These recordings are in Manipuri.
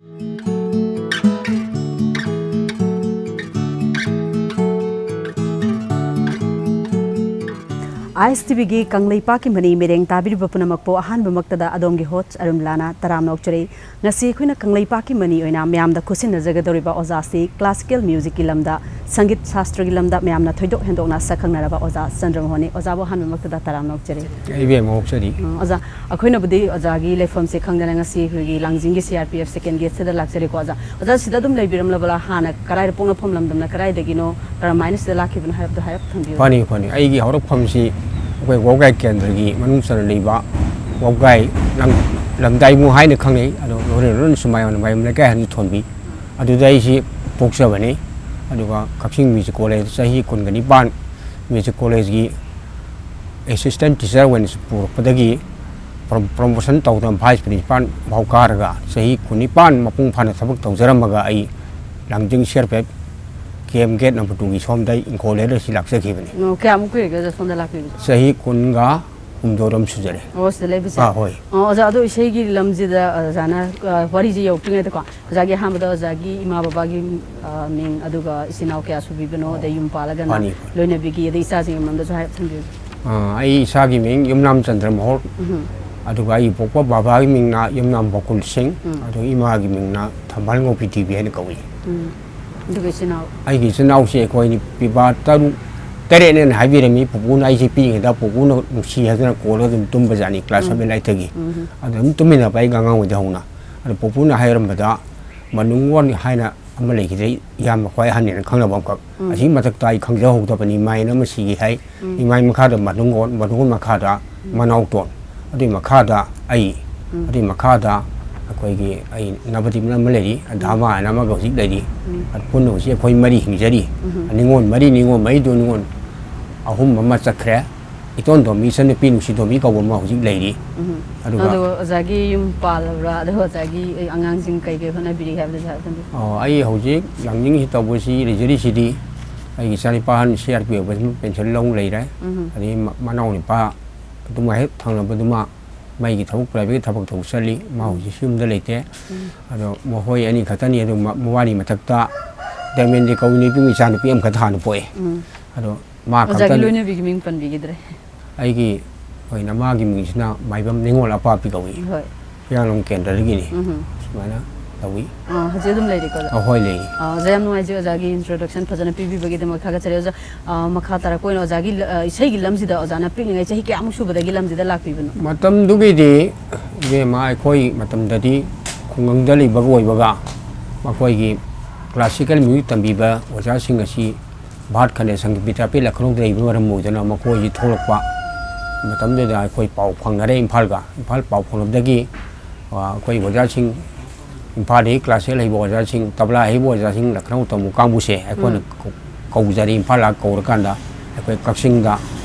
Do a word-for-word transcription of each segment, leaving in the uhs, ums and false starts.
ꯑꯥꯏ ꯑꯦꯁ ꯇꯤ ꯚꯤꯒꯤ ꯀꯪꯂꯩꯄꯥꯛꯀꯤ ꯃꯅꯤ ꯃꯤꯔꯦꯡ ꯇꯥꯕꯤꯔꯤꯕ ꯄꯨꯝꯅꯃꯛꯄꯨ ꯑꯍꯥꯟꯕꯃꯛꯇꯗ ꯑꯗꯣꯝꯒꯤ host ꯑꯔꯨꯝꯂꯥꯅ ꯇꯔꯥꯝꯅ ꯑꯣꯛꯆꯔꯤ꯫ ꯉꯁꯤ ꯑꯩꯈꯣꯏꯅ ꯀꯪꯂꯩꯄꯥꯛꯀꯤ ꯃꯅꯤ ꯑꯣꯏꯅ ꯃꯌꯥꯝꯗ ꯈꯨꯠꯁꯤꯟꯅꯖꯒꯗꯧꯔꯤꯕ ꯑꯣꯖꯥꯁꯤ classical musicꯀꯤ ꯂꯝꯗ, ꯁꯪꯒꯤꯠ ꯁꯥꯁꯇ꯭ꯔꯒꯤ ꯂꯝꯗ ꯃꯌꯥꯝꯅ ꯊꯣꯏꯗꯣꯛ ꯍꯦꯟꯗꯣꯛꯅ ꯁꯛꯈꯪꯅꯔꯕ ꯑꯣꯖꯥ ꯆꯟꯗ꯭ꯔꯃꯣꯍꯟꯅꯤ꯫ ꯑꯣꯖꯥꯕꯨ ꯑꯍꯥꯟꯕꯃꯛꯇꯗ ꯇꯔꯥꯝꯅ ꯑꯣꯛꯆꯔꯤ꯫ ꯏꯕꯦꯝꯃ ꯑꯣꯛꯆꯔꯤ꯫ ꯎꯝ, ꯑꯣꯖꯥ, ꯑꯩꯈꯣꯏꯅꯕꯨꯗꯤ ꯑꯣꯖꯥꯒꯤ ꯂꯩꯐꯝꯁꯦ ꯈꯪꯗꯅ ꯉꯁꯤ ꯑꯩꯈꯣꯏꯒꯤ ꯂꯥꯡꯖꯤꯡꯒꯤ C R P F second gateꯁꯤꯗ ꯂꯥꯛꯆꯔꯤꯀꯣ꯫ ꯑꯣꯖꯥ, ꯑꯣꯖꯥ ꯁꯤꯗ ꯑꯗꯨꯝ ꯂꯩꯕꯤꯔꯝꯂꯕ꯭ꯔꯥ? ꯍꯥꯟꯅ ꯀꯗꯥꯏꯗ ꯄꯣꯛꯅꯐꯝ ꯂꯝꯗꯝꯅ ꯀꯗꯥꯏꯗꯒꯤꯅꯣ, ꯀꯔꯝꯍꯥꯏꯅ ꯁꯤꯗ ꯂꯥꯛꯈꯤꯕꯅꯣ ꯍꯥꯏꯕꯗꯣ ꯍꯥꯏꯔꯞ ꯊꯝꯕꯤꯌꯨ꯫ ꯐꯅꯤ, ꯐꯅꯤ꯫ ꯑꯩꯒꯤ ꯍꯧꯔꯛꯐꯝꯁꯤ ꯑꯩꯈꯣꯏ ꯋꯥꯕꯒꯥꯏ ꯀꯦꯟꯗ꯭ꯔꯒꯤ ꯃꯅꯨꯡ ꯆꯟꯅ ꯂꯩꯕ ꯋꯥꯕꯒꯥꯏ ꯂꯝ-, ꯂꯝꯗꯥꯏꯃꯨ ꯍꯥꯏꯅ ꯈꯪꯅꯩ꯫ ꯑꯗꯣ ꯂꯣꯔꯦꯟ ꯂꯣꯔꯦꯟ ꯁꯨꯃꯥꯏꯌꯣꯟ ꯃꯌꯨꯝ ꯂꯩꯀꯥꯏ ꯍꯥꯏꯅ ꯊꯣꯟꯕꯤ꯫ ꯑꯗꯨꯗ ꯑꯩꯁꯤ ꯄꯣꯛꯆꯕꯅꯤ꯫ ꯑꯗꯨꯒ ꯀꯛꯆꯤꯡ ꯃ꯭ꯌꯨꯖꯤꯛ ꯀꯣꯂꯦꯖ ꯆꯍꯤ ꯀꯨꯟꯒ ꯅꯤꯄꯥꯟ ꯃ꯭ꯌꯨꯖꯤꯛ ꯀꯣꯂꯦꯖꯀꯤ assistant teacher ꯑꯣꯏꯅ ꯄꯨꯔꯛꯄꯗꯒꯤ ꯄ꯭ꯔꯣ-, promotion ꯇꯧꯗꯅ vice principal ꯐꯥꯎ ꯀꯥꯔꯒ ꯆꯍꯤ ꯀꯨꯟꯅꯤꯄꯥꯟ ꯃꯄꯨꯡ ꯐꯥꯅ ꯊꯕꯛ ꯇꯧꯖꯔꯝꯃꯒ ꯑꯩ ꯂꯥꯡꯖꯤꯡ C R P F camp gate number twoꯒꯤ ꯁꯣꯝꯗ ꯑꯩ ꯏꯪꯈꯣꯜ ꯂꯩꯔꯛ ꯑꯁꯤ ꯂꯥꯛꯆꯈꯤꯕꯅꯤ꯫ ꯑꯣ, ꯀꯌꯥꯃꯨꯛ ꯀꯨꯏꯔꯒꯦ ꯑꯣꯖꯥ ꯁꯣꯝꯗ ꯂꯥꯛꯄꯤꯕꯁꯦ? ꯆꯍꯤ ꯀꯨꯟꯒ ꯍꯨꯝꯗꯣꯏꯔꯣꯝ ꯁꯨꯖꯔꯦ꯫ ꯑꯣ, ꯁꯤꯗ ꯂꯩꯕꯁꯦ? ꯑꯥ, ꯍꯣꯏ꯫ ꯑꯣ, ꯑꯣꯖꯥ, ꯑꯗꯣ ꯏꯁꯩꯒꯤ ꯂꯝꯁꯤꯗ ꯑꯣꯖꯥꯅ, ꯑ, ꯋꯥꯔꯤꯁꯦ ꯌꯧꯔꯛꯇ꯭ꯔꯤꯉꯩꯗꯀꯣ, ꯑꯣꯖꯥꯒꯤ ꯑꯍꯥꯟꯕꯗ ꯑꯣꯖꯥꯒꯤ ꯏꯃꯥ ꯕꯕꯥꯒꯤ, ꯑ, ꯃꯤꯡ, ꯑꯗꯨꯒ ꯏꯆꯤꯟ ꯏꯅꯥꯎ ꯀꯌꯥ ꯁꯨꯕꯤꯕꯅꯣ, ꯑꯗꯩ ꯌꯨꯝ ꯄꯥꯜꯂꯒꯅ ꯐꯅꯤ, ꯐꯅꯤ꯫ ꯂꯣꯏꯅꯕꯤꯒꯤ, ꯑꯗꯩ ꯏꯆꯥꯁꯤꯡꯒꯤ ꯃꯔꯝꯗꯁꯨ ꯍꯥꯏꯔꯞ ꯊꯝꯕꯤꯌꯨ꯫ ꯑ, ꯑꯩ ꯏꯁꯥꯒꯤ ꯃꯤꯡ ꯌꯨꯝꯅꯥꯝ ꯆꯟꯗ꯭ꯔꯃꯣꯍꯣꯟ, ꯎꯝ꯫ ꯑꯗꯨꯒ ꯑꯩꯒꯤ ꯄꯣꯛꯄ ꯕꯕꯥꯒꯤ ꯃꯤꯡꯅ ꯌꯨꯝꯅꯥꯝ ꯕꯀꯨꯜ ꯁꯤꯡ, ꯎꯝ꯫ ꯑꯗꯨꯒ ꯏꯃꯥꯒꯤ ꯃꯤꯡꯅ ꯊꯝꯕꯥꯜ ꯉꯧꯕꯤ ꯗꯦꯕꯤ ꯍꯥꯏꯅ ꯀꯧꯏ꯫ ꯎꯝ꯫ ꯑꯗꯨꯒ ꯏꯆꯤꯟ ꯏꯅꯥꯎ? ꯑꯩꯒꯤ ꯏꯆꯤꯟ ꯏꯅꯥꯎꯁꯦ ꯑꯩꯈꯣꯏ ꯅꯨꯄꯥ ꯇꯔꯨꯛ, ꯇꯔꯦꯠꯅꯦꯅ ꯍꯥꯏꯕꯤꯔꯝꯃꯤ꯫ ꯄꯨꯄꯨꯅ ꯑꯩꯁꯦ ꯄꯤꯛꯏꯉꯩꯗ ꯄꯨꯄꯨꯅ ꯅꯨꯡꯁꯤ ꯍꯥꯏꯗꯅ ꯀꯣꯜꯂꯒ ꯑꯗꯨꯝ ꯇꯨꯝꯕꯖꯥꯠꯅꯤ, class ꯎꯝ꯫ Seven, eightꯇꯒꯤ꯫ ꯎꯝ꯫ ꯑꯗꯨ ꯑꯗꯨꯝ ꯇꯨꯝꯃꯤꯟꯅꯕ ꯑꯩꯒ ꯑꯉꯥꯡ ꯑꯣꯏꯗ ꯍꯧꯅ꯫ ꯑꯗꯣ ꯄꯨꯄꯨꯅ ꯍꯥꯏꯔꯝꯕꯗ ꯃꯅꯨꯡ ꯑꯣꯟ ꯍꯥꯏꯅ ꯑꯃ ꯂꯩꯈꯤꯗ꯭ꯔꯦ, ꯏꯌꯥꯝꯕ ꯈ꯭ꯋꯥꯏ ꯑꯍꯟꯅꯦꯅ ꯈꯪꯅꯕ ꯑꯃꯈꯛ꯫ ꯎꯝ꯫ ꯑꯁꯤꯒꯤ ꯃꯊꯛꯇ ꯑꯩ ꯈꯪꯖꯍꯧꯗꯕꯅꯤ, ꯃꯥꯏꯟ ꯑꯃ ꯁꯤꯒꯦ ꯍꯥꯏ꯫ ꯎꯝ꯫ ꯏꯃꯥꯏ ꯃꯈꯥꯗ ꯃꯅꯨꯡ ꯑꯣꯟ, ꯃꯅꯨꯡ ꯑꯣꯟ ꯃꯈꯥꯗ ꯎꯝ꯫ ꯃꯅꯥꯎꯇꯣꯟ, ꯑꯗꯨꯒꯤ ꯃꯈꯥꯗ ꯑꯩ, ꯎꯝ꯫ ꯑꯗꯨꯒꯤ ꯃꯈꯥꯗ ꯑꯩꯈꯣꯏꯒꯤ ꯑꯩ ꯅꯕꯗꯤꯞꯅ ꯑꯃ ꯂꯩꯔꯤ, ꯎꯝ꯫ ꯙꯥꯃꯥ ꯍꯥꯏꯅ ꯑꯃꯒ ꯍꯧꯖꯤꯛ ꯂꯩꯔꯤ꯫ ꯎꯝ꯫ ꯑꯗꯨ ꯄꯨꯟꯅ ꯍꯧꯖꯤꯛ ꯑꯩꯈꯣꯏ ꯃꯔꯤ ꯍꯤꯡꯖꯔꯤ꯫ ꯎꯝ꯫ ꯅꯤꯉꯣꯜ ꯃꯔꯤ, ꯅꯤꯉꯣꯜ ꯃꯔꯤꯗꯨ ꯅꯤꯉꯣꯜ ꯑꯍꯨꯝ ꯑꯃ ꯆꯠꯈ꯭ꯔꯦ꯫ ꯏꯇꯣꯟꯇꯣꯝꯕꯤ ꯏꯆꯟꯅꯨꯄꯤ ꯅꯨꯡꯁꯤꯇꯣꯝꯕꯤ ꯀꯧꯕ ꯑꯃ ꯍꯧꯖꯤꯛ ꯂꯩꯔꯤ꯫ ꯎꯝ꯫ ꯑꯗꯨꯒ ꯑꯗꯣ ꯑꯣꯖꯥꯒꯤ ꯌꯨꯝ ꯄꯥꯜꯂꯕ꯭ꯔꯥ? ꯑꯗꯣ ꯑꯣꯖꯥꯒꯤ ꯑꯉꯥꯡꯁꯤꯡ ꯀꯩ ꯀꯩ ꯍꯣꯠꯅꯕꯤꯔꯤ ꯍꯥꯏꯕꯗꯨꯁꯨ ꯍꯥꯏꯐꯦꯠꯇꯪ꯫ ꯑꯣ, ꯑꯩ ꯍꯧꯖꯤꯛ ꯂꯥꯡꯖꯤꯡꯁꯤ ꯇꯧꯕꯁꯤ ꯂꯩꯖꯔꯤꯁꯤꯗꯤ ꯑꯩꯒꯤ ꯏꯆꯥꯅꯤꯄꯥ ꯑꯍꯟ C R P F ꯑꯣꯏꯕꯁꯤꯃ pension ꯂꯧ ꯂꯩꯔꯦ꯫ ꯎꯝ꯫ ꯑꯗꯒꯤ ꯃ-, ꯃꯅꯥꯎ ꯅꯨꯄꯥ ꯑꯗꯨꯃ ꯍꯦꯛ ꯊꯪꯅꯕꯗꯨꯃ ꯃꯩꯒꯤ ꯊꯕꯛ, ꯄ꯭ꯔꯥꯏꯚꯦꯠꯀꯤ ꯊꯕꯛ ꯇꯧꯕ ꯆꯠꯂꯤ꯫ ꯃꯥ ꯍꯧꯖꯤꯛ ꯌꯨꯝꯗ ꯂꯩꯇꯦ꯫ ꯑꯗꯣ ꯃꯈꯣꯏ ꯑꯅꯤ ꯈꯛꯇꯅꯤ꯫ ꯑꯗꯨ ꯃ-, ꯃꯕꯥꯅꯤ ꯃꯊꯛꯇ ꯗꯥꯏꯃꯟꯗꯤ ꯀꯧꯏ, ꯅꯨꯄꯤ ꯃꯆꯥ ꯅꯨꯄꯤ ꯑꯃꯈꯛꯇ ꯍꯥꯟꯅ ꯄꯣꯛꯑꯦ꯫ ꯑꯗꯣ ꯃꯥ ꯑꯣꯖꯥꯒꯤ ꯈꯛꯇꯅꯤ꯫ ꯂꯣꯏꯅꯕꯤꯒꯤ ꯃꯤꯡ ꯄꯟꯕꯤꯈꯤꯗ꯭ꯔꯦ꯫ ꯑꯩꯒꯤ ꯑꯣꯏꯅ ꯃꯥꯒꯤ ꯃꯤꯡꯁꯤꯅ ꯃꯥꯏꯕꯝ ꯅꯤꯉꯣꯜ ꯑꯄꯥꯛꯄꯤ ꯀꯧꯏ꯫ ꯍꯣꯏ꯫ ꯍꯤꯌꯥꯡꯂꯝ ꯀꯦꯟꯗ꯭ꯔꯗꯒꯤꯅꯤ꯫ ꯎꯝ꯫ ꯁꯨꯃꯥꯏꯅ ꯇꯧꯏ꯫ ꯑꯥ, ꯍꯧꯖꯤꯛ ꯑꯗꯨꯝ ꯂꯩꯔꯤꯀꯣ, ꯑꯣꯖꯥ? ꯑꯍꯣꯏ, ꯂꯩꯔꯤ꯫ ꯑꯥ, ꯑꯣꯖꯥ, ꯌꯥꯝ ꯅꯨꯡꯉꯥꯏꯖꯩ ꯑꯣꯖꯥꯒꯤ introduction ꯐꯖꯅ ꯄꯤꯕꯤꯕꯒꯤꯗꯃꯛ ꯊꯥꯒꯠꯆꯔꯤ꯫ ꯑꯣꯖꯥ, ꯑꯥ, ꯃꯈꯥ ꯇꯥꯔꯛꯄ ꯑꯣꯏꯅ ꯑꯣꯖꯥꯒꯤ ꯂ-, ꯑꯥ, ꯏꯁꯩꯒꯤ ꯂꯝꯁꯤꯗ ꯑꯣꯖꯥꯅ ꯄꯤꯛꯂꯤꯉꯩ ꯆꯍꯤ ꯀꯌꯥꯃꯨꯛ ꯁꯨꯕꯗꯒꯤ ꯂꯝꯁꯤꯗ ꯂꯥꯛꯄꯤꯕꯅꯣ? ꯃꯇꯝꯗꯨꯒꯤꯗꯤ, ꯏꯕꯦꯝꯃ, ꯑꯩꯈꯣꯏ ꯃꯇꯝꯗꯗꯤ ꯈꯨꯡꯒꯪꯗ ꯂꯩꯕꯒ ꯑꯣꯏꯕꯒ, ꯃꯈꯣꯏꯒꯤ classical music ꯇꯝꯕꯤꯕ ꯑꯣꯖꯥꯁꯤꯡ ꯑꯁꯤ ꯚꯥꯔꯠ ꯈꯟꯗꯦ ꯁꯪꯒꯤꯠ ꯕꯤꯗ꯭ꯌꯥꯄꯤꯊ ꯂꯈꯅꯧꯗ ꯂꯩꯕ ꯃꯔꯝ ꯑꯣꯏꯗꯨꯅ ꯃꯈꯣꯏꯁꯤ ꯊꯣꯛꯂꯛꯄ ꯃꯇꯝꯗꯨꯗ ꯑꯩꯈꯣꯏ ꯄꯥꯎ ꯐꯪꯅꯔꯦ ꯏꯝꯐꯥꯜꯒ꯫ ꯏꯝꯐꯥꯜ ꯄꯥꯎ ꯐꯪꯅꯕꯗꯒꯤ, ꯑ, ꯑꯩꯈꯣꯏ ꯑꯣꯖꯥꯁꯤꯡ, ꯏꯝꯐꯥꯜꯗꯒꯤ classical ꯍꯩꯕ ꯑꯣꯖꯥꯁꯤꯡ, ꯇꯕ꯭ꯂꯥ ꯍꯩꯕ ꯑꯣꯖꯥꯁꯤꯡ ꯂꯈꯅꯧ ꯇꯝꯃꯨ ꯀꯥꯡꯕꯨꯁꯦ ꯑꯩꯈꯣꯏꯅ ꯎꯝ꯫ ꯀꯧ-, ꯀꯧꯖꯔꯦ꯫ ꯏꯝꯐꯥꯜ ꯂꯥꯛ ꯀꯧꯔꯀꯥꯟꯗ ꯑꯩꯈꯣꯏ ꯀꯛꯆꯤꯡꯗ,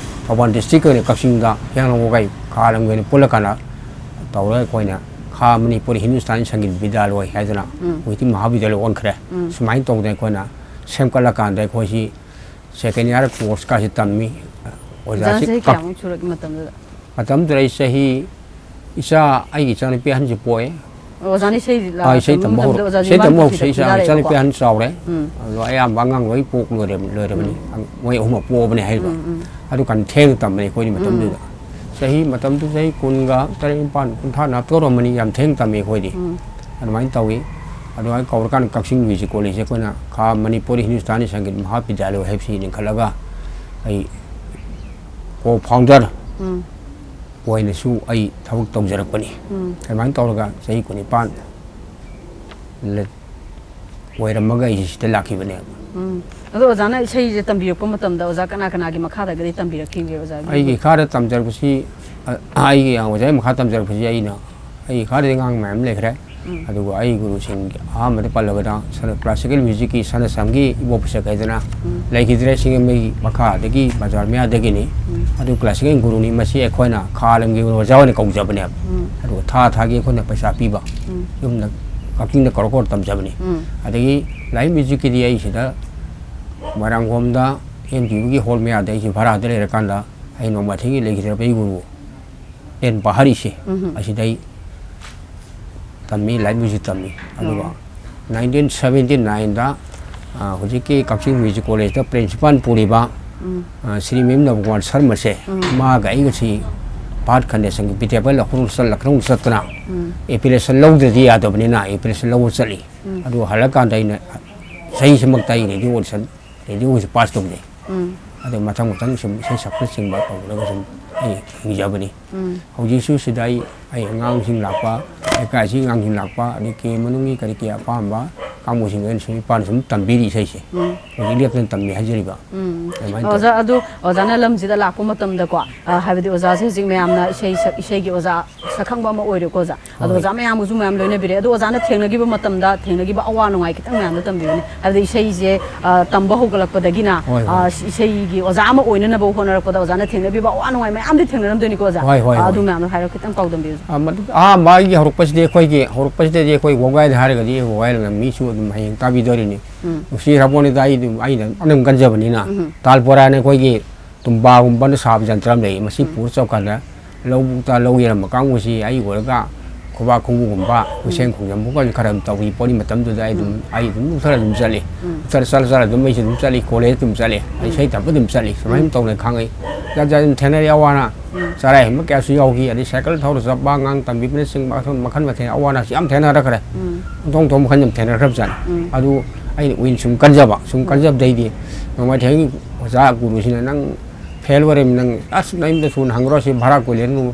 ꯊꯧꯕꯥꯜ district ꯑꯣꯏꯅ ꯀꯛꯆꯤꯡꯗ ꯍꯤꯌꯥꯡꯂꯝ ꯋꯥꯒꯩ ꯈꯥ ꯂꯝꯒꯤ ꯑꯣꯏꯅ ꯄꯨꯜꯂꯀꯥꯟꯗ ꯇꯧꯔꯒ ꯑꯩꯈꯣꯏꯅ ꯈꯥ ꯃꯅꯤꯄꯨꯔꯤ ꯍꯤꯟꯗꯨꯁꯇꯥꯅꯤ ꯁꯪꯒꯤꯠ ꯕꯤꯗ꯭ꯌꯥꯂꯣꯏ ꯍꯥꯏꯗꯅ ꯎꯝ꯫ ꯍꯧꯖꯤꯛꯇꯤ ꯃꯍꯥꯕꯤꯗ꯭ꯌꯥꯂꯣꯏ ꯑꯣꯟꯈ꯭ꯔꯦ꯫ ꯎꯝ꯫ ꯁꯨꯃꯥꯏꯅ ꯇꯧꯗꯅ ꯑꯩꯈꯣꯏꯅ ꯁꯦꯝꯒꯠꯂꯀꯥꯟꯗ ꯑꯩꯈꯣꯏꯁꯤ second year course ꯀꯥꯁꯦ ꯇꯝꯃꯤ꯫ ꯑꯣꯖꯥꯁꯤ ꯑꯣꯖꯥꯅ ꯆꯍꯤ ꯀꯛ-, ꯀꯌꯥꯃꯨꯛ ꯁꯨꯔꯒꯦ ꯃꯇꯝꯗꯨꯗ? ꯃꯇꯝꯗꯨꯗ ꯑꯩ ꯆꯍꯤ, ꯏꯆꯥ, ꯑꯩꯒꯤ ꯏꯆꯥꯅꯨꯄꯤ ꯑꯍꯟꯁꯤ ꯄꯣꯛꯑꯦ꯫ ꯑꯣꯖꯥꯅ ꯏꯁꯩ ꯂꯥ-, ꯑꯥ, ꯏꯁꯩ ꯇꯝꯕ ꯇꯝꯕ ꯍꯧꯔꯛ-, ꯍꯧꯔꯛ-, ꯏꯁꯩ ꯇꯝꯕ ꯍꯧꯔꯛꯁꯦ ꯏꯆꯥ, ꯏꯆꯥꯅꯨꯄꯤ ꯑꯍꯟ ꯆꯥꯎꯔꯦ꯫ ꯎꯝ꯫ ꯑꯗꯣ ꯑꯌꯥꯝꯕ ꯑꯉꯥꯡ ꯂꯣꯏ ꯄꯣꯛ ꯂꯣꯏꯔꯦ-, ꯂꯣꯏꯔꯕꯅꯤ꯫ ꯎꯝ꯫ ꯃꯣꯏ ꯑꯍꯨꯝꯃꯛ ꯄꯣꯛꯑꯕꯅꯦ ꯍꯥꯏꯔꯤꯕ꯫ ꯎꯝ, ꯎꯝ꯫ ꯑꯗꯨ ꯀꯟꯅ ꯊꯦꯡꯅ ꯇꯝꯕꯅꯦ ꯑꯩꯈꯣꯏꯗꯤ ꯃꯇꯝꯗꯨꯗ꯫ ꯎꯝ꯫ ꯆꯍꯤ, ꯃꯇꯝꯗꯨ ꯆꯍꯤ ꯀꯨꯟꯒ ꯇꯔꯦꯠ, ꯅꯤꯄꯥꯟ, ꯀꯨꯟꯊ꯭ꯔꯥ ꯅꯥꯞꯇꯧꯔꯝꯃꯅꯤ, ꯌꯥꯝ ꯊꯦꯡꯅ ꯇꯝꯃꯤ ꯑꯩꯈꯣꯏꯗꯤ꯫ ꯎꯝ꯫ ꯑꯗꯨꯃꯥꯏꯅ ꯇꯧꯏ꯫ ꯑꯗꯨꯃꯥꯏꯅ ꯀꯧꯔꯀꯥꯟꯗ ꯀꯛꯆꯤꯡ ꯃ꯭ꯌꯨꯖꯤꯛ ꯀꯣꯂꯦꯖꯁꯦ ꯑꯩꯈꯣꯏꯅ ꯈꯥ ꯃꯅꯤꯄꯨꯔꯤ ꯍꯤꯟꯗꯨꯁꯇꯥꯅꯤ ꯁꯪꯒꯤꯠ ꯃꯍꯥꯕꯤꯗ꯭ꯌꯥꯂꯌ ꯍꯥꯏꯕꯁꯤ ꯂꯤꯡꯈꯠꯂꯒ ꯑꯩ co-founder ꯎꯝ꯫ ꯑꯣꯏꯅꯁꯨ ꯑꯩ ꯊꯕꯛ ꯇꯧꯖꯔꯛꯄꯅꯤ꯫ ꯎꯝ꯫ ꯑꯗꯨꯃꯥꯏꯅ ꯇꯧꯔꯒ ꯆꯍꯤ ꯀꯨꯟꯅꯤꯄꯥꯟ ꯂ-, ꯑꯣꯏꯔꯝꯃꯒ ꯑꯩꯁꯦ ꯁꯤꯗ ꯂꯥꯛꯈꯤꯕꯅꯦꯕ꯫ ꯎꯝ꯫ ꯑꯗꯣ ꯑꯣꯖꯥꯅ ꯏꯁꯩꯁꯦ ꯇꯝꯕꯤꯔꯛꯄ ꯃꯇꯝꯗ ꯑꯣꯖꯥ ꯀꯅꯥ ꯀꯅꯥꯒꯤ ꯃꯈꯥꯗꯒꯗꯤ ꯇꯝꯕꯤꯔꯛꯈꯤꯒꯦ ꯑꯣꯖꯥꯒꯤ? ꯑꯩꯒꯤ ꯏꯈꯥꯗ ꯇꯝꯖꯔꯛꯄꯁꯤ, ꯑ, ꯑꯩꯒꯤ ꯑꯣꯖꯥꯒꯤ ꯃꯈꯥ ꯇꯝꯖꯔꯛꯄꯁꯤ ꯑꯩꯅ, ꯑꯩꯒꯤ ꯏꯈꯥꯗꯗꯤ ꯑꯉꯥꯡ ꯃꯌꯥꯝ ꯂꯩꯈ꯭ꯔꯦ꯫ ꯎꯝ꯫ ꯑꯗꯨꯒ ꯑꯩ ꯒꯨꯔꯨꯁꯤꯡ ꯑꯍꯥꯟꯕꯗ ꯄꯜꯂꯕꯗ ꯁꯅ-, classical musicꯀꯤ ꯁꯅꯥꯁꯝꯒꯤ ꯏꯕꯣ ꯄꯤꯁꯛ ꯍꯥꯏꯗꯅ ꯎꯝ꯫ ꯂꯩꯈꯤꯗ꯭ꯔꯦ꯫ ꯁꯤꯡꯖꯃꯩ ꯃꯈꯥꯗꯒꯤ ꯕꯖꯥꯔ ꯃꯌꯥꯗꯒꯤꯅꯤ꯫ ꯎꯝ꯫ ꯑꯗꯨ classical ꯒꯨꯔꯨꯅꯤ꯫ ꯃꯁꯤ ꯑꯩꯈꯣꯏꯅ ꯈꯥ ꯂꯝꯒꯤ ꯑꯣꯖꯥ ꯑꯣꯏꯅ ꯀꯧꯖꯕꯅꯦꯕ꯫ ꯎꯝ꯫ ꯑꯗꯨꯒ ꯊꯥ ꯊꯥꯒꯤ ꯑꯩꯈꯣꯏꯅ ꯄꯩꯁꯥ ꯄꯤꯕ꯫ ꯎꯝ꯫ ꯌꯨꯝꯗ ꯀꯛꯆꯤꯡꯗ ꯀꯧꯔ ꯀꯧꯔ ꯇꯝꯖꯕꯅꯤ꯫ ꯎꯝ꯫ ꯑꯗꯒꯤ line musicꯀꯤꯗꯤ ꯑꯩ ꯁꯤꯗ ꯃꯣꯏꯔꯥꯡꯈꯣꯝꯗ M T Vꯒꯤ hall ꯃꯌꯥꯗ ꯑꯩꯁꯦ ꯚꯔꯥꯗ ꯂꯩꯔꯀꯥꯟꯗ ꯑꯩ ꯅꯣꯡꯃ ꯊꯦꯡꯉꯤ ꯂꯩꯈꯤꯗ꯭ꯔꯕ ꯑꯩ ꯒꯨꯔꯨ ꯇꯦꯟ ꯕꯍꯔꯤꯁꯦ, ꯎꯝ꯫ ꯑꯁꯤꯗꯩ ꯇꯝꯃꯤ, ꯂꯥꯏꯔꯤꯛ ꯃ꯭ꯌꯨꯖꯤꯛ ꯇꯝꯃꯤ꯫ ꯑꯗꯨꯒ ꯑꯣ꯫ ꯅꯥꯏꯟꯇꯤꯟ ꯁꯚꯦꯟꯇꯤ ꯅꯥꯏꯟꯗ, ꯑ, ꯍꯧꯖꯤꯛꯀꯤ ꯀꯛꯆꯤꯡ ꯃ꯭ꯌꯨꯖꯤꯛ ꯀꯣꯂꯦꯖꯇ ꯄ꯭ꯔꯤꯟꯁꯤꯄꯥꯜ ꯄꯨꯔꯤꯕ, ꯎꯝ꯫ ꯑ, ꯁ꯭ꯔꯤ ꯃꯦꯝ ꯅꯕꯀꯨꯃꯥꯔ ꯁꯔꯃꯁꯦ, ꯎꯝ꯫ ꯃꯥꯒ ꯑꯩꯒꯁꯤ ꯚꯥꯔꯠ ꯈꯟꯗꯦ ꯁꯪꯒꯤꯠ ꯕꯤꯗ꯭ꯌꯥꯄꯥꯂꯤ ꯂꯈꯅꯧ ꯆꯠ-, ꯂꯈꯅꯧ ꯆꯠꯇꯅ ꯎꯝ꯫ ꯑꯦꯐꯤꯂꯤꯌꯦꯁꯟ ꯂꯧꯗ꯭ꯔꯗꯤ ꯌꯥꯗꯕꯅꯤꯅ ꯑꯦꯐꯤꯂꯤꯌꯦꯁꯟ ꯂꯧꯕ ꯆꯠꯂꯤ꯫ ꯎꯝ꯫ ꯑꯗꯨ ꯍꯜꯂꯛꯀꯥꯟꯗ ꯑꯩꯅ ꯆꯍꯤꯁꯤꯃꯛꯇ ꯑꯩ ꯔꯦꯗꯤꯑꯣ ꯑꯣꯗꯤꯁꯟ, ꯔꯦꯗꯤꯑꯣꯒꯤꯁꯨ ꯄꯥꯁ ꯇꯧꯖꯩ꯫ ꯎꯝ꯫ ꯑꯗꯨ ꯃꯊꯪ ꯃꯊꯪ ꯁꯨꯝ ꯏꯁꯩ ꯁꯛꯄꯅꯆꯤꯡꯕ ꯇꯧꯔꯒ ꯁꯨꯝ ꯑꯩ ꯍꯤꯡꯖꯕꯅꯤ꯫ ꯎꯝ꯫ ꯍꯧꯖꯤꯛꯁꯨ ꯁꯤꯗ ꯑꯩ, ꯑꯩ ꯑꯉꯥꯡꯁꯤꯡ ꯂꯥꯛꯄ, ꯂꯩꯀꯥꯏꯁꯤ ꯑꯉꯥꯡꯁꯤꯡ ꯂꯥꯛꯄ, ꯑꯗꯒꯤ ꯃꯅꯨꯡꯒꯤ ꯀꯔꯤ ꯀꯔꯤ ꯑꯄꯥꯝꯕ ꯀꯥꯡꯕꯨꯁꯤꯡ ꯑꯣꯏꯅ ꯁꯨꯝ ꯏꯄꯥꯅ ꯁꯨꯝ ꯇꯝꯕꯤꯔꯤ ꯏꯁꯩꯁꯦ꯫ ꯎꯝ꯫ ꯍꯧꯖꯤꯛ ꯂꯦꯞꯇꯅ ꯇꯝꯃꯤ ꯍꯥꯏꯖꯔꯤꯕ꯫ ꯎꯝ꯫ ꯑꯗꯨꯃꯥꯏꯅ ꯇꯧꯋꯤ꯫ ꯑꯣꯖꯥ, ꯑꯗꯨ ꯑꯣꯖꯥꯅ ꯂꯝꯁꯤꯗ ꯂꯥꯛꯄ ꯃꯇꯝꯗꯀꯣ, ꯑ, ꯍꯥꯏꯕꯗꯤ ꯑꯣꯖꯥꯁꯦ ꯍꯧꯖꯤꯛ ꯃꯌꯥꯝꯅ ꯏꯁꯩ ꯁꯛ-, ꯏꯁꯩꯒꯤ ꯑꯣꯖꯥ, ꯁꯛꯈꯪꯕ ꯑꯃ ꯑꯣꯏꯔꯦꯀꯣ ꯑꯣꯖꯥ꯫ ꯑꯗꯣ ꯍꯣꯏ꯫ ꯑꯣꯖꯥ ꯃꯌꯥꯝꯒꯁꯨ ꯃꯌꯥꯝ ꯂꯣꯏꯅꯕꯤꯔꯦ꯫ ꯑꯗꯣ ꯑꯣꯖꯥꯅ ꯊꯦꯡꯅꯈꯤꯕ ꯃꯇꯝꯗ ꯊꯦꯡꯅꯈꯤꯕ ꯑꯋꯥ ꯅꯨꯡꯉꯥꯏ ꯈꯤꯇꯪ ꯃꯌꯥꯝꯗ ꯇꯝꯕꯤꯌꯨꯅꯦ꯫ ꯍꯥꯏꯕꯗꯤ ꯏꯁꯩꯁꯦ, ꯑ, ꯇꯝꯕ ꯍꯧꯒꯠꯂꯛꯄꯗꯒꯤꯅ, ꯍꯣꯏ, ꯍꯣꯏ꯫ ꯑ, ꯏꯁꯩꯒꯤ ꯑꯣꯖꯥ ꯑꯃ ꯑꯣꯏꯅꯅꯕ ꯍꯣꯠꯅꯔꯛꯄꯗ ꯑꯣꯖꯥꯅ ꯊꯦꯡꯅꯕꯤꯕ ꯑꯋꯥ ꯅꯨꯡꯉꯥꯏ ꯃꯌꯥꯝꯗꯤ ꯊꯦꯡꯅꯔꯝꯗꯣꯏꯅꯤꯀꯣ ꯑꯣꯖꯥ꯫ ꯍꯣꯏ, ꯍꯣꯏ, ꯑ, ꯑꯗꯨ ꯍꯣꯏ꯫ ꯃꯌꯥꯝꯗꯣ ꯍꯥꯏꯔꯣ ꯈꯤꯇꯪ ꯄꯥꯎꯗꯝꯕꯤꯌꯨ꯫ ꯑ, ꯃꯗꯨ-, ꯑꯍꯥꯟꯕ ꯑꯩꯒꯤ ꯍꯧꯔꯛꯄꯁꯤꯗꯤ ꯑꯩꯈꯣꯏꯒꯤ, ꯍꯧꯔꯛꯄꯁꯤꯗꯗꯤ ꯑꯩꯈꯣꯏ ꯋꯥꯒꯥꯏꯗ ꯍꯥꯏꯔꯒꯗꯤ ꯋꯥꯒꯥꯏ ꯂꯝ ꯃꯤꯁꯨ ꯑꯗꯨꯝ ꯍꯌꯦꯡ ꯇꯥꯕꯤꯗꯣꯔꯤꯅꯤ꯫ ꯎꯝ꯫ ꯅꯨꯡꯁꯤ ꯍꯥꯄꯣꯅꯤꯗ ꯑꯩ ꯑꯗꯨꯝ, ꯑꯩꯅ ꯑꯗꯨꯝ ꯀꯟꯖꯕꯅꯤꯅ꯫ ꯎꯝ꯫ ꯇꯥꯜ ꯕꯣꯔꯥꯅ ꯑꯩꯈꯣꯏꯒꯤ ꯇꯨꯝꯕꯥꯒꯨꯝꯕꯅ ꯁꯥꯕ ꯖꯟꯇ꯭ꯔ ꯑꯃ ꯂꯩ꯫ ꯃꯁꯤ ꯎꯝ꯫ ꯄꯨꯔ ꯆꯠꯀꯥꯟꯗ ꯂꯧꯕꯨꯛꯇ ꯂꯧ ꯌꯩꯔꯝꯕ ꯀꯥꯡꯕꯨꯁꯤ ꯑꯩ ꯑꯣꯏꯔꯒ ꯈꯨꯕꯥꯛ ꯈꯨꯕꯨꯒꯨꯝꯕ, ꯎꯝ꯫ ꯈꯨꯠꯁꯦꯝ ꯈꯣꯡꯖꯝꯒꯨꯝꯕ ꯈꯔ ꯑꯗꯨꯝ ꯇꯧꯔꯤ ꯄꯣꯠꯅꯤ꯫ ꯃꯇꯝꯗꯨꯗ ꯑꯩ ꯑꯗꯨꯝ, ꯎꯝ꯫ ꯑꯩ ꯑꯗꯨꯝ ꯂꯧꯊꯔ ꯑꯗꯨꯝ ꯆꯠꯂꯤ꯫ ꯎꯝ꯫ ꯂꯧꯊꯔ ꯆꯠꯂ ꯆꯠꯂ ꯑꯗꯨꯝ ꯑꯩꯁꯨ ꯑꯗꯨꯝ ꯆꯠꯂꯤ, ꯀꯣꯂꯦꯖ ꯑꯗꯨꯝ ꯆꯠꯂꯤ, ꯎꯝ꯫ ꯏꯁꯩ ꯇꯝꯕ ꯑꯗꯨꯝ ꯆꯠꯂꯤ꯫ ꯁꯨꯃꯥꯏꯅ ꯎꯝ꯫ ꯇꯧꯅ ꯈꯪꯉꯛꯏ꯫ ꯖꯥꯠ ꯖꯥꯠ ꯑꯗꯨꯝ ꯊꯦꯡꯅꯔꯛꯏ ꯑꯋꯥ ꯑꯅꯥ꯫ ꯎꯝ꯫ ꯆꯔꯥ ꯍꯦꯟꯕ ꯀꯌꯥꯁꯨ ꯌꯥꯎꯈꯤ꯫ ꯑꯗꯩ ꯁꯥꯏꯀꯜ ꯊꯧꯔ ꯆꯠꯄ, ꯑꯉꯥꯡ ꯇꯝꯕꯤꯕꯅꯆꯤꯡꯕ, ꯑꯗꯨꯝ ꯃꯈꯜ ꯃꯊꯦꯜ ꯑꯋꯥ ꯑꯅꯥꯁꯨ ꯌꯥꯝ ꯊꯦꯡꯅꯔꯛꯈ꯭ꯔꯦ꯫ ꯎꯝ꯫ ꯑꯣꯟꯊꯣꯛ ꯑꯣꯟꯊꯣꯛꯄ ꯃꯈꯜ ꯌꯥꯝ ꯊꯦꯡꯅꯔꯛꯈ꯭ꯔꯕꯖꯥꯠꯅꯤ꯫ ꯎꯝ꯫ ꯑꯗꯨ ꯑꯩꯅ ꯎꯏꯅ ꯁꯨꯝ ꯀꯟꯖꯕ, ꯁꯨꯝ ꯎꯝ꯫ ꯀꯟꯖꯕꯗꯩꯗꯤ ꯅꯣꯡꯃꯥꯏ ꯊꯦꯡ ꯑꯣꯖꯥ ꯒꯨꯔꯨꯁꯤꯅ, "ꯅꯪ ꯐꯦꯜ ꯑꯣꯏꯔꯦ, ꯅꯪ ꯑꯁ ꯅꯌꯨꯝꯗ ꯊꯨꯅ ꯍꯟꯈ꯭ꯔꯣ, ꯁꯤ ꯚꯔꯥ ꯀꯨꯏꯔꯦ, ꯅꯪ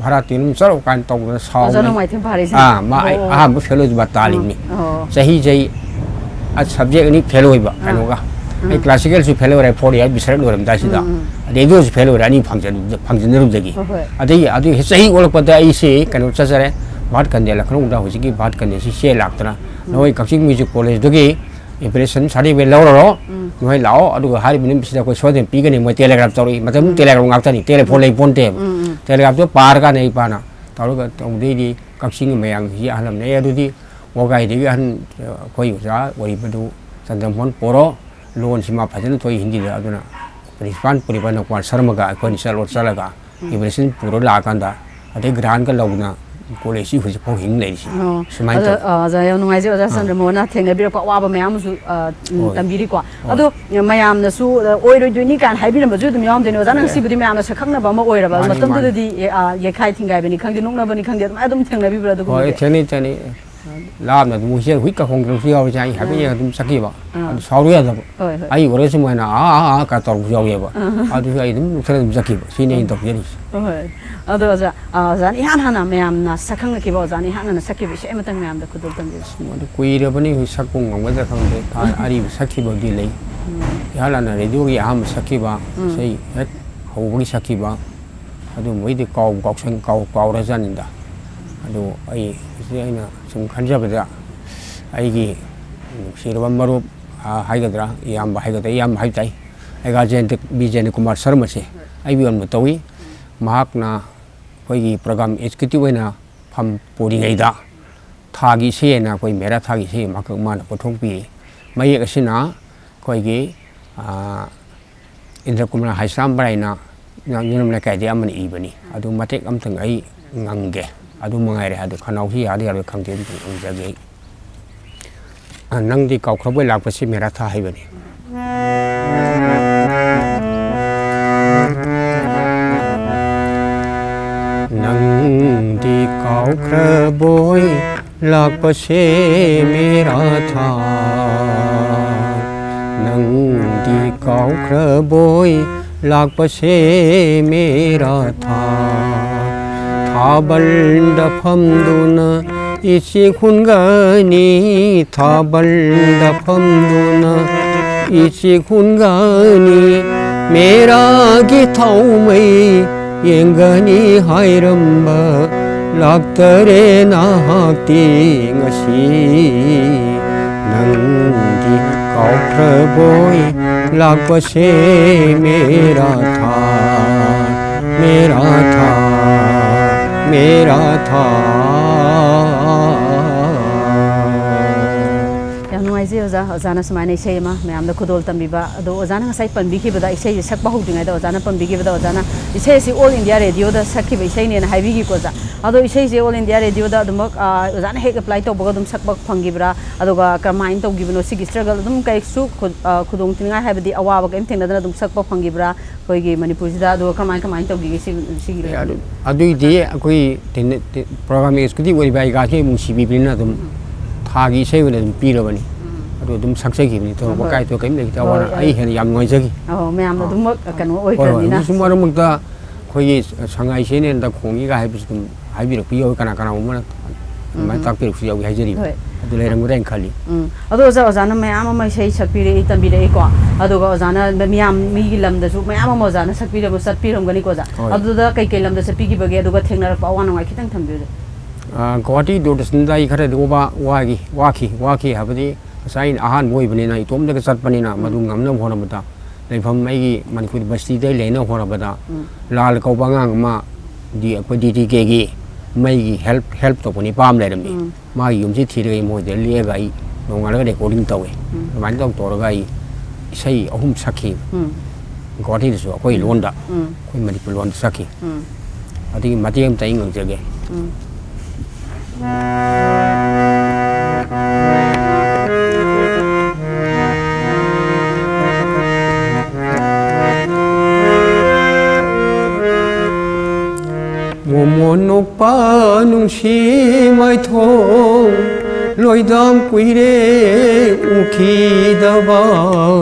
ꯚꯔꯥ ꯇꯤꯡꯅ ꯑꯗꯨꯝ ꯆꯠꯂꯣ" ꯀꯥꯏꯅ ꯇꯧꯗꯅ ꯑꯣꯖꯥ ꯁꯥꯎꯕꯅꯤ꯫ ꯅꯣꯡꯃꯥꯏꯊꯦꯝ ꯐꯥꯔꯤꯁꯤꯅ? ꯑꯥ, ꯃꯥ ꯑꯩ ꯑꯣ꯫ ꯑꯍꯥꯟꯕ ꯐꯦꯜ ꯑꯣꯏꯗꯕ ꯇꯥꯜꯂꯤꯕꯅꯤ꯫ ꯎꯝ, ꯑꯣ꯫ ꯆꯍꯤ, ꯆꯍꯤ, ꯑ, ꯁꯕꯖꯦꯛ ꯑꯅꯤ ꯐꯦꯜ ꯑꯣꯏꯕ, ꯑꯥ꯫ ꯀꯩꯅꯣꯒ꯫ ꯑꯩ ꯎꯝ꯫ ꯀ꯭ꯂꯥꯁꯤꯀꯦꯜꯁꯨ ꯐꯦꯜ ꯑꯣꯏꯔꯦ, ꯐꯣꯔ ꯏꯌꯥꯔ ꯕꯤꯁꯔꯠ ꯂꯣꯏꯔꯝꯗꯥꯏꯁꯤꯗ꯫ ꯎꯝ, ꯎꯝ꯫ ꯔꯦꯗꯤꯑꯣꯁꯨ ꯐꯦꯜ ꯑꯣꯏꯔꯦ, ꯑꯅꯤ ꯐꯪꯖꯟ-, ꯐꯪꯖꯟꯅꯔꯨꯕꯗꯒꯤ꯫ ꯍꯣꯏ, ꯍꯣꯏ꯫ ꯑꯗꯒꯤ, ꯑꯗꯨꯒꯤ ꯆꯍꯤ ꯑꯣꯜꯂꯛꯄꯗ ꯑꯩꯁꯤ ꯀꯩꯅꯣ ꯆꯠꯆꯔꯦ, ꯚꯥꯔꯠ ꯀꯟꯗꯦ ꯂꯈꯅꯧꯗ ꯍꯧꯖꯤꯛꯀꯤ ꯚꯥꯔꯠ ꯀꯟꯗꯦꯁꯤ ꯆꯦ ꯂꯥꯛꯇꯅ, ꯎꯝ꯫ ꯅꯈꯣꯏ ꯀꯛꯆꯤꯡ ꯃ꯭ꯌꯨꯖꯤꯛ ꯀꯣꯂꯦꯖꯇꯒꯤ ꯏꯝꯄ꯭ꯔꯦꯁꯟ ꯁꯥꯔꯇꯤꯐꯤꯀꯦꯠ ꯂꯧꯔꯔꯣ, ꯎꯝ꯫ ꯅꯈꯣꯏ ꯂꯥꯛꯑꯣ, ꯑꯗꯨꯒ ꯍꯥꯏꯔꯤꯕ ꯅꯨꯃꯤꯠꯁꯤꯗ ꯑꯩꯈꯣꯏ ꯁꯣꯏꯗꯅ ꯄꯤꯒꯅꯤ, ꯃꯣꯏ ꯇꯦꯂꯦꯒ꯭ꯔꯥꯐ ꯇꯧꯔꯛꯏ꯫ ꯃꯇꯝꯗꯨ ꯎꯝ꯫ ꯇꯦꯂꯦꯒ꯭ꯔꯥꯐ ꯉꯥꯛꯇꯅꯤ, ꯇꯦꯂꯦꯐꯣꯟ ꯎꯝ꯫ ꯂꯩꯕ ꯄꯣꯟꯇꯦꯕ꯫ ꯎꯝ, ꯎꯝ꯫ ꯇꯦꯂꯦꯒ꯭ꯔꯥꯐꯇꯣ ꯄꯥꯔꯀꯥꯟꯗ ꯏꯄꯥꯅ ꯇꯧꯔꯒ ꯇꯧꯗꯩꯗꯤ ꯀꯛꯆꯤꯡꯒꯤ ꯃꯌꯥꯝꯁꯤ ꯑꯍꯜ ꯑꯃꯅ, "ꯑꯦ, ꯑꯗꯨꯗꯤ ꯋꯥꯒꯥꯏꯗꯒꯤ ꯑꯍꯟ, ꯑꯩꯈꯣꯏ ꯑꯣꯖꯥ ꯑꯣꯏꯔꯤꯕꯗꯨ ꯆꯟꯗ꯭ꯔꯃꯣꯍꯟ ꯄꯣꯔꯣ, ꯂꯣꯟꯁꯤ ꯃꯥ ꯐꯖꯅ ꯊꯣꯛꯏ ꯍꯤꯟꯗꯤꯗ, ꯑꯗꯨꯅ ꯄ꯭ꯔꯤꯟꯁꯤꯄꯥꯜ ꯄꯨꯔꯤꯕ ꯅꯀꯨꯃꯥꯔ ꯁꯔꯃꯒ ꯑꯩꯈꯣꯏꯅꯤ ꯆꯠꯂꯣ, ꯆꯠꯂꯒ ꯏꯕꯔꯦꯁꯟ ꯄꯨꯔ ꯂꯥꯛꯑꯀꯥꯟꯗ ꯑꯗꯩ ꯒ꯭ꯔꯥꯟꯒ ꯂꯧꯗꯅ ꯀꯣꯂꯦꯖꯁꯤ ꯍꯧꯖꯤꯛꯐꯥꯎ ꯍꯤꯡ ꯂꯩꯔꯤꯁꯤ꯫ ꯑꯣ, ꯁꯨꯃꯥꯏꯅ ꯑꯗꯣ ꯑ, ꯑꯣꯖꯥ, ꯌꯥꯝ ꯅꯨꯡꯉꯥꯏꯖꯩ ꯑꯣꯖꯥ ꯑꯥ꯫ ꯆꯟꯗ꯭ꯔꯃꯣꯍꯟꯅ ꯊꯦꯡꯅꯕꯤꯔꯛꯄ ꯑꯋꯥꯕ ꯃꯌꯥꯝ ꯑꯃꯁꯨ ꯑ, ꯎꯝ, ꯍꯣꯏ꯫ ꯇꯝꯕꯤꯔꯤꯀꯣ꯫ ꯍꯣꯏ꯫ ꯑꯗꯣ ꯃꯌꯥꯝꯅꯁꯨ ꯑ, ꯑꯣꯏꯔꯣꯏꯗꯣꯏꯅꯤ ꯀꯥꯏꯅ ꯍꯥꯏꯕꯤꯔꯝꯕꯁꯨ ꯑꯗꯨꯝ ꯌꯥꯎꯔꯝꯗꯣꯏꯅꯦ ꯑꯣꯖꯥꯅ꯫ ꯑꯦ꯫ ꯉꯁꯤꯕꯨꯗꯤ ꯃꯌꯥꯝꯅ ꯁꯛꯈꯪꯅꯕ ꯑꯃ ꯑꯣꯏꯔꯕ ꯃꯥꯅꯤ, ꯃꯇꯝꯗꯨꯗꯗꯤ ꯑꯦ, ꯑ, ꯌꯩꯈꯥꯏ ꯊꯤꯡꯒꯥꯏꯕꯅꯤ ꯈꯪꯗꯦ, ꯅꯣꯛꯅꯕꯅꯤ ꯈꯪꯗꯦ, ꯑꯗꯨꯃꯥꯏꯅ ꯑꯗꯨꯝ ꯊꯦꯡꯅꯕꯤꯕ꯭ꯔꯥ ꯍꯣꯏ, ꯑꯗꯨꯒꯨꯝꯕꯗꯤ? ꯊꯦꯡꯅꯩ, ꯊꯦꯡꯅꯩ꯫ ꯂꯥꯞꯅ ꯑꯗꯨꯝ ꯍꯨꯏꯁꯦ ꯍꯨꯏ ꯀꯈꯣꯡꯗ꯭ꯔꯁꯨ ꯌꯥꯎꯔꯤꯁꯦ ꯑꯩ ꯍꯥꯏꯐꯦꯠ ꯑꯥ꯫ ꯌꯦꯡꯉ ꯑꯗꯨꯝ ꯆꯠꯈꯤꯕ꯫ ꯑꯥ꯫ ꯑꯗꯨ ꯁꯥꯎꯔꯨ ꯌꯥꯗꯕ꯫ ꯍꯣꯏ, ꯍꯣꯏ꯫ ꯑꯩ ꯑꯣꯏꯔꯒꯁꯨ ꯃꯣꯏꯅ ꯑꯥ ꯑꯥ ꯑꯥ ꯀ ꯇꯧꯔꯛꯄꯁꯨ ꯌꯥꯎꯋꯦꯕ꯫ ꯑꯥ꯫ ꯑꯗꯨꯁꯨ ꯑꯩ ꯑꯗꯨꯝ ꯈꯔ ꯑꯗꯨꯝ ꯆꯠꯈꯤꯕ꯫ ꯁꯤꯅꯤ ꯑꯩꯅ ꯇꯧꯖꯔꯤꯁꯦ꯫ ꯍꯣꯏ꯫ ꯑꯗꯣ ꯑꯣꯖꯥ, ꯑ, ꯑꯣꯖꯥꯅ ꯏꯍꯥꯟ ꯍꯥꯟꯅ ꯃꯌꯥꯝꯅ ꯁꯛꯈꯪꯅꯈꯤꯕ, ꯑꯣꯖꯥꯅ ꯏꯍꯥꯟ ꯍꯥꯟꯅ ꯁꯛꯈꯤꯕ ꯏꯁꯩ ꯑꯃꯇꯪ ꯃꯌꯥꯝꯗ ꯈꯨꯗꯣꯜ ꯇꯝꯕꯤꯌꯨ꯫ ꯑꯗꯨ ꯀꯨꯏꯔꯕꯅꯤ ꯍꯧꯖꯤꯛ ꯁꯛꯄ ꯉꯝꯒꯗ꯭ꯔꯥ ꯈꯪꯗꯦ꯫ ꯊꯥꯏꯅ ꯑꯔꯤꯕ ꯁꯛꯈꯤꯕꯗꯤ ꯂꯩ꯫ ꯏꯍꯥꯟ ꯍꯥꯟꯅ ꯔꯦꯗꯤꯑꯣꯒꯤ ꯑꯍꯥꯟꯕ ꯁꯛꯈꯤꯕ ꯎꯝ꯫ ꯏꯁꯩ ꯍꯦꯛ ꯍꯧꯕꯒꯤ ꯁꯛꯈꯤꯕ ꯑꯗꯨꯝꯕꯩꯗꯤ ꯀꯥꯎ ꯀꯥꯎꯁꯟ ꯀꯥꯎ ꯀꯥꯎꯔꯖꯥꯠꯅꯤꯗ꯫ ꯑꯗꯨ ꯑꯩ ꯍꯧꯖꯤꯛ ꯑꯩꯅ ꯁꯨꯝ ꯈꯟꯖꯕꯗ ꯑꯩꯒꯤ ꯅꯨꯡꯁꯤꯔꯕ ꯃꯔꯨꯞ, ꯑ, ꯍꯥꯏꯒꯗ꯭ꯔꯥ, ꯏꯌꯥꯝꯕ ꯍꯥꯏꯒꯗ꯭ꯔꯥ, ꯏꯌꯥꯝꯕ ꯍꯥꯏꯕ ꯇꯥꯏ, ꯑꯩꯒ ꯖꯌꯟꯇ ꯕꯤꯖꯦꯟꯗ꯭ꯔ ꯀꯨꯃꯥꯔ ꯁꯔꯃꯁꯦ ꯑꯩꯕꯨ ꯌꯥꯝꯅ ꯇꯧꯏ꯫ ꯃꯍꯥꯛꯅ ꯑꯩꯈꯣꯏꯒꯤ ꯄ꯭ꯔꯣꯒ꯭ꯔꯥꯝ ꯑꯦꯛꯖꯤꯀ꯭ꯌꯨꯇꯤꯚ ꯑꯣꯏꯅ ꯐꯝ ꯄꯨꯔꯤꯉꯩꯗ ꯊꯥꯒꯤ ꯏꯁꯩ ꯍꯥꯏꯅ ꯑꯩꯈꯣꯏ ꯃꯦꯔꯥ ꯊꯥꯒꯤ ꯏꯁꯩ ꯑꯃꯈꯛ ꯃꯥꯅ ꯄꯨꯊꯣꯛꯄꯤ꯫ ꯃꯌꯦꯛ ꯑꯁꯤꯅ ꯑꯩꯈꯣꯏꯒꯤ, ꯑ, ꯏꯟꯗ꯭ꯔ ꯀꯨꯃꯥꯔ ꯍꯥꯏꯁ꯭ꯔꯥꯝ ꯕꯔꯥꯏꯅ ꯌꯨꯅꯝ ꯂꯩꯀꯥꯏꯗꯒꯤ ꯑꯃꯅ ꯏꯕꯅꯤ꯫ ꯑꯗꯨ ꯃꯇꯦꯛ ꯑꯃꯇꯪ ꯑꯩ ꯉꯪꯒꯦ꯫ ꯑꯗꯨ ꯃꯉꯥꯏꯔꯦ꯫ ꯑꯗꯨ ꯈꯅꯥꯎꯁꯤ ꯌꯥꯗ ꯌꯥꯔꯣꯏ ꯈꯪꯗꯦ꯫ ꯑꯗꯨꯝ ꯉꯪꯖꯒꯦ ꯑꯩ꯫ ꯑ, ꯅꯪꯗꯤ ꯀꯥꯎꯈ꯭ꯔꯕꯣꯏ ꯂꯥꯛꯄꯁꯤ ꯃꯦꯔꯥ ꯊꯥ ꯍꯩꯕꯅꯤ꯫ ꯅꯪꯗꯤ ꯀꯥꯎꯈ꯭ꯔꯕꯣꯏ ꯂꯥꯛꯄꯁꯦ ꯃꯦꯔꯥ ꯊꯥ꯫ ꯅꯪꯗꯤ ꯀꯥꯎꯈ꯭ꯔꯕꯣꯏ ꯂꯥꯛꯄꯁꯦ ꯃꯦꯔꯥ ꯊꯥ꯫ ꯊꯥꯕꯜꯗ ꯐꯝꯗꯨꯅ ꯏꯆꯦ ꯍꯨꯟꯒꯅꯤ, ꯊꯥꯕꯜꯗ ꯐꯝꯗꯨꯅ ꯏꯆꯦ ꯍꯨꯟꯒꯅꯤ꯫ ꯃꯦꯔꯥꯒꯤ ꯊꯥꯎꯃꯩ ꯌꯦꯡꯒꯅꯤ ꯍꯥꯏꯔꯝꯕ ꯂꯥꯛꯇꯔꯦ ꯅꯍꯥꯛꯇꯤ ꯉꯁꯤ꯫ ꯅꯪꯗꯤ ꯀꯥꯎꯈ꯭ꯔꯕꯣꯏ ꯂꯥꯛꯄꯁꯦ ꯃꯦꯔꯥ ꯊꯥ, ꯃꯦꯔꯥ ꯊꯥ, ꯃꯦꯔꯥ ꯊꯥ꯫ ꯌꯥꯝ ꯅꯨꯡꯉꯥꯏ꯫ ꯑꯩꯁꯦ ꯑꯣꯖꯥ, ꯑꯣꯖꯥꯅ ꯁꯨꯃꯥꯏꯅ ꯏꯁꯩ ꯑꯃ ꯃꯌꯥꯝꯗ ꯈꯨꯗꯣꯜ ꯇꯝꯕꯤꯕ, ꯑꯗꯣ ꯑꯣꯖꯥꯅ ꯉꯁꯥꯏ ꯄꯟꯕꯤꯈꯤꯕꯗ, ꯏꯁꯩꯁꯦ ꯁꯛꯄ ꯍꯧꯗ꯭ꯔꯤꯉꯩꯗ ꯑꯣꯖꯥꯅ ꯄꯟꯕꯤꯈꯤꯕꯗ, ꯑꯣꯖꯥꯅ ꯏꯁꯩ ꯑꯁꯤ All India Radioꯗ ꯁꯛꯈꯤꯕ ꯏꯁꯩꯅꯦꯅ ꯍꯥꯏꯕꯤꯈꯤꯀꯣ ꯑꯣꯖꯥ꯫ ꯑꯗꯣ ꯏꯁꯩꯁꯦ All India Radioꯗ ꯑꯗꯨꯃꯛ, ꯑ, ꯑꯣꯖꯥꯅ ꯍꯦꯛ ꯑꯦꯄ꯭ꯂꯥꯏ ꯇꯧꯕꯒ ꯑꯗꯨꯝ ꯁꯛꯄ ꯐꯪꯈꯤꯕ꯭ꯔꯥ? ꯑꯗꯨꯒ ꯀꯔꯝꯍꯥꯏꯅ ꯇꯧꯈꯤꯕꯅꯣ? ꯁꯤꯒꯤ ꯁ꯭ꯇ꯭ꯔꯒꯜ ꯑꯗꯨꯝ ꯀꯩꯁꯨ ꯈꯨ-, ꯑ, ꯈꯨꯗꯣꯡ ꯊꯤꯅꯤꯡꯉꯥꯏ ꯍꯥꯏꯕꯗꯤ ꯑꯋꯥꯕ ꯀꯔꯤꯝ ꯊꯦꯡꯅꯗꯅ ꯑꯗꯨꯝ ꯁꯛꯄ ꯐꯪꯈꯤꯕ꯭ꯔꯥ? ꯑꯩꯈꯣꯏꯒꯤ ꯃꯅꯤꯄꯨꯔꯁꯤꯗ꯫ ꯑꯗꯨꯒ ꯀꯃꯥꯏ, ꯀꯃꯥꯏꯅ ꯇꯧꯈꯤꯒꯦ ꯁꯤ, ꯁꯤꯒꯤ ꯑꯦ, ꯑꯗꯨ, ꯑꯗꯨꯏꯗꯤ ꯑꯩꯈꯣꯏ ꯇꯦꯅꯦ-, ꯇꯦ-, ꯄ꯭ꯔꯣꯒ꯭ꯔꯥꯝ ꯑꯦꯛꯁꯤꯀ꯭ꯌꯨꯇꯤꯚ ꯑꯣꯏꯔꯤꯕ ꯑꯩꯒꯥꯁꯤ ꯑꯃꯨꯛ ꯁꯤꯕꯤꯕꯅꯤꯅ ꯑꯗꯨꯝ ꯊꯥꯒꯤ ꯏꯁꯩ ꯑꯣꯏꯅ ꯑꯗꯨꯝ ꯄꯤꯔꯕꯅꯤ꯫ ꯑꯗꯨ ꯑꯗꯨꯝ ꯁꯛꯆꯈꯤꯕꯅꯤ꯫ ꯊꯣꯏꯗꯣꯛꯄ ꯍꯣꯏ꯫ ꯀꯥꯏꯊꯣꯛ ꯀꯔꯤꯝ ꯂꯩꯇꯦ꯫ ꯍꯣꯏ, ꯑꯋꯥꯅ ꯑꯩ ꯑꯩ ꯍꯦꯟꯅ ꯌꯥꯝ ꯅꯨꯡꯉꯥꯏꯖꯈꯤ꯫ ꯑꯍꯣ, ꯃꯌꯥꯝꯅ ꯑꯥ꯫ ꯑꯗꯨꯃꯛ ꯀꯩꯅꯣ ꯍꯣꯏ, ꯍꯣꯏ꯫ ꯑꯣꯏꯈ꯭ꯔꯕꯅꯤꯅ꯫ ꯍꯧꯖꯤꯛꯁꯨ ꯃꯔꯛ ꯃꯔꯛꯇ ꯑꯩꯈꯣꯏꯒꯤ ꯁꯉꯥꯏ ꯏꯁꯩꯅꯦꯅ ꯈꯣꯡꯉꯤꯒ ꯍꯥꯏꯕꯁꯨ ꯑꯗꯨꯝ ꯍꯥꯏꯕꯤꯔꯛꯄ ꯌꯥꯎꯏ, ꯀꯅꯥ ꯀꯅꯥꯒꯨꯝꯕꯅ ꯑꯗꯨꯃꯥꯏꯅ ꯎꯝ꯫ ꯇꯥꯛꯄꯤꯔꯛꯄꯁꯨ ꯌꯥꯎꯏ ꯍꯥꯏꯖꯔꯤꯕ꯫ ꯍꯣꯏ꯫ ꯑꯗꯨ ꯂꯩꯔꯝꯒꯗ꯭ꯔꯥ ꯍꯥꯏꯅ ꯈꯜꯂꯤ꯫ ꯎꯝ꯫ ꯑꯗꯣ ꯑꯣꯖꯥ, ꯑꯣꯖꯥꯅ ꯃꯌꯥꯝ ꯑꯃ ꯏꯁꯩ ꯁꯛꯄꯤꯔꯛꯏ, ꯇꯝꯕꯤꯔꯛꯏꯀꯣ꯫ ꯑꯗꯨꯒ ꯑꯣꯖꯥꯅ ꯃꯤꯌꯥꯝ, ꯃꯤꯒꯤ ꯂꯝꯗꯁꯨ ꯃꯌꯥꯝ ꯑꯃ ꯑꯣꯖꯥꯅ ꯁꯛꯄꯤꯔꯕ, ꯆꯠꯄꯤꯔꯝꯒꯅꯤꯀꯣ ꯑꯣꯖꯥ꯫ ꯍꯣꯏ꯫ ꯑꯗꯨꯗ ꯀꯩꯀꯩ ꯂꯝꯗ ꯆꯠꯄꯤꯈꯤꯕꯒꯦ? ꯑꯗꯨꯒ ꯊꯦꯡꯅꯔꯛꯄ ꯑꯋꯥ ꯅꯨꯡꯉꯥꯏ ꯈꯤꯇꯪ ꯊꯝꯕꯤꯌꯨ꯫ ꯑꯥ, ꯒꯨꯋꯥꯍꯥꯇꯤ ꯗꯨꯔꯗꯔꯁꯟꯗ ꯑꯩ ꯈꯔꯗꯤ ꯋꯥ-, ꯋꯥꯈꯤ, ꯋꯥꯈꯤ, ꯋꯥꯈꯤ ꯍꯥꯏꯕꯗꯤ ꯉꯁꯥꯏ ꯑꯩꯅ ꯑꯍꯥꯟꯕ ꯑꯣꯏꯕꯅꯤꯅ, ꯏꯇꯣꯝꯇꯒ ꯆꯠꯄꯅꯤꯅ, ꯎꯝ꯫ ꯃꯗꯨ ꯉꯝꯅꯕ ꯍꯣꯠꯅꯕꯗ ꯂꯩꯐꯝ ꯑꯩꯒꯤ ꯃꯅꯤꯄꯨꯔ ꯕꯁꯇꯤꯗ ꯂꯩꯅꯕ ꯍꯣꯠꯅꯕꯗ ꯎꯝ꯫ ꯂꯥꯜ ꯀꯧꯕ ꯑꯉꯥꯡ ꯑꯃ ꯗꯤ ꯑꯩꯈꯣꯏ ꯗꯤ ꯇꯤ ꯀꯦꯒꯤ ꯃꯩꯒꯤ ꯍꯦꯜꯞ, ꯍꯦꯜꯞ ꯇꯧꯕ ꯅꯤꯄꯥ ꯑꯃ ꯂꯩꯔꯝꯃꯤ꯫ ꯎꯝ꯫ ꯃꯥꯒꯤ ꯌꯨꯝꯁꯤ ꯊꯤꯔꯒ ꯑꯩ ꯃꯣꯏꯗ ꯂꯦꯛꯑꯒ ꯑꯩ ꯅꯣꯡꯉꯥꯜꯂꯒ ꯔꯦꯀꯣꯔꯗꯤꯡ ꯇꯧꯋꯦ꯫ ꯎꯝ꯫ ꯑꯗꯨꯃꯥꯏꯅ ꯇꯧ ꯇꯧꯔꯒ ꯑꯩ ꯏꯁꯩ ꯑꯍꯨꯝ ꯁꯛꯈꯤ꯫ ꯎꯝ꯫ ꯒꯨꯋꯥꯍꯥꯇꯤꯗꯁꯨ ꯑꯩꯈꯣꯏ ꯎꯝ꯫ ꯂꯣꯟꯗ, ꯎꯝ꯫ ꯑꯩꯈꯣꯏ ꯃꯅꯤꯄꯨꯔ ꯂꯣꯟꯗ ꯁꯛꯈꯤ꯫ ꯎꯝ꯫ ꯑꯗꯨꯒꯤ ꯃꯇꯦꯛ ꯑꯃꯇ ꯑꯩ ꯉꯥꯡꯖꯒꯦ꯫ ꯎꯝ꯫ ꯃꯣꯃꯣꯟ ꯅꯨꯄꯥ ꯅꯨꯡꯁꯤ ꯃꯥꯏꯊꯣꯡ, ꯂꯣꯏꯗꯥꯝ ꯀꯨꯏꯔꯦ ꯎꯈꯤꯗꯕ꯫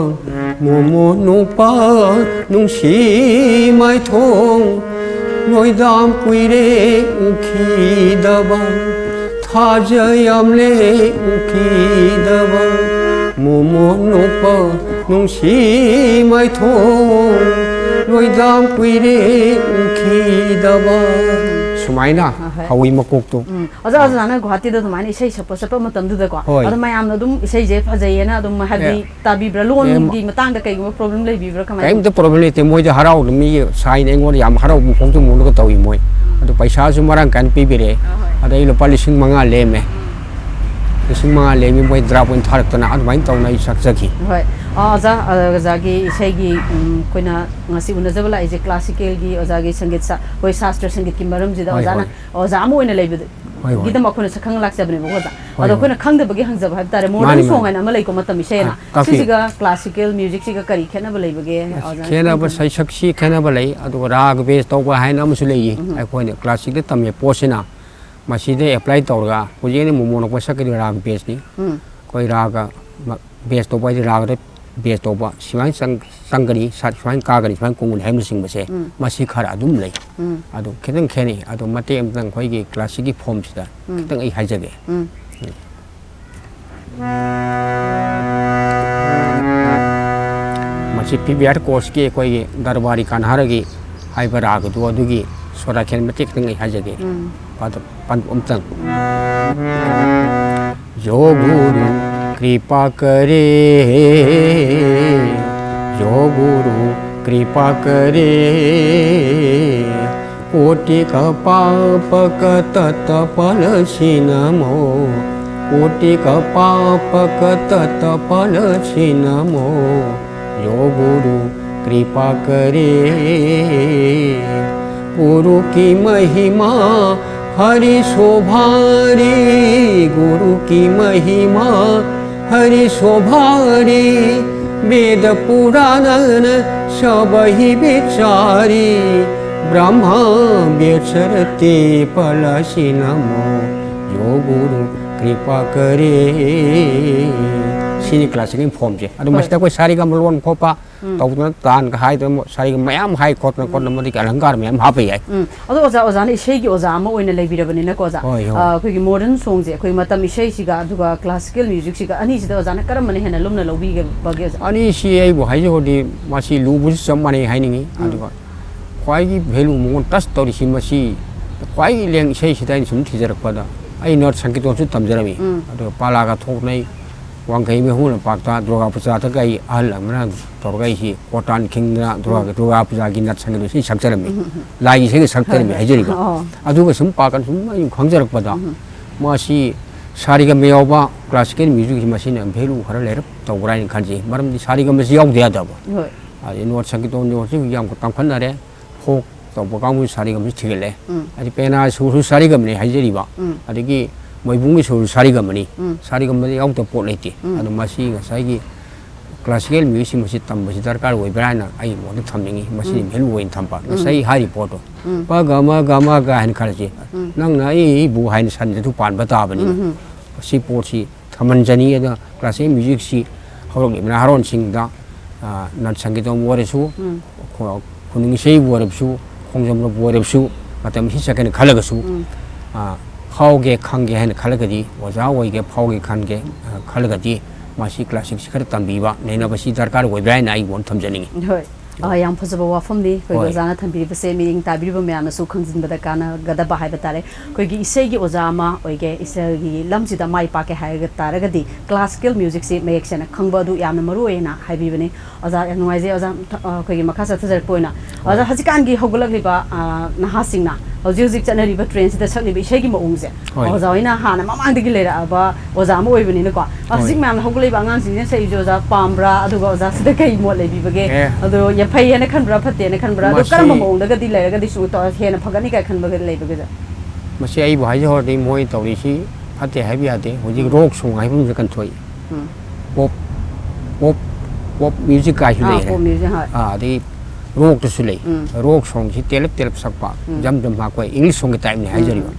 ꯃꯣꯃꯣꯟ ꯅꯨꯄꯥ ꯅꯨꯡꯁꯤ ꯃꯥꯏꯊꯣꯡ, ꯂꯣꯏꯗꯥꯝ ꯀꯨꯏꯔꯦ ꯎꯈꯤꯗꯕ꯫ ꯊꯥꯖ ꯌꯥꯝꯂꯦ ꯎꯈꯤꯗꯕ꯫ ꯃꯣꯃꯣꯟ ꯅꯨꯄꯥ ꯅꯨꯡꯁꯤ ꯃꯥꯏꯊꯣꯡ, ꯂꯣꯏꯗꯥꯝ ꯀꯨꯏꯔꯦ ꯎꯈꯤꯗꯕ꯫ ꯁꯨꯃꯥꯏꯅ ꯑꯍꯣꯏ꯫ ꯍꯧꯏ ꯃꯀꯣꯛꯇꯣ꯫ ꯎꯝ꯫ ꯑꯣꯖꯥ, ꯑꯣꯖꯥꯅ ꯒꯨꯋꯥꯍꯥꯇꯤꯗ ꯑꯗꯨꯃꯥꯏꯅ ꯏꯁꯩ ꯁꯛꯄ ꯆꯠꯄ ꯃꯇꯝꯗꯨꯗꯀꯣ, ꯍꯣꯏ꯫ ꯑꯗꯣ ꯃꯌꯥꯝꯅ ꯑꯗꯨꯝ ꯏꯁꯩꯁꯦ ꯐꯖꯩꯌꯦꯅ ꯑꯗꯨꯝ ꯍꯥꯏꯕꯗꯤ ꯑꯦ꯫ ꯇꯥꯕꯤꯕ꯭ꯔꯥ? ꯑꯦ, ꯂꯣꯟꯒꯤ ꯃꯇꯥꯡꯗ ꯀꯩꯒꯨꯝꯕ ꯄ꯭ꯔꯣꯕ꯭ꯂꯦꯝ ꯂꯩꯕꯤꯕ꯭ꯔꯥ? ꯀꯃꯥꯏꯅ ꯀꯔꯤꯝꯇ ꯄ꯭ꯔꯣꯕ꯭ꯂꯦꯝ ꯂꯩꯇꯦ꯫ ꯃꯣꯏꯗ ꯍꯔꯥꯎꯗ ꯃꯤꯒꯤ ꯁꯥꯏꯟ ꯑꯩꯉꯣꯟꯗ ꯌꯥꯝ ꯍꯔꯥꯎꯕ ꯐꯣꯡꯗꯣꯛ ꯃꯑꯣꯡꯗꯒ ꯇꯧꯏ ꯃꯣꯏ꯫ ꯎꯝ꯫ ꯑꯗꯨ ꯄꯩꯁꯥꯁꯨ ꯃꯔꯥꯡ ꯀꯥꯏꯅ ꯄꯤꯕꯤꯔꯛꯑꯦ꯫ ꯑꯥ, ꯍꯣꯏ꯫ ꯑꯗ ꯑꯩ ꯂꯨꯄꯥ ꯂꯤꯁꯤꯡ ꯃꯉꯥ ꯂꯦꯝꯃꯦ꯫ ꯎꯝ꯫ ꯂꯤꯁꯤꯡ ꯃꯉꯥ ꯂꯦꯝꯃꯤ ꯃꯣꯏ ꯗ꯭ꯔꯥꯐ ꯑꯣꯏꯅ ꯊꯥꯔꯛꯇꯅ ꯑꯗꯨꯃꯥꯏꯅ ꯇꯧꯅ ꯑꯩ ꯁꯛꯆꯈꯤ꯫ ꯍꯣꯏ꯫ ꯑꯥ, ꯑꯣꯖꯥ, ꯑꯥ, ꯑꯣꯖꯥꯒꯤ ꯏꯁꯩꯒꯤ, ꯎꯝ, ꯑꯩꯈꯣꯏꯅ ꯉꯁꯤ ꯎꯅꯖꯕ ꯂꯥꯛꯏꯁꯦ ꯀ꯭ꯂꯥꯁꯤꯀꯦꯜꯒꯤ ꯑꯣꯖꯥꯒꯤ ꯁꯪꯒꯤꯠ ꯁꯥ-, ꯑꯩꯈꯣꯏ ꯁꯥꯁꯇ꯭ꯔ ꯁꯪꯒꯤꯠꯀꯤ ꯃꯔꯝꯁꯤꯗ ꯍꯣꯏ, ꯑꯣꯖꯥꯅ ꯍꯣꯏ꯫ ꯑꯣꯖꯥ ꯑꯃ ꯑꯣꯏꯅ ꯂꯩꯕꯗ ꯍꯣꯏ, ꯍꯣꯏ꯫ ꯒꯤꯗꯃꯛ ꯑꯩꯈꯣꯏꯅ ꯁꯛꯈꯪ ꯂꯥꯛꯆꯕꯅꯦꯕꯀꯣ ꯑꯣꯖꯥ꯫ ꯍꯣꯏ, ꯑꯗꯣ ꯍꯣꯏ꯫ ꯑꯩꯈꯣꯏꯅ ꯈꯪꯗꯕꯒꯤ ꯍꯪꯖꯕ ꯍꯥꯏꯕ ꯇꯥꯔꯦ, ꯃꯥꯅꯤ, ꯃꯣꯗꯔꯟ ꯁꯣꯡ ꯃꯥꯅꯤ꯫ ꯍꯥꯏꯅ ꯑꯃ ꯂꯩꯀꯣ ꯃꯇꯝ ꯏꯁꯩ ꯑꯅ꯫ ꯑꯥ, ꯇꯥꯛꯄꯤꯌꯨ꯫ ꯁꯤꯁꯤꯒ ꯀ꯭ꯂꯥꯁꯤꯀꯦꯜ ꯃ꯭ꯌꯨꯖꯤꯛꯁꯤꯒ ꯀꯔꯤ ꯈꯦꯠꯅꯕ ꯂꯩꯕꯒꯦ, ꯑꯣꯖꯥꯅ ꯈꯦꯠꯅꯕ ꯈꯤꯇꯪ ꯁꯩꯁꯛꯁꯤ ꯈꯦꯠꯅꯕ ꯂꯩ, ꯑꯗꯨꯒ ꯔꯥꯒ ꯕꯦꯁ ꯇꯧꯕ ꯍꯥꯏꯅ ꯑꯃꯁꯨ ꯂꯩꯌꯦ꯫ ꯑꯩꯈꯣꯏꯅ ꯀ꯭ꯂꯥꯁꯤꯛꯇ ꯇꯝꯃꯦ ꯄꯣꯠꯁꯤꯅ ꯃꯁꯤꯗ ꯑꯦꯄ꯭ꯂꯥꯏ ꯇꯧꯔꯒ ꯍꯧꯖꯤꯛ ꯑꯩꯅ ꯃꯣꯃꯣꯟ ꯅꯣꯛꯄ ꯁꯛꯀꯗꯣꯏ ꯔꯥꯒ ꯕꯦꯁꯅꯤ꯫ ꯎꯝ꯫ ꯑꯩꯈꯣꯏ ꯔꯥꯒ ꯃ-, ꯕꯦꯁ ꯇꯧꯕ ꯍꯥꯏꯗꯤ ꯔꯥꯒꯗ ꯕꯦꯁ ꯇꯧꯕ, ꯁꯨꯃꯥꯏꯅ ꯆꯪ-, ꯆꯪꯒꯅꯤ, ꯁꯥ-, ꯁꯨꯃꯥꯏꯅ ꯀꯥꯒꯅꯤ, ꯁꯨꯃꯥꯏꯅ ꯀꯨꯝꯒꯅꯤ ꯍꯥꯏꯕꯅꯆꯤꯡꯕꯁꯦ, ꯃꯁꯤ ꯈꯔ ꯑꯗꯨꯝ ꯂꯩ꯫ ꯎꯝ꯫ ꯑꯗꯨ ꯈꯤꯇꯪ ꯈꯦꯠꯅꯩ꯫ ꯑꯗꯣ ꯃꯇꯦꯛ ꯑꯃꯇꯪ ꯑꯩꯈꯣꯏꯒꯤ ꯀ꯭ꯂꯥꯁꯤꯛꯀꯤ ꯐꯣꯝꯁꯤꯗ ꯈꯤꯇꯪ ꯑꯩ ꯍꯥꯏꯖꯒꯦ꯫ ꯎꯝ꯫ ꯃꯁꯤ ꯄꯤ ꯕꯤ ꯑꯥꯔ ꯀꯣꯔꯁꯀꯤ ꯑꯩꯈꯣꯏꯒꯤ ꯗꯔꯕꯥꯔꯤ ꯀꯥꯟꯍꯥꯔꯒꯤ ꯍꯥꯏꯕ ꯔꯥꯒꯗꯨ ꯑꯗꯨꯒꯤ ꯁꯣꯔꯥꯈꯦꯟ ꯃꯇꯦꯛ ꯈꯤꯇꯪ ꯑꯩ ꯍꯥꯏꯖꯒꯦ꯫ ꯎꯝ꯫ ꯄꯥꯗ-, ꯄꯥꯟ-, ꯑꯝꯇꯪ꯫ जो गुरु कृपा करे, जो गुरु कृपा करे, कोटि का पाप कतत पलछि नमो, कोटि का पाप कतत पलछि नमो। जो गुरु कृपा करे। गुरु की महिमा हरि शोभारी, गुरु की महिमा हरि शोभारी, वेद पुराण सब ही विचारी, ब्रह्मा बेचरते पलसि नमो, जो गुरु कृपा करे꯫ ꯁꯤꯅꯤ ꯀ꯭ꯂꯥꯁꯤꯀꯦꯜ ꯐꯣꯝꯁꯦ꯫ ꯑꯗꯨ ꯃꯁꯤꯗ ꯑꯩꯈꯣꯏ ꯁꯥꯔꯤꯒ ꯂꯣꯟ ꯈꯣꯠꯄ ꯇꯧꯗꯅ ꯇꯥꯟꯒ ꯍꯥꯏꯗꯅ ꯁꯥꯔꯤꯒ ꯃꯌꯥꯝ ꯍꯥꯏ ꯈꯣꯠꯇꯅ ꯈꯣꯠꯅ ꯃꯗꯨꯒꯤ ꯑꯂꯪꯀꯥꯔ ꯃꯌꯥꯝ ꯍꯥꯞꯄ ꯌꯥꯏ꯫ ꯎꯝ꯫ ꯑꯗꯣ ꯑꯣꯖꯥ, ꯑꯣꯖꯥꯅ ꯏꯁꯩꯒꯤ ꯑꯣꯖꯥ ꯑꯃ ꯑꯣꯏꯅ ꯂꯩꯕꯤꯔꯕꯅꯤꯅꯀꯣ ꯑꯣꯖꯥ, ꯍꯣꯏ, ꯍꯣꯏ꯫ ꯑ, ꯑꯩꯈꯣꯏꯒꯤ ꯃꯣꯗꯔꯟ ꯁꯣꯡꯁꯦ, ꯑꯩꯈꯣꯏ ꯃꯇꯝ ꯏꯁꯩꯁꯤꯒ ꯑꯗꯨꯒ ꯀ꯭ꯂꯥꯁꯤꯀꯦꯜ ꯃ꯭ꯌꯨꯖꯤꯛꯁꯤꯒ, ꯑꯅꯤꯁꯤꯗ ꯑꯣꯖꯥꯅ ꯀꯔꯝꯕꯅ ꯍꯦꯟꯅ ꯂꯨꯝꯅ ꯂꯧꯕꯤꯒꯕꯒꯦ ꯑꯣꯖꯥ? ꯑꯅꯤꯁꯤ ꯑꯩꯕꯨ ꯍꯥꯏꯖꯧꯔꯗꯤ ꯃꯁꯤ ꯂꯨꯕꯁꯨ ꯆꯞ ꯃꯥꯟꯅꯩ ꯍꯥꯏꯅꯤꯡꯉꯤ꯫ ꯑꯗꯨꯒ ꯈ꯭ꯋꯥꯏꯒꯤ ꯚꯦꯂꯨ ꯃꯉꯣꯟ ꯇꯁ ꯇꯧꯔꯤꯁꯤ ꯃꯁꯤ ꯈ꯭ꯋꯥꯏꯒꯤ ꯂꯦꯡ ꯏꯁꯩꯁꯤꯗ ꯑꯩꯅ ꯁꯨꯝ ꯊꯤꯖꯔꯛꯄꯗ ꯑꯩ ꯅꯣꯠ ꯁꯪꯀꯤꯔꯇꯟꯁꯨ ꯇꯝꯖꯔꯝꯃꯤ꯫ ꯎꯝ꯫ ꯑꯗꯨꯒ ꯄꯥꯂꯥꯒ ꯊꯣꯛꯅꯩ ꯋꯥꯡꯈꯩ ꯃꯩꯍꯧ ꯂꯝꯄꯥꯛꯇ ꯗꯨꯔꯒꯥ ꯄꯨꯖꯥꯗꯒ ꯑꯩ ꯑꯍꯜ ꯑꯃꯅ ꯇꯧꯔꯒ ꯑꯩꯁꯤ ꯀꯣꯔꯇꯥꯟ ꯈꯤꯡꯗꯅ ꯗꯨꯔꯒꯥ, ꯗꯨꯔꯒꯥ ꯄꯨꯖꯥꯒꯤ ꯅꯠ ꯁꯪꯒꯤꯠ ꯏꯁꯩ ꯁꯛꯆꯔꯝꯃꯤ꯫ ꯂꯥꯏꯒꯤ ꯏꯁꯩꯒ ꯁꯛꯆꯔꯝꯃꯤ ꯍꯥꯏꯖꯔꯤꯕ꯫ ꯑꯣ꯫ ꯑꯗꯨꯒ ꯁꯨꯝ ꯄꯥꯀꯟ ꯁꯨꯝ ꯑꯩ ꯈꯪꯖꯔꯛꯄꯗ ꯃꯁꯤ ꯁꯥꯔꯤꯒꯝꯕ ꯌꯥꯎꯕ ꯀ꯭ꯂꯥꯁꯤꯀꯦꯜ ꯃ꯭ꯌꯨꯖꯤꯛꯁꯤ ꯃꯁꯤꯅ ꯚꯦꯂꯨ ꯈꯔ ꯂꯩꯔꯞ ꯇꯧꯕ꯭ꯔꯥ ꯍꯥꯏꯅ ꯈꯟꯖꯩ꯫ ꯃꯔꯝꯗꯤ ꯁꯥꯔꯤꯒꯝꯕꯁꯤ ꯌꯥꯎꯗ ꯌꯥꯗꯕ꯫ ꯍꯣꯏ꯫ ꯑꯗꯩ ꯅꯣꯠ ꯁꯪꯒꯤꯇꯣꯟꯁꯨ ꯍꯧꯖꯤꯛ ꯌꯥꯝ ꯇꯥꯡꯈꯠꯅꯔꯦ꯫ ꯐꯣꯛ ꯇꯧꯕ ꯀꯥꯡꯕꯨ ꯁꯥꯔꯤꯒꯝꯕꯁꯤ ꯊꯤꯒꯠꯂꯦ꯫ ꯎꯝ꯫ ꯍꯥꯏꯗꯤ ꯄꯦꯅꯥ ꯁꯨꯔꯁꯨ ꯁꯥꯔꯤꯒꯝꯕꯅꯤ ꯍꯥꯏꯖꯔꯤꯕ꯫ ꯎꯝ꯫ ꯑꯗꯒꯤ ꯃꯣꯏꯕꯨꯡꯒꯤ ꯁꯨꯔꯁꯨ ꯁꯥꯔꯤꯒꯝꯕꯅꯤ꯫ ꯎꯝ꯫ ꯁꯥꯔꯤꯒꯝꯕꯗ ꯌꯥꯎꯗꯕ ꯄꯣꯠ ꯂꯩꯇꯦ꯫ ꯎꯝ꯫ ꯑꯗꯣ ꯃꯁꯤ ꯉꯁꯥꯏꯒꯤ ꯀ꯭ꯂꯥꯁꯤꯀꯦꯜ ꯃ꯭ꯌꯨꯖꯤꯛꯁꯤ ꯃꯁꯤ ꯇꯝꯕꯁꯤ ꯗꯔꯀꯥꯔ ꯑꯣꯏꯕ꯭ꯔꯥ ꯍꯥꯏꯅ ꯑꯩ ꯃꯣꯠꯇ ꯊꯝꯅꯤꯡꯉꯤ꯫ ꯃꯁꯤꯅ ꯎꯝ꯫ ꯚꯦꯂꯨ ꯑꯣꯏꯅ ꯊꯝꯕ꯫ ꯎꯝ꯫ ꯉꯁꯥꯏ ꯍꯥꯏꯔꯤꯕ ꯄꯣꯠꯇꯣ꯫ ꯎꯝ꯫ ꯄ ꯒ ꯃ ꯒ ꯃ ꯒ ꯍꯥꯏꯅ ꯈꯜꯂꯁꯤ꯫ ꯎꯝ꯫ ꯅꯪꯅ ꯑꯩ ꯑꯩꯕꯨ ꯍꯥꯏꯅ ꯁꯟꯗ ꯑꯗꯨ ꯄꯥꯟꯕ ꯇꯥꯕꯅꯤꯅ꯫ ꯎꯝ꯫ ꯁꯤ ꯄꯣꯠꯁꯤ ꯊꯝꯍꯟꯖꯅꯤꯡꯉꯤ꯫ ꯑꯗ ꯀ꯭ꯂꯥꯁꯤꯀꯦꯜ ꯃ꯭ꯌꯨꯖꯤꯛꯁꯤ ꯍꯧꯔꯛꯂꯤꯕ ꯅꯍꯥꯔꯣꯟꯁꯤꯡꯗ, ꯑ, ꯅꯥꯠ ꯁꯪꯒꯤꯇꯝꯕꯨ ꯑꯣꯏꯔꯁꯨ, ꯎꯝ꯫ ꯈꯨ-, ꯈꯨꯅꯨꯡ ꯏꯁꯩꯕꯨ ꯑꯣꯏꯔꯕꯁꯨ, ꯈꯣꯡꯖꯣꯝꯅꯕꯨ ꯑꯣꯏꯔꯕꯁꯨ, ꯃꯇꯝꯁꯤ ꯆꯠꯀꯅꯤ ꯈꯜꯂꯒꯁꯨ, ꯎꯝ꯫ ꯑ, ꯐꯥꯎꯒꯦ ꯈꯪꯒꯦ ꯍꯥꯏꯅ ꯈꯜꯂꯒꯗꯤ, ꯑꯣꯖꯥ ꯑꯣꯏꯒꯦ ꯐꯥꯎꯒꯦ ꯈꯟꯒꯦ, ꯑ, ꯈꯜꯂꯒꯗꯤ ꯃꯁꯤ ꯀ꯭ꯂꯥꯁꯤꯛꯁꯤ ꯈꯔ ꯇꯝꯕꯤꯕ, ꯅꯩꯅꯕꯁꯤ ꯗꯔꯀꯥꯔ ꯑꯣꯏꯕ꯭ꯔꯥ ꯍꯥꯏꯅ ꯑꯩꯒꯤ ꯃꯣꯠ ꯊꯝꯖꯅꯤꯡꯉꯤ꯫ ꯍꯣꯏ꯫ ꯑ, ꯌꯥꯝ ꯐꯖꯕ ꯋꯥꯐꯝꯅꯤ ꯑꯩꯈꯣꯏꯒꯤ ꯍꯣꯏ꯫ ꯑꯣꯖꯥꯅ ꯊꯝꯕꯤꯔꯤꯕꯁꯦ꯫ ꯃꯤꯠꯌꯦꯡ ꯇꯥꯕꯤꯔꯤꯕ ꯃꯌꯥꯝꯅꯁꯨ ꯈꯪꯖꯤꯟꯕꯗ ꯀꯥꯟꯅꯒꯗꯕ ꯍꯥꯏꯕ ꯇꯥꯔꯦ꯫ ꯑꯩꯈꯣꯏꯒꯤ ꯏꯁꯩꯒꯤ ꯑꯣꯖꯥ ꯑꯃ ꯑꯣꯏꯒꯦ, ꯏꯁꯩꯒꯤ ꯂꯝꯁꯤꯗ ꯃꯥꯏ ꯄꯥꯛꯀꯦ ꯍꯥꯏꯔꯒ ꯇꯥꯔꯒꯗꯤ ꯀ꯭ꯂꯥꯁꯤꯀꯦꯜ ꯃ꯭ꯌꯨꯖꯤꯛꯁꯤ ꯃꯌꯦꯛ ꯁꯦꯡꯅ ꯈꯪꯕ ꯑꯗꯨ ꯌꯥꯝꯅ ꯃꯔꯨ ꯑꯣꯏꯌꯦꯅ ꯍꯥꯏꯕꯤꯕꯅꯤ꯫ ꯑꯣꯖꯥ, ꯌꯥꯝ ꯅꯨꯡꯉꯥꯏꯖꯩ꯫ ꯑꯣꯖꯥ, ꯊ-, ꯑ, ꯑꯩꯈꯣꯏꯒꯤ ꯃꯈꯥ ꯆꯠꯊꯖꯔꯛꯄ ꯑꯣꯏꯅ, ꯑꯣꯖꯥ, ꯍꯣꯏ꯫ ꯍꯧꯖꯤꯛꯀꯥꯟꯒꯤ ꯍꯧꯒꯠꯂꯛꯂꯤꯕ, ꯑ, ꯅꯍꯥꯁꯤꯡꯅ ꯍꯧꯖꯤꯛ ꯍꯧꯖꯤꯛ ꯆꯠꯅꯔꯤꯕ ꯇ꯭ꯔꯦꯟꯁꯤꯗ ꯁꯛꯂꯤꯕ ꯏꯁꯩꯒꯤ ꯃꯑꯣꯡꯁꯦ, ꯍꯣꯏ꯫ ꯑꯣꯖꯥ ꯍꯣꯏꯅ ꯍꯥꯟꯅ ꯃꯃꯥꯡꯗꯒꯤ ꯂꯩꯔꯛꯑꯕ ꯑꯣꯖꯥ ꯑꯃ ꯑꯣꯏꯕꯅꯤꯅꯀꯣ, ꯍꯧꯖꯤꯛ ꯍꯣꯏ꯫ ꯃꯌꯥꯝꯅ ꯍꯧꯒꯠꯂꯛꯏꯕ ꯑꯉꯥꯡꯁꯤꯡꯁꯤꯅ ꯁꯛꯏꯕꯁꯦ ꯑꯣꯖꯥ ꯄꯥꯝꯕ꯭ꯔꯥ, ꯑꯗꯨꯒ ꯑꯣꯖꯥ ꯁꯤꯗ ꯀꯩ ꯃꯣꯠ ꯂꯩꯕꯤꯕꯒꯦ? ꯑꯦ꯫ ꯑꯗꯣ ꯌꯥꯝ ꯐꯩ ꯍꯥꯏꯅ ꯈꯟꯕ꯭ꯔꯥ, ꯐꯠꯇꯦ ꯍꯥꯏꯅ ꯈꯟꯕ꯭ꯔꯥ? ꯑꯗꯣ ꯃꯁꯤ ꯀꯔꯝꯕ ꯃꯑꯣꯡꯗꯒꯗꯤ ꯂꯩꯔꯒꯗꯤ ꯁꯨꯝ ꯇꯧ-, ꯍꯦꯟꯅ ꯐꯒꯠꯅꯤ ꯀꯥꯏꯅ ꯈꯟꯕꯒ ꯂꯩꯕꯒꯦ? ꯃꯁꯤ ꯑꯩꯕꯨ ꯍꯥꯏꯖꯍꯧꯔꯗꯤ ꯃꯣꯏ ꯇꯧꯔꯤꯁꯤ ꯐꯠꯇꯦ ꯍꯥꯏꯕ ꯌꯥꯗꯦ꯫ ꯍꯧꯖꯤꯛ ꯎꯝ꯫ ꯔꯣꯛ ꯁꯣꯡ ꯍꯥꯏꯕ ꯑꯃꯁꯨ ꯀꯟꯊꯣꯛꯏ꯫ ꯎꯝ꯫ ꯄꯣꯞ, ꯄꯣꯞ, ꯄꯣꯞ ꯃ꯭ꯌꯨꯖꯤꯛ ꯀꯥꯏꯁꯨ ꯑꯥ, ꯂꯩꯔꯦ꯫ ꯄꯣꯞ ꯃ꯭ꯌꯨꯖꯤꯛ, ꯍꯣꯏ꯫ ꯑꯥ, ꯑꯗꯩ ꯔꯣꯛꯇꯁꯨ ꯂꯩ꯫ ꯎꯝ꯫ ꯔꯣꯛ ꯁꯣꯡꯁꯤ ꯇꯦꯂꯞ ꯇꯦꯂꯞ ꯁꯛꯄ, ꯎꯝ꯫ ꯖꯝ ꯖꯝ ꯍꯥꯞꯄ, ꯏꯪꯂꯤꯁ ꯁꯣꯡꯒꯤ ꯇꯥꯏꯞꯅꯤ ꯎꯝ꯫ ꯍꯥꯏꯖꯔꯤꯕ꯫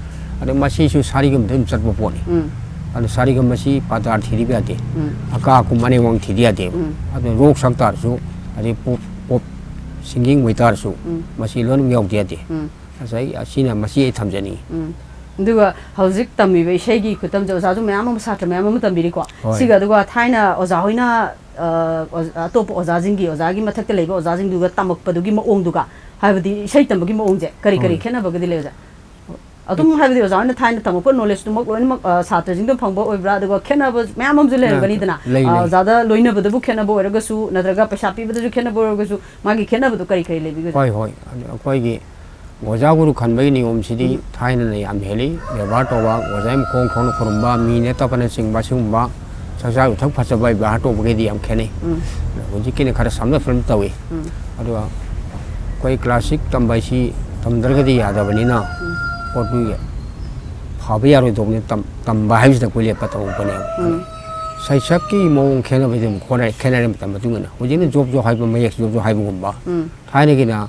ꯑꯗꯣ ꯃꯁꯤꯁꯨ ꯁꯥꯔꯤꯒꯝꯕꯗ ꯑꯗꯨꯝ ꯆꯠꯄ ꯄꯣꯠꯅꯤ꯫ ꯎꯝ꯫ ꯑꯗꯣ ꯁꯥꯔꯤꯒꯝꯕꯁꯤ ꯄꯥꯇꯥꯔ ꯊꯤꯗꯕ ꯌꯥꯗꯦ꯫ ꯎꯝ꯫ ꯑꯀꯥ ꯑꯀꯨꯝ ꯑꯅꯦꯝ ꯑꯋꯥꯡ ꯊꯤꯗ ꯌꯥꯗꯦꯕ꯫ ꯎꯝ꯫ ꯑꯗꯨ ꯔꯣꯛ ꯁꯛ ꯇꯥꯔꯁꯨ, ꯑꯗꯩ ꯄꯣꯞ, ꯄꯣꯞ ꯁꯤꯡꯒꯤꯡ ꯑꯣꯏꯇꯥꯔꯁꯨ, ꯎꯝ꯫ ꯃꯁꯤ ꯂꯣꯏꯅꯃꯛ ꯌꯥꯎꯗ ꯌꯥꯗꯦ꯫ ꯎꯝ꯫ ꯉꯁꯥꯏ ꯑꯁꯤꯅ ꯃꯁꯤ ꯑꯩ ꯊꯝꯖꯅꯤꯡꯉꯤ꯫ ꯎꯝ꯫ ꯑꯗꯨꯒ ꯍꯧꯖꯤꯛ ꯇꯝꯃꯤꯕ ꯏꯁꯩꯒꯤ ꯈꯨꯇꯝꯁꯦ ꯑꯣꯖꯥꯁꯨ ꯃꯌꯥꯝ ꯑꯃ, ꯁꯥꯇ꯭ꯔ ꯃꯌꯥꯝ ꯑꯃ ꯇꯝꯕꯤꯔꯤꯀꯣ꯫ ꯍꯣꯏ꯫ ꯁꯤꯒ ꯑꯗꯨꯒ ꯊꯥꯏꯅ ꯑꯣꯖꯥ ꯍꯣꯏꯅ, ꯑ, ꯑꯣꯖ-, ꯑꯇꯣꯞꯄ ꯑꯣꯖꯥꯁꯤꯡꯒꯤ, ꯑꯣꯖꯥꯒꯤ ꯃꯊꯛꯇ ꯂꯩꯕ ꯑꯣꯖꯥꯁꯤꯡꯗꯨꯒ ꯇꯝꯃꯛꯄꯗꯨꯒꯤ ꯃꯑꯣꯡꯗꯨꯒ, ꯍꯥꯏꯕꯗꯤ ꯏꯁꯩ ꯇꯝꯕꯒꯤ ꯃꯑꯣꯡꯁꯦ ꯀꯔꯤ ꯀꯔꯤ ꯍꯣꯏ꯫ ꯈꯦꯠꯅꯕꯒꯗꯤ ꯂꯩ ꯑꯣꯖꯥ? ꯑꯗꯨꯝ ꯍꯥꯏꯕꯗꯤ ꯑꯣꯖꯥ ꯍꯣꯏꯅ ꯊꯥꯏꯅ ꯇꯝꯃꯛꯄ ꯅꯣꯂꯦꯖꯇꯨꯃꯛ ꯂꯣꯏꯅꯃꯛ, ꯑ, ꯁꯥꯇ꯭ꯔꯁꯤꯡꯗ ꯐꯪꯕ ꯑꯣꯏꯕ꯭ꯔꯥ? ꯑꯗꯨꯒ ꯈꯦꯠꯅꯕ ꯃꯌꯥꯝ ꯑꯃꯁꯨ ꯂꯩꯔꯝꯒꯅꯤꯗꯅ꯫ ꯂꯩ, ꯑ, ꯂꯩ꯫ ꯑꯣꯖꯥꯗ ꯂꯣꯏꯅꯕꯗꯕꯨ ꯈꯦꯠꯅꯕ ꯑꯣꯏꯔꯒꯁꯨ, ꯅꯠꯇ꯭ꯔꯒ ꯄꯩꯁꯥ ꯄꯤꯕꯗꯁꯨ ꯈꯦꯠꯅꯕ ꯑꯣꯏꯔꯒꯁꯨ, ꯃꯥꯒꯤ ꯈꯦꯠꯅꯕꯗꯣ ꯀꯔꯤ ꯀꯔꯤ ꯂꯩꯕꯤꯒꯦ? ꯍꯣꯏ, ꯍꯣꯏ꯫ ꯑꯗꯨ ꯑꯩꯈꯣꯏꯒꯤ ꯑꯣꯖꯥ ꯒꯨꯔꯨ ꯈꯟꯕꯒꯤ ꯅꯤꯌꯣꯝꯁꯤꯗꯤ ꯊꯥꯏꯅꯅ ꯌꯥꯝ ꯍꯦꯜꯂꯤ꯫ ꯕꯦꯕꯥꯔ ꯇꯧꯕ, ꯑꯣꯖꯥꯒꯤ ꯃꯈꯣꯡ ꯈꯣꯡꯅ ꯈꯨꯔꯨꯝꯕ, ꯃꯤ ꯅꯦꯠꯇꯕꯅꯆꯤꯡꯕ, ꯁꯤꯒꯨꯝꯕ ꯆꯥꯛꯆꯥ ꯌꯨꯊꯛ ꯐꯖꯕ ꯕꯦꯕꯥꯔ ꯇꯧꯕꯒꯤꯗꯤ ꯌꯥꯝ ꯈꯦꯠꯅꯩ꯫ ꯍꯧꯖꯤꯛꯀꯤꯅ ꯈꯔ ꯁꯝꯅ ꯁꯝꯅ ꯇꯧꯏ꯫ ꯑꯗꯨꯒ ꯑꯩꯈꯣꯏ ꯀ꯭ꯂꯥꯁꯤꯛ ꯇꯝꯕ ꯍꯥꯏꯁꯤ ꯇꯝꯗ꯭ꯔꯒꯗꯤ ꯌꯥꯗꯕꯅꯤꯅ, ꯄꯣꯠꯇꯨ ꯐꯕ ꯌꯥꯔꯣꯏꯗꯧꯕꯅꯤ꯫ ꯇꯝ-, ꯇꯝꯕ ꯍꯥꯏꯕꯁꯤꯗ ꯑꯩꯈꯣꯏ ꯂꯦꯞꯄ ꯇꯧꯕꯅꯦꯕ꯫ ꯁꯩꯁꯛꯀꯤ ꯃꯑꯣꯡ ꯈꯦꯠꯅꯕꯁꯦ ꯑꯗꯨꯝ ꯈꯣꯠꯅꯔꯦ, ꯈꯦꯠꯅꯔꯦ ꯃꯇꯝ ꯃꯇꯨꯡ ꯏꯟꯅ꯫ ꯍꯧꯖꯤꯛꯅ ꯖꯣꯕ ꯖꯣꯕ ꯍꯥꯏꯕ, ꯃꯌꯦꯛ ꯖꯣꯕ ꯖꯣꯕ ꯍꯥꯏꯕꯒꯨꯝꯕ꯫ ꯊꯥꯏꯅꯒꯤꯅ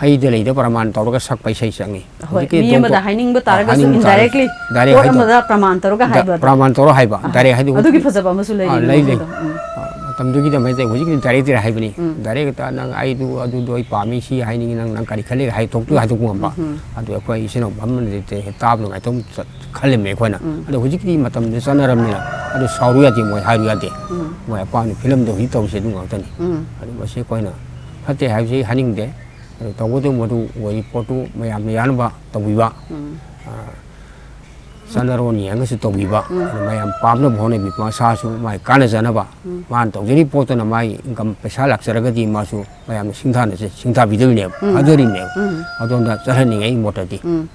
ꯍꯩꯗ ꯂꯩꯗ ꯄ꯭ꯔꯃꯥꯟ ꯇꯧꯔꯒ ꯁꯛꯄ ꯏꯁꯩ ꯆꯪꯉꯤ꯫ ꯍꯣꯏ, ꯍꯧꯖꯤꯛꯀꯤ ꯃꯤ ꯑꯃꯗ ꯗꯣꯛꯇꯔ-, ꯍꯥꯏꯅꯤꯡꯕ ꯑ, ꯇꯥꯔꯒꯁꯨ ꯍꯥꯏꯅꯤꯡꯕ ꯇꯥꯔꯒ indirect ꯂꯤ ꯗꯥꯏꯔꯦꯛ ꯄꯣꯠ ꯍꯥꯏꯗꯣꯛ-, ꯑꯃꯗ ꯄ꯭ꯔꯃꯥꯟ ꯇꯧꯔꯒ ꯗ-, ꯍꯥꯏꯕ ꯑꯗꯣ꯫ ꯄ꯭ꯔꯃꯥꯟ ꯇꯧꯔ ꯍꯥꯏꯕ, ꯑ, ꯗꯥꯏꯔꯦꯛ ꯍꯥꯏꯗꯣꯛ-, ꯑꯗꯨꯒꯤ ꯐꯖꯕ ꯑꯃꯁꯨ ꯑ, ꯂꯩꯔꯤꯕ ꯂꯩ, ꯂꯩ꯫ ꯃꯑꯣꯡꯗꯣ꯫ ꯎꯝ꯫ ꯑ, ꯃꯇꯝꯗꯨꯒꯤꯗ ꯃꯩꯇꯩ ꯍꯧꯖꯤꯛꯀꯤꯗꯤ ꯗꯥꯏꯔꯦꯛ ꯗꯥꯏꯔꯦꯛ ꯍꯥꯏꯕꯅꯤ꯫ ꯎꯝ꯫ ꯗꯥꯏꯔꯦꯛ ꯍꯦꯛꯇ "ꯅꯪ ꯑꯩꯗꯨ, ꯑꯗꯨꯗꯣ ꯑꯩ ꯄꯥꯝꯃꯤ, ꯁꯤ ꯍꯥꯏꯅꯤꯡꯉꯤ, ꯅꯪ, ꯅꯪ ꯀꯔꯤ ꯈꯜꯂꯤ?" ꯍꯥꯏꯗꯣꯛꯇꯨ ꯍꯥꯏꯗꯣꯛꯄ ꯉꯝꯕ꯫ ꯎꯝ꯫ ꯑꯗꯨ ꯑꯩꯈꯣꯏ ꯏꯆꯤꯟ ꯏꯅꯥꯎ ꯐꯝꯃꯤꯟꯅꯔꯗꯤ ꯇꯥꯕ ꯅꯨꯡꯉꯥꯏꯇꯕ ꯈꯜꯂꯤꯕꯅꯦ ꯑꯩꯈꯣꯏꯅ꯫ ꯎꯝ꯫ ꯑꯗꯣ ꯍꯧꯖꯤꯛꯀꯤꯗꯤ ꯃꯇꯝꯗ ꯆꯠꯅꯔꯕꯅꯤꯅ ꯑꯗꯨ ꯁꯥꯎꯔꯨ ꯌꯥꯗꯦ, ꯃꯣꯏ ꯍꯥꯏꯔꯨ ꯌꯥꯗꯦ꯫ ꯎꯝ꯫ ꯃꯣꯏ ꯑꯄꯥꯝꯕ ꯐꯤꯂꯝꯗꯣ ꯍꯧꯖꯤꯛ ꯇꯧꯔꯤꯁꯦ ꯑꯗꯨ ꯉꯥꯛꯇꯅꯤ꯫ ꯎꯝ꯫ ꯑꯗꯨ ꯃꯁꯤ ꯑꯩꯈꯣꯏꯅ ꯐꯠꯇꯦ ꯍꯥꯏꯕꯁꯤ ꯍꯥꯏꯅꯤꯡꯗꯦ꯫ ꯑꯗꯨ ꯇꯧꯕꯇꯕꯨ ꯃꯗꯨ ꯑꯣꯏꯔꯤ ꯄꯣꯠꯇꯨ ꯃꯌꯥꯝꯅ ꯌꯥꯅꯕ ꯇꯧꯕꯤꯕ, ꯎꯝ꯫ ꯑ, ꯆꯠꯅꯔꯣꯟ ꯌꯦꯡꯉꯒꯁꯨ ꯇꯧꯕꯤꯕ, ꯎꯝ꯫ ꯑꯗꯨ ꯃꯌꯥꯝ ꯄꯥꯝꯅꯕ ꯍꯣꯠꯅꯕꯤ, ꯃꯁꯥꯁꯨ ꯃꯥꯏ ꯀꯥꯟꯅꯖꯅꯕ, ꯎꯝ꯫ ꯃꯥꯅ ꯇꯧꯖꯔꯤꯕ ꯄꯣꯠꯇꯨꯅ ꯃꯥꯒꯤ ꯏꯟꯀꯝ ꯄꯩꯁꯥ ꯂꯥꯛꯆꯔꯒꯗꯤ ꯃꯥꯁꯨ ꯃꯌꯥꯝꯅ ꯁꯤꯡꯊꯥꯅ-, ꯁꯤꯡꯊꯥꯕꯤꯗꯣꯏꯅꯦꯕ, ꯎꯝ꯫ ꯊꯥꯖꯔꯤꯕꯅꯦꯕ꯫ ꯎꯝ꯫ ꯑꯗꯣꯝꯗ ꯆꯠꯍꯟꯅꯤꯡꯉꯦ ꯑꯩꯒꯤ ꯃꯣꯠꯇꯗꯤ꯫ ꯎꯝ꯫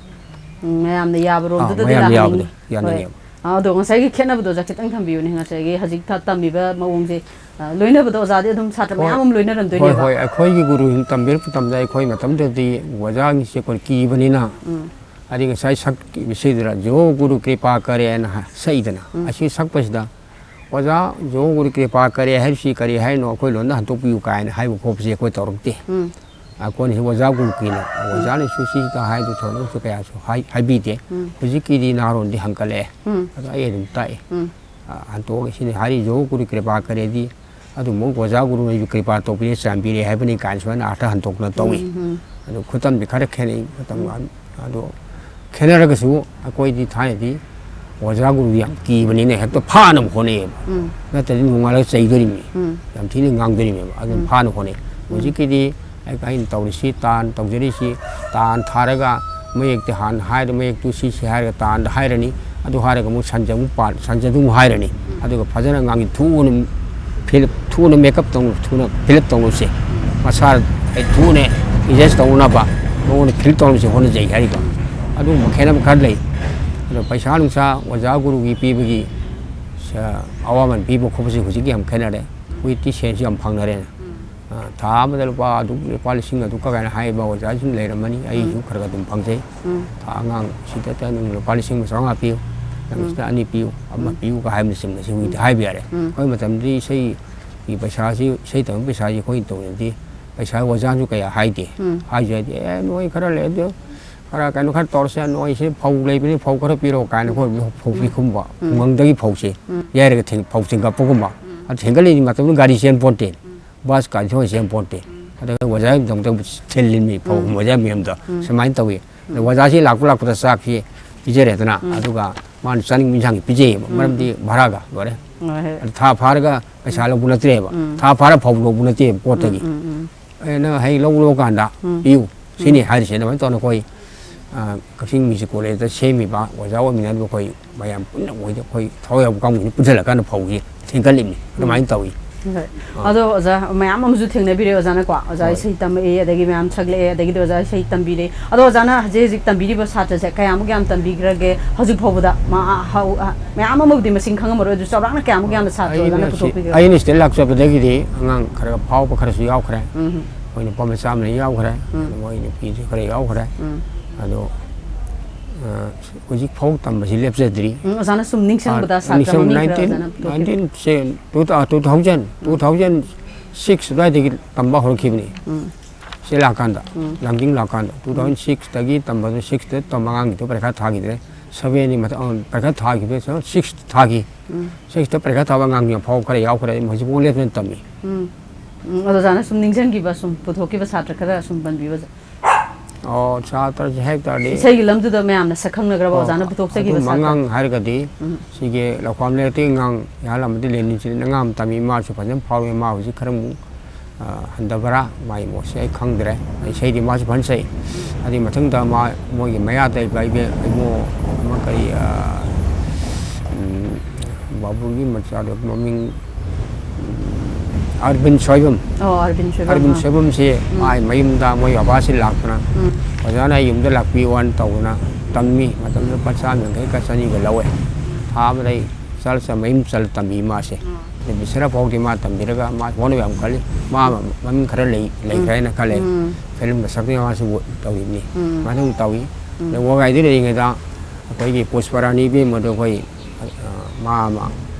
ꯎꯝ, ꯃꯌꯥꯝꯅ ꯌꯥꯕ ꯑꯥ, ꯔꯣꯝꯗꯨꯗꯗꯤ ꯃꯌꯥꯝꯅ ꯂꯥꯛꯍꯟꯅꯤꯡꯉꯤ꯫ ꯌꯥꯕꯗꯣ ꯌꯥꯅꯤꯡꯉꯦꯕ꯫ ꯍꯣꯏ꯫ ꯑꯗꯣ ꯉꯁꯥꯏꯒꯤ ꯈꯦꯠꯅꯕꯗꯣ ꯑꯣꯖꯥ ꯈꯤꯇꯪ ꯊꯝꯕꯤꯌꯨꯅꯦ, ꯉꯁꯥꯏꯒꯤ ꯍꯧꯖꯤꯛ ꯊ-, ꯇꯝꯃꯤꯕ ꯃꯑꯣꯡꯁꯦ, ꯑ, ꯂꯣꯏꯅꯕꯗ ꯑꯣꯖꯥꯗꯤ ꯑꯗꯨꯝ ꯁꯥꯇ꯭ꯔ ꯍꯣꯏ꯫ ꯃꯌꯥꯝ ꯑꯃ ꯍꯣꯏ, ꯂꯣꯏꯅꯔꯝꯗꯣꯏꯅꯦꯕ꯫ ꯍꯣꯏ꯫ ꯑꯩꯈꯣꯏꯒꯤ ꯒꯨꯔꯨꯁꯤꯡ ꯇꯝꯕꯤꯔꯛꯄ ꯃꯇꯝꯗ ꯑꯩꯈꯣꯏ ꯃꯇꯝꯗꯗꯤ ꯑꯣꯖꯥꯒꯤꯁꯦ ꯑꯩꯈꯣꯏ ꯀꯤꯕꯅꯤꯅ, ꯎꯝ꯫ ꯑꯗꯩ ꯉꯁꯥꯏ ꯁꯛꯈꯤꯕꯁꯤꯗꯅ "ꯖꯣ ꯒꯨꯔꯨ ꯀ꯭ꯔꯤꯄꯥ ꯀꯔꯦꯅ" ꯍꯥꯏ-, ꯁꯛꯏꯗꯅ, ꯎꯝ꯫ ꯑꯁꯤ ꯁꯛꯄꯁꯤꯗ ꯑꯣꯖꯥ ꯖꯣ ꯒꯨꯔꯨ ꯀ꯭ꯔꯤꯄꯥ ꯀꯔꯦ ꯍꯥꯏꯕꯁꯤ ꯀꯔꯤ ꯍꯥꯏꯅꯣ, ꯑꯩꯈꯣꯏ ꯂꯣꯟꯗ ꯍꯟꯗꯣꯛꯄꯤꯌꯨ ꯀꯥꯏꯅ ꯍꯥꯏꯕ ꯈꯣꯠꯄꯁꯦ ꯑꯩꯈꯣꯏ ꯇꯧꯔꯛꯇꯦ꯫ ꯎꯝ꯫ ꯑꯩꯈꯣꯏꯅ ꯑꯣꯖꯥ ꯒꯨꯔꯨꯀꯤꯅ, ꯎꯝ꯫ ꯑꯣꯖꯥꯅꯁꯨ ꯁꯤꯗ ꯍꯥꯏꯗꯨ ꯊꯧꯔꯝꯁꯨ ꯀꯌꯥꯁꯨ ꯍꯥꯏ-, ꯍꯥꯏꯕꯤꯗꯦ꯫ ꯎꯝ꯫ ꯍꯧꯖꯤꯛꯀꯤꯗꯤ ꯅꯍꯥꯔꯣꯟꯗꯤ ꯍꯪꯒꯠꯂꯛꯑꯦ꯫ ꯎꯝ꯫ ꯑꯗꯣ ꯑꯩ ꯑꯗꯨꯝ ꯇꯥꯛꯑꯦ꯫ ꯎꯝ꯫ ꯑ, ꯍꯟꯇꯣꯛꯑꯒ ꯁꯤꯅꯤ ꯍꯥꯏꯔꯤ, ꯖꯣ ꯒꯨꯔꯨ ꯀ꯭ꯔꯤꯄꯥ ꯀꯔꯦꯗꯤ ꯑꯗꯨꯃꯛ ꯑꯣꯖꯥ ꯒꯨꯔꯨꯅꯁꯨ ꯀ꯭ꯔꯤꯄꯥ ꯇꯧꯕꯤꯔꯦ, ꯆꯥꯟꯕꯤꯔꯦ ꯍꯥꯏꯕꯅꯤ ꯀꯥꯏꯅ ꯁꯨꯃꯥꯏꯅ ꯑꯥꯔꯊ ꯍꯟꯗꯣꯛꯅ ꯇꯧꯏ꯫ ꯎꯝ, ꯎꯝ꯫ ꯑꯗꯨ ꯈꯨꯇꯝꯗꯤ ꯈꯔ ꯈꯦꯠꯅꯩ, ꯃꯇꯝ ꯎꯝ꯫ ꯑꯗꯣ ꯈꯦꯠꯅꯔꯒꯁꯨ ꯑꯩꯈꯣꯏꯗꯤ ꯊꯥꯏꯅꯗꯤ ꯑꯣꯖꯥ ꯒꯨꯔꯨ ꯌꯥꯝ ꯀꯤꯕꯅꯤꯅ ꯍꯦꯛꯇ ꯐꯥꯅꯕ ꯍꯣꯠꯅꯩꯌꯦꯕ꯫ ꯎꯝ꯫ ꯅꯠꯇ꯭ꯔꯗꯤ ꯅꯣꯡꯉꯥꯜꯂꯒ ꯆꯩꯗꯣꯔꯤꯕꯅꯤ꯫ ꯎꯝ꯫ ꯌꯥꯝ ꯊꯤꯅ ꯉꯥꯡꯗꯣꯔꯤꯕꯅꯦꯕ꯫ ꯑꯗꯨꯝ ꯎꯝ꯫ ꯐꯥꯅꯕ ꯍꯣꯠꯅꯩ꯫ ꯎꯝ꯫ ꯍꯧꯖꯤꯛꯀꯤꯗꯤ ꯑꯩ-, ꯑꯩꯅ ꯇꯧꯔꯤꯁꯤ ꯇꯥꯟ ꯇꯧꯖꯔꯤꯁꯤ, ꯇꯥꯟ ꯊꯥꯔꯒ ꯃꯌꯦꯛꯇꯤ ꯍꯥꯟꯅ ꯍꯥꯏꯔ, ꯃꯌꯦꯛꯇꯨ ꯁꯤ ꯁꯤ ꯍꯥꯏꯔꯒ ꯇꯥꯟꯗ ꯍꯥꯏꯔꯅꯤ꯫ ꯑꯗꯨ ꯍꯥꯏꯔꯒ ꯑꯃꯨꯛ ꯁꯟꯖ ꯑꯃꯨꯛ ꯄꯥ-, ꯁꯟꯖꯗꯨ ꯑꯃꯨꯛ ꯍꯥꯏꯔꯅꯤ꯫ ꯎꯝ꯫ ꯑꯗꯨꯒ ꯐꯖꯅ ꯉꯥꯡꯉꯤ, ꯊꯨꯅ ꯐꯤꯂꯞ, ꯊꯨꯅ ꯃꯦꯀꯞ ꯇꯧꯅ-, ꯊꯨꯅ ꯐꯤꯂꯞ ꯇꯧꯅꯁꯦ꯫ ꯎꯝ꯫ ꯃꯁꯥ ꯑꯩ ꯊꯨꯅ ꯑꯦꯗꯖꯁ ꯇꯧꯅꯕ꯫ ꯃꯉꯣꯟꯗ ꯐꯤꯜ ꯇꯧꯅꯕꯁꯦ ꯍꯣꯠꯅꯖꯩ ꯍꯥꯏꯔꯤꯕ꯫ ꯑꯗꯨꯒꯨꯝꯕ ꯈꯦꯠꯅꯕ ꯈꯔ ꯂꯩ꯫ ꯑꯗꯣ ꯄꯩꯁꯥ ꯅꯨꯡꯁꯥ ꯑꯣꯖꯥ ꯒꯨꯔꯨꯒꯤ ꯄꯤꯕꯒꯤ, ꯑ, ꯑꯋꯥꯃꯟ ꯄꯤꯕ ꯈꯣꯠꯄꯁꯤ ꯍꯧꯖꯤꯛ ꯌꯥꯝ ꯈꯦꯠꯅꯔꯦ꯫ ꯍꯧꯖꯤꯛꯇꯤ ꯁꯦꯟꯁꯨ ꯌꯥꯝ ꯐꯪꯅꯔꯦꯅ꯫ ꯑ, ꯊꯥ ꯑꯃꯗ ꯂꯨꯄꯥ ꯑꯗꯨꯛ, ꯂꯨꯄꯥ ꯂꯤꯁꯤꯡ ꯑꯗꯨꯛ ꯀꯥꯏꯅ ꯍꯥꯏꯕ ꯑꯣꯖꯥꯁꯤꯡ ꯂꯩꯔꯝꯃꯅꯤ꯫ ꯑꯩꯁꯨ ꯈꯔ ꯈꯔ ꯑꯗꯨꯝ ꯐꯪꯖꯩ꯫ ꯊꯥ ꯑꯉꯥꯡ ꯁꯤꯗꯇ ꯅꯪ ꯂꯨꯄꯥ ꯂꯤꯁꯤꯡ ꯑꯃ ꯆꯥꯝꯃꯉꯥ ꯄꯤꯌꯨ, ꯅꯪ ꯁꯤꯗ ꯑꯅꯤ ꯄꯤꯌꯨ, ꯑꯃ ꯄꯤꯌꯨꯒ ꯍꯥꯏꯕꯅꯆꯤꯡꯕꯁꯤ ꯍꯧꯖꯤꯛꯇꯤ ꯍꯥꯏꯕ ꯌꯥꯔꯦ꯫ ꯑꯩꯈꯣꯏ ꯃꯇꯝꯗꯤ ꯏꯁꯩꯒꯤ ꯄꯩꯁꯥꯁꯤ, ꯏꯁꯩ ꯇꯝꯕꯒꯤ ꯄꯩꯁꯥꯁꯤ ꯑꯩꯈꯣꯏꯅ ꯇꯧꯔꯤꯗꯤ ꯄꯩꯁꯥ ꯑꯣꯖꯥꯁꯨ ꯀꯌꯥ ꯍꯥꯏꯗꯦ꯫ ꯍꯥꯏꯁꯨ ꯍꯥꯏꯗꯦ, "ꯑꯦ, ꯅꯣꯏ ꯈꯔ ꯂꯩ ꯑꯗꯨ ꯈꯔ ꯀꯩꯅꯣ ꯈꯔ ꯇꯧꯔꯁꯦ, ꯅꯣꯏꯁꯦ ꯐꯧ ꯂꯩꯕꯅꯤ, ꯐꯧ ꯈꯔ ꯄꯤꯔꯛꯑꯣ" ꯀꯥꯏꯅ ꯑꯩꯈꯣꯏ ꯐꯧ ꯄꯤꯈꯨꯝꯕ, ꯈꯨꯡꯒꯪꯗꯒꯤ ꯐꯧꯁꯦ ꯌꯥꯏꯔꯒ ꯊꯦꯡ-, ꯐꯧ ꯊꯦꯡꯒꯠꯄꯒꯨꯝꯕ꯫ ꯑꯗꯨ ꯊꯦꯡꯒꯠꯂꯤꯉꯩ ꯃꯇꯝꯗ ꯒꯥꯔꯤ ꯆꯦꯟ ꯄꯣꯟꯇꯦ꯫ ꯕꯁ ꯀꯥꯏꯊꯣꯛꯑ ꯆꯦꯟ ꯄꯣꯟꯇꯦ꯫ ꯑꯗꯨꯒ ꯑꯣꯖꯥꯒꯤꯗꯃꯛꯇ ꯊꯤꯜꯂꯤꯅꯤ ꯐꯧ, ꯑꯣꯖꯥ ꯃꯌꯥꯝꯗ ꯁꯨꯃꯥꯏꯅ ꯇꯧꯏ꯫ ꯑꯗ ꯑꯣꯖꯥꯁꯤ ꯂꯥꯛꯄ ꯂꯥꯛꯄꯗ ꯆꯥꯛꯁꯤ ꯄꯤꯖꯔꯦꯗꯅ, ꯑꯗꯨꯒ ꯃꯥꯅ ꯆꯥꯅꯤꯡꯕ ꯏꯟꯁꯥꯡꯁꯤ ꯄꯤꯖꯩꯌꯦꯕ꯫ ꯃꯔꯝꯗꯤ ꯚꯔꯥꯒ ꯂꯣꯏꯔꯦ꯫ ꯍꯣꯏ, ꯍꯣꯏ꯫ ꯑꯗ ꯊꯥ ꯐꯥꯔꯒ ꯄꯩꯁꯥ ꯂꯧꯕ ꯅꯠꯇ꯭ꯔꯦꯕ꯫ ꯊꯥ ꯐꯥꯔ ꯐꯧ ꯂꯧꯕ ꯅꯠꯇꯦꯕ ꯀꯣꯔꯠꯇꯒꯤ꯫ "ꯑꯦ, ꯅꯪ ꯍꯌꯦꯡ ꯂꯧ ꯂꯧꯀꯥꯟꯗ ꯄꯤꯌꯨ" ꯁꯤꯅꯤ ꯍꯥꯏꯔꯤꯁꯦ꯫ ꯑꯗꯨꯃꯥꯏꯅ ꯇꯧꯅ ꯑꯩꯈꯣꯏ, ꯑ, ꯀꯛꯆꯤꯡ ꯃ꯭ꯌꯨꯖꯤꯛ ꯀꯣꯂꯦꯖꯇ ꯁꯦꯝꯃꯤꯕ ꯑꯣꯖꯥ ꯑꯣꯏꯃꯤꯟꯅꯔꯤꯕ ꯑꯩꯈꯣꯏ ꯃꯌꯥꯝ ꯄꯨꯟꯅ ꯑꯣꯏꯗ ꯑꯩꯈꯣꯏ ꯊꯋꯥꯏ ꯌꯥꯎꯕ ꯀꯥꯡꯕꯨꯁꯤꯅ ꯄꯨꯟꯁꯤꯜꯂꯀꯥꯟꯗ ꯐꯧꯁꯤ ꯊꯦꯡꯒꯠꯂꯤꯕꯅꯤ꯫ ꯑꯗꯨꯃꯥꯏꯅ ꯇꯧꯏ꯫ ꯍꯣꯏ꯫ ꯑꯥ꯫ ꯑꯗꯣ ꯑꯣꯖꯥ, ꯃꯌꯥꯝ ꯑꯃꯁꯨ ꯊꯦꯡꯅꯕꯤꯔꯦ ꯑꯣꯖꯥꯅꯀꯣ꯫ ꯑꯣꯖꯥ ꯍꯣꯏ꯫ ꯏꯁꯩ ꯇꯝꯃꯛꯑꯦ, ꯑꯗꯒꯤ ꯃꯌꯥꯝ ꯁꯛꯂꯛꯑꯦ, ꯑꯗꯒꯤꯗꯤ ꯑꯣꯖꯥ ꯏꯁꯩ ꯇꯝꯕꯤꯔꯦ꯫ ꯑꯗꯣ ꯑꯣꯖꯥꯅ ꯍꯧꯖꯤꯛ ꯍꯧꯖꯤꯛ ꯇꯝꯕꯤꯔꯤꯕ ꯁꯥꯇ꯭ꯔꯁꯦ ꯀꯌꯥꯃꯨꯛ ꯌꯥꯝ ꯇꯝꯕꯤꯈ꯭ꯔꯒꯦ? ꯍꯧꯖꯤꯛ ꯐꯥꯎꯕꯗ ꯃꯥ-, ꯑ-, ꯍꯧ-, ꯑ-, ꯃꯌꯥꯝ ꯑꯃꯕꯨꯗꯤ ꯃꯁꯤꯡ ꯈꯪꯉꯝꯃꯔꯣꯏ, ꯑꯗꯨ ꯆꯥꯎꯔꯥꯛꯅ ꯀꯌꯥꯃꯨꯛ ꯌꯥꯝꯅ ꯁꯥꯇ꯭ꯔ ꯑꯣꯖꯥꯅ ꯑꯩꯅ ꯁꯤ-, ꯄꯨꯊꯣꯛꯄꯤꯈ꯭ꯔꯒꯦ? ꯑꯩꯅ ꯁꯤꯗ ꯂꯥꯛꯆꯕꯗꯒꯤꯗꯤ ꯑꯉꯥꯡ ꯈꯔ ꯐꯥꯎꯕ ꯈꯔꯁꯨ ꯌꯥꯎꯈ꯭ꯔꯦ꯫ ꯎꯝ꯫ ꯑꯩꯈꯣꯏ ꯅꯨꯄꯥ ꯃꯆꯥ ꯑꯃꯅꯤ ꯌꯥꯎꯈ꯭ꯔꯦ꯫ ꯎꯝ꯫ ꯑꯗꯨ ꯃꯣꯏ ꯅꯨꯄꯤꯁꯨ ꯈꯔ ꯌꯥꯎꯈ꯭ꯔꯦ꯫ ꯎꯝ꯫ ꯑꯗꯣ, ꯑ, ꯍꯧꯖꯤꯛ ꯐꯥꯎ ꯇꯝꯕꯁꯤ ꯂꯦꯞꯆꯗ꯭ꯔꯤ꯫ ꯎꯝ, ꯑꯣꯖꯥꯅ ꯁꯨꯝ ꯅꯤꯡꯁꯤꯡꯕꯗ ꯑꯥ, ꯁꯥꯇ꯭ꯔ ꯅꯤꯡꯁꯤꯡ-, ꯃꯃꯤꯡ ꯈꯔ ꯅꯥꯏꯟꯇꯤꯟ, ꯑꯣꯖꯥꯅ ꯄꯨꯊꯣꯛꯄꯤꯔꯣ꯫ ꯅꯥꯏꯟꯇꯤꯟ ꯁꯦ, ꯇꯨ ꯊꯥ-, two thousand, two thousand six ꯑꯗꯨꯋꯥꯏꯗꯒꯤ ꯇꯝꯕ ꯍꯧꯔꯛꯈꯤꯕꯅꯤ꯫ ꯎꯝ꯫ ꯁꯤ ꯂꯥꯛꯀꯥꯟꯗ, ꯎꯝ꯫ ꯂꯥꯡꯖꯤꯡ ꯂꯥꯛꯀꯥꯟꯗ, ꯇꯨ ꯊꯥꯎꯖꯟ ꯁꯤꯛꯁꯇꯒꯤ ꯇꯝꯕꯗꯨ, ꯁꯤꯛꯁꯇ ꯇꯝꯕ ꯑꯉꯥꯡꯒꯤꯗꯣ ꯄꯔꯤꯈꯥ ꯊꯥꯈꯤꯗ꯭ꯔꯦ꯫ ꯁꯚꯦꯟꯒꯤ ꯃꯊꯪ, ꯑ, ꯄꯔꯤꯈꯥ ꯊꯥꯈꯤꯕꯗ ꯁꯤꯛꯁꯇ ꯊꯥꯈꯤ꯫ ꯎꯝ꯫ ꯁꯤꯛꯁꯇ ꯄꯔꯤꯈꯥ ꯊꯥꯕ ꯑꯉꯥꯡ ꯌꯥꯝ ꯐꯥꯎꯕ ꯈꯔ ꯌꯥꯎꯈ꯭ꯔꯦ, ꯍꯧꯖꯤꯛꯐꯥꯎ ꯂꯦꯞꯇꯅ ꯇꯝꯃꯤ꯫ ꯎꯝ꯫ ꯎꯝ, ꯑꯗꯣ ꯑꯣꯖꯥꯅ ꯁꯨꯝ ꯅꯤꯡꯁꯤꯡꯈꯤꯕ, ꯁꯨꯝ ꯄꯨꯊꯣꯛꯈꯤꯕ ꯁꯥꯇ꯭ꯔ ꯈꯔ ꯁꯨꯝ ꯄꯟꯕꯤꯌꯨ, ꯑꯣꯖꯥ꯫ ꯑꯣ, ꯁꯥꯇ꯭ꯔꯁꯦ ꯍꯥꯏꯕ ꯇꯥꯔꯗꯤ, ꯏꯁꯩꯒꯤ ꯂꯝꯗꯨꯗ ꯃꯌꯥꯝꯅ ꯁꯛ ꯈꯪꯅꯒ꯭ꯔꯕ ꯑꯣ, ꯑꯣꯖꯥꯅ ꯄꯨꯊꯣꯛꯆꯈꯤꯕ ꯑꯗꯨꯝꯕ ꯁꯥꯇ꯭ꯔ? ꯑꯉꯥꯡ ꯍꯥꯏꯔꯒꯗꯤ, ꯎꯝ꯫ ꯁꯤꯒꯤ ꯂꯧꯈꯥꯝ ꯂꯩꯔꯛꯇꯒꯤ ꯑꯉꯥꯡ ꯌꯥꯍꯜ ꯑꯃꯗꯤ ꯂꯦꯅꯤꯟꯁꯤꯅ ꯑꯉꯥꯡ ꯑꯃ ꯇꯝꯃꯤ, ꯃꯥꯁꯨ ꯐꯖꯅ ꯐꯥꯎꯔꯦ꯫ ꯃꯥ ꯍꯧꯖꯤꯛ ꯈꯔ ꯑꯃꯨꯛ, ꯑ, ꯍꯟꯊꯕ꯭ꯔꯥ, ꯃꯥꯒꯤ ꯃꯣꯠꯁꯦ ꯑꯩ ꯈꯪꯗ꯭ꯔꯦ꯫ ꯏꯁꯩꯗꯤ ꯃꯥꯁꯨ ꯐꯖꯅ ꯁꯛꯏ꯫ ꯑꯗꯨꯒꯤ ꯃꯊꯪꯗ ꯃꯥ, ꯃꯣꯏꯒꯤ ꯃꯌꯥꯗ ꯂꯩꯕ ꯑꯩꯒꯤ ꯏꯕꯨꯡꯉꯣ ꯑꯃ ꯀꯔꯤ, ꯑ, ꯎꯝ, ꯕꯥꯕꯨꯒꯤ ꯃꯆꯥꯗꯣ ꯃꯃꯤꯡ, ꯎꯝ, ꯑꯔꯕꯤꯟ ꯁꯣꯏꯕꯝ꯫ ꯑꯣ, ꯑꯔꯕꯤꯟ ꯁꯣꯏꯕꯝ꯫ ꯑꯔꯕꯤꯟ ꯑꯥ꯫ ꯁꯣꯏꯕꯝꯁꯦ ꯎꯝ꯫ ꯃꯥꯏ ꯃꯌꯨꯝꯗ ꯃꯣꯏ ꯕꯕꯥꯁꯤ ꯂꯥꯛꯇꯅ ꯎꯝ꯫ ꯑꯣꯖꯥꯅ ꯑꯩ ꯌꯨꯝꯗ ꯂꯥꯛꯄꯤꯌꯣꯅ ꯇꯧꯗꯅ ꯇꯝꯃꯤ꯫ ꯃꯇꯝꯗꯨꯗ ꯂꯨꯄꯥ ꯆꯥꯝ ꯌꯥꯡꯈꯩ ꯀ ꯆꯅꯤꯒ ꯂꯧꯋꯦ꯫ ꯊꯥ ꯑꯃꯗ ꯑꯩ ꯆꯠ ꯆꯠ ꯃꯌꯨꯝ ꯆꯠꯂ ꯇꯝꯃꯤ ꯃꯥꯁꯦ꯫ ꯑꯥ꯫ ꯑꯗꯩ ꯕꯤꯁꯦꯔꯥ ꯐꯥꯎꯗꯤ ꯃꯥ ꯇꯝꯕꯤꯔꯒ ꯃꯥ ꯍꯣꯠꯅꯕ ꯌꯥꯝ ꯀꯜꯂꯤ꯫ ꯃꯥ ꯃꯃꯤꯡ ꯈꯔ ꯂꯩ, ꯂꯩꯈ꯭ꯔꯦꯅ ꯈꯜꯂꯦ꯫ ꯎꯝ꯫ ꯐꯤꯂꯝꯒ ꯁꯛꯇꯅ ꯃꯥꯁꯨ ꯇꯧꯔꯤꯕꯅꯤ꯫ ꯎꯝ꯫ ꯃꯥꯁꯨ ꯑꯗꯨꯝ ꯇꯧꯏ꯫ ꯎꯝ꯫ ꯑꯗꯩ ꯋꯥꯒꯥꯏꯗ ꯂꯩꯔꯤꯉꯩꯗ ꯑꯩꯈꯣꯏꯒꯤ ꯄꯨꯁꯄꯔꯥꯅꯤ ꯏꯕꯦꯝꯃꯗꯣ ꯑꯩꯈꯣꯏ, ꯑ, ꯃꯥ ꯑꯃ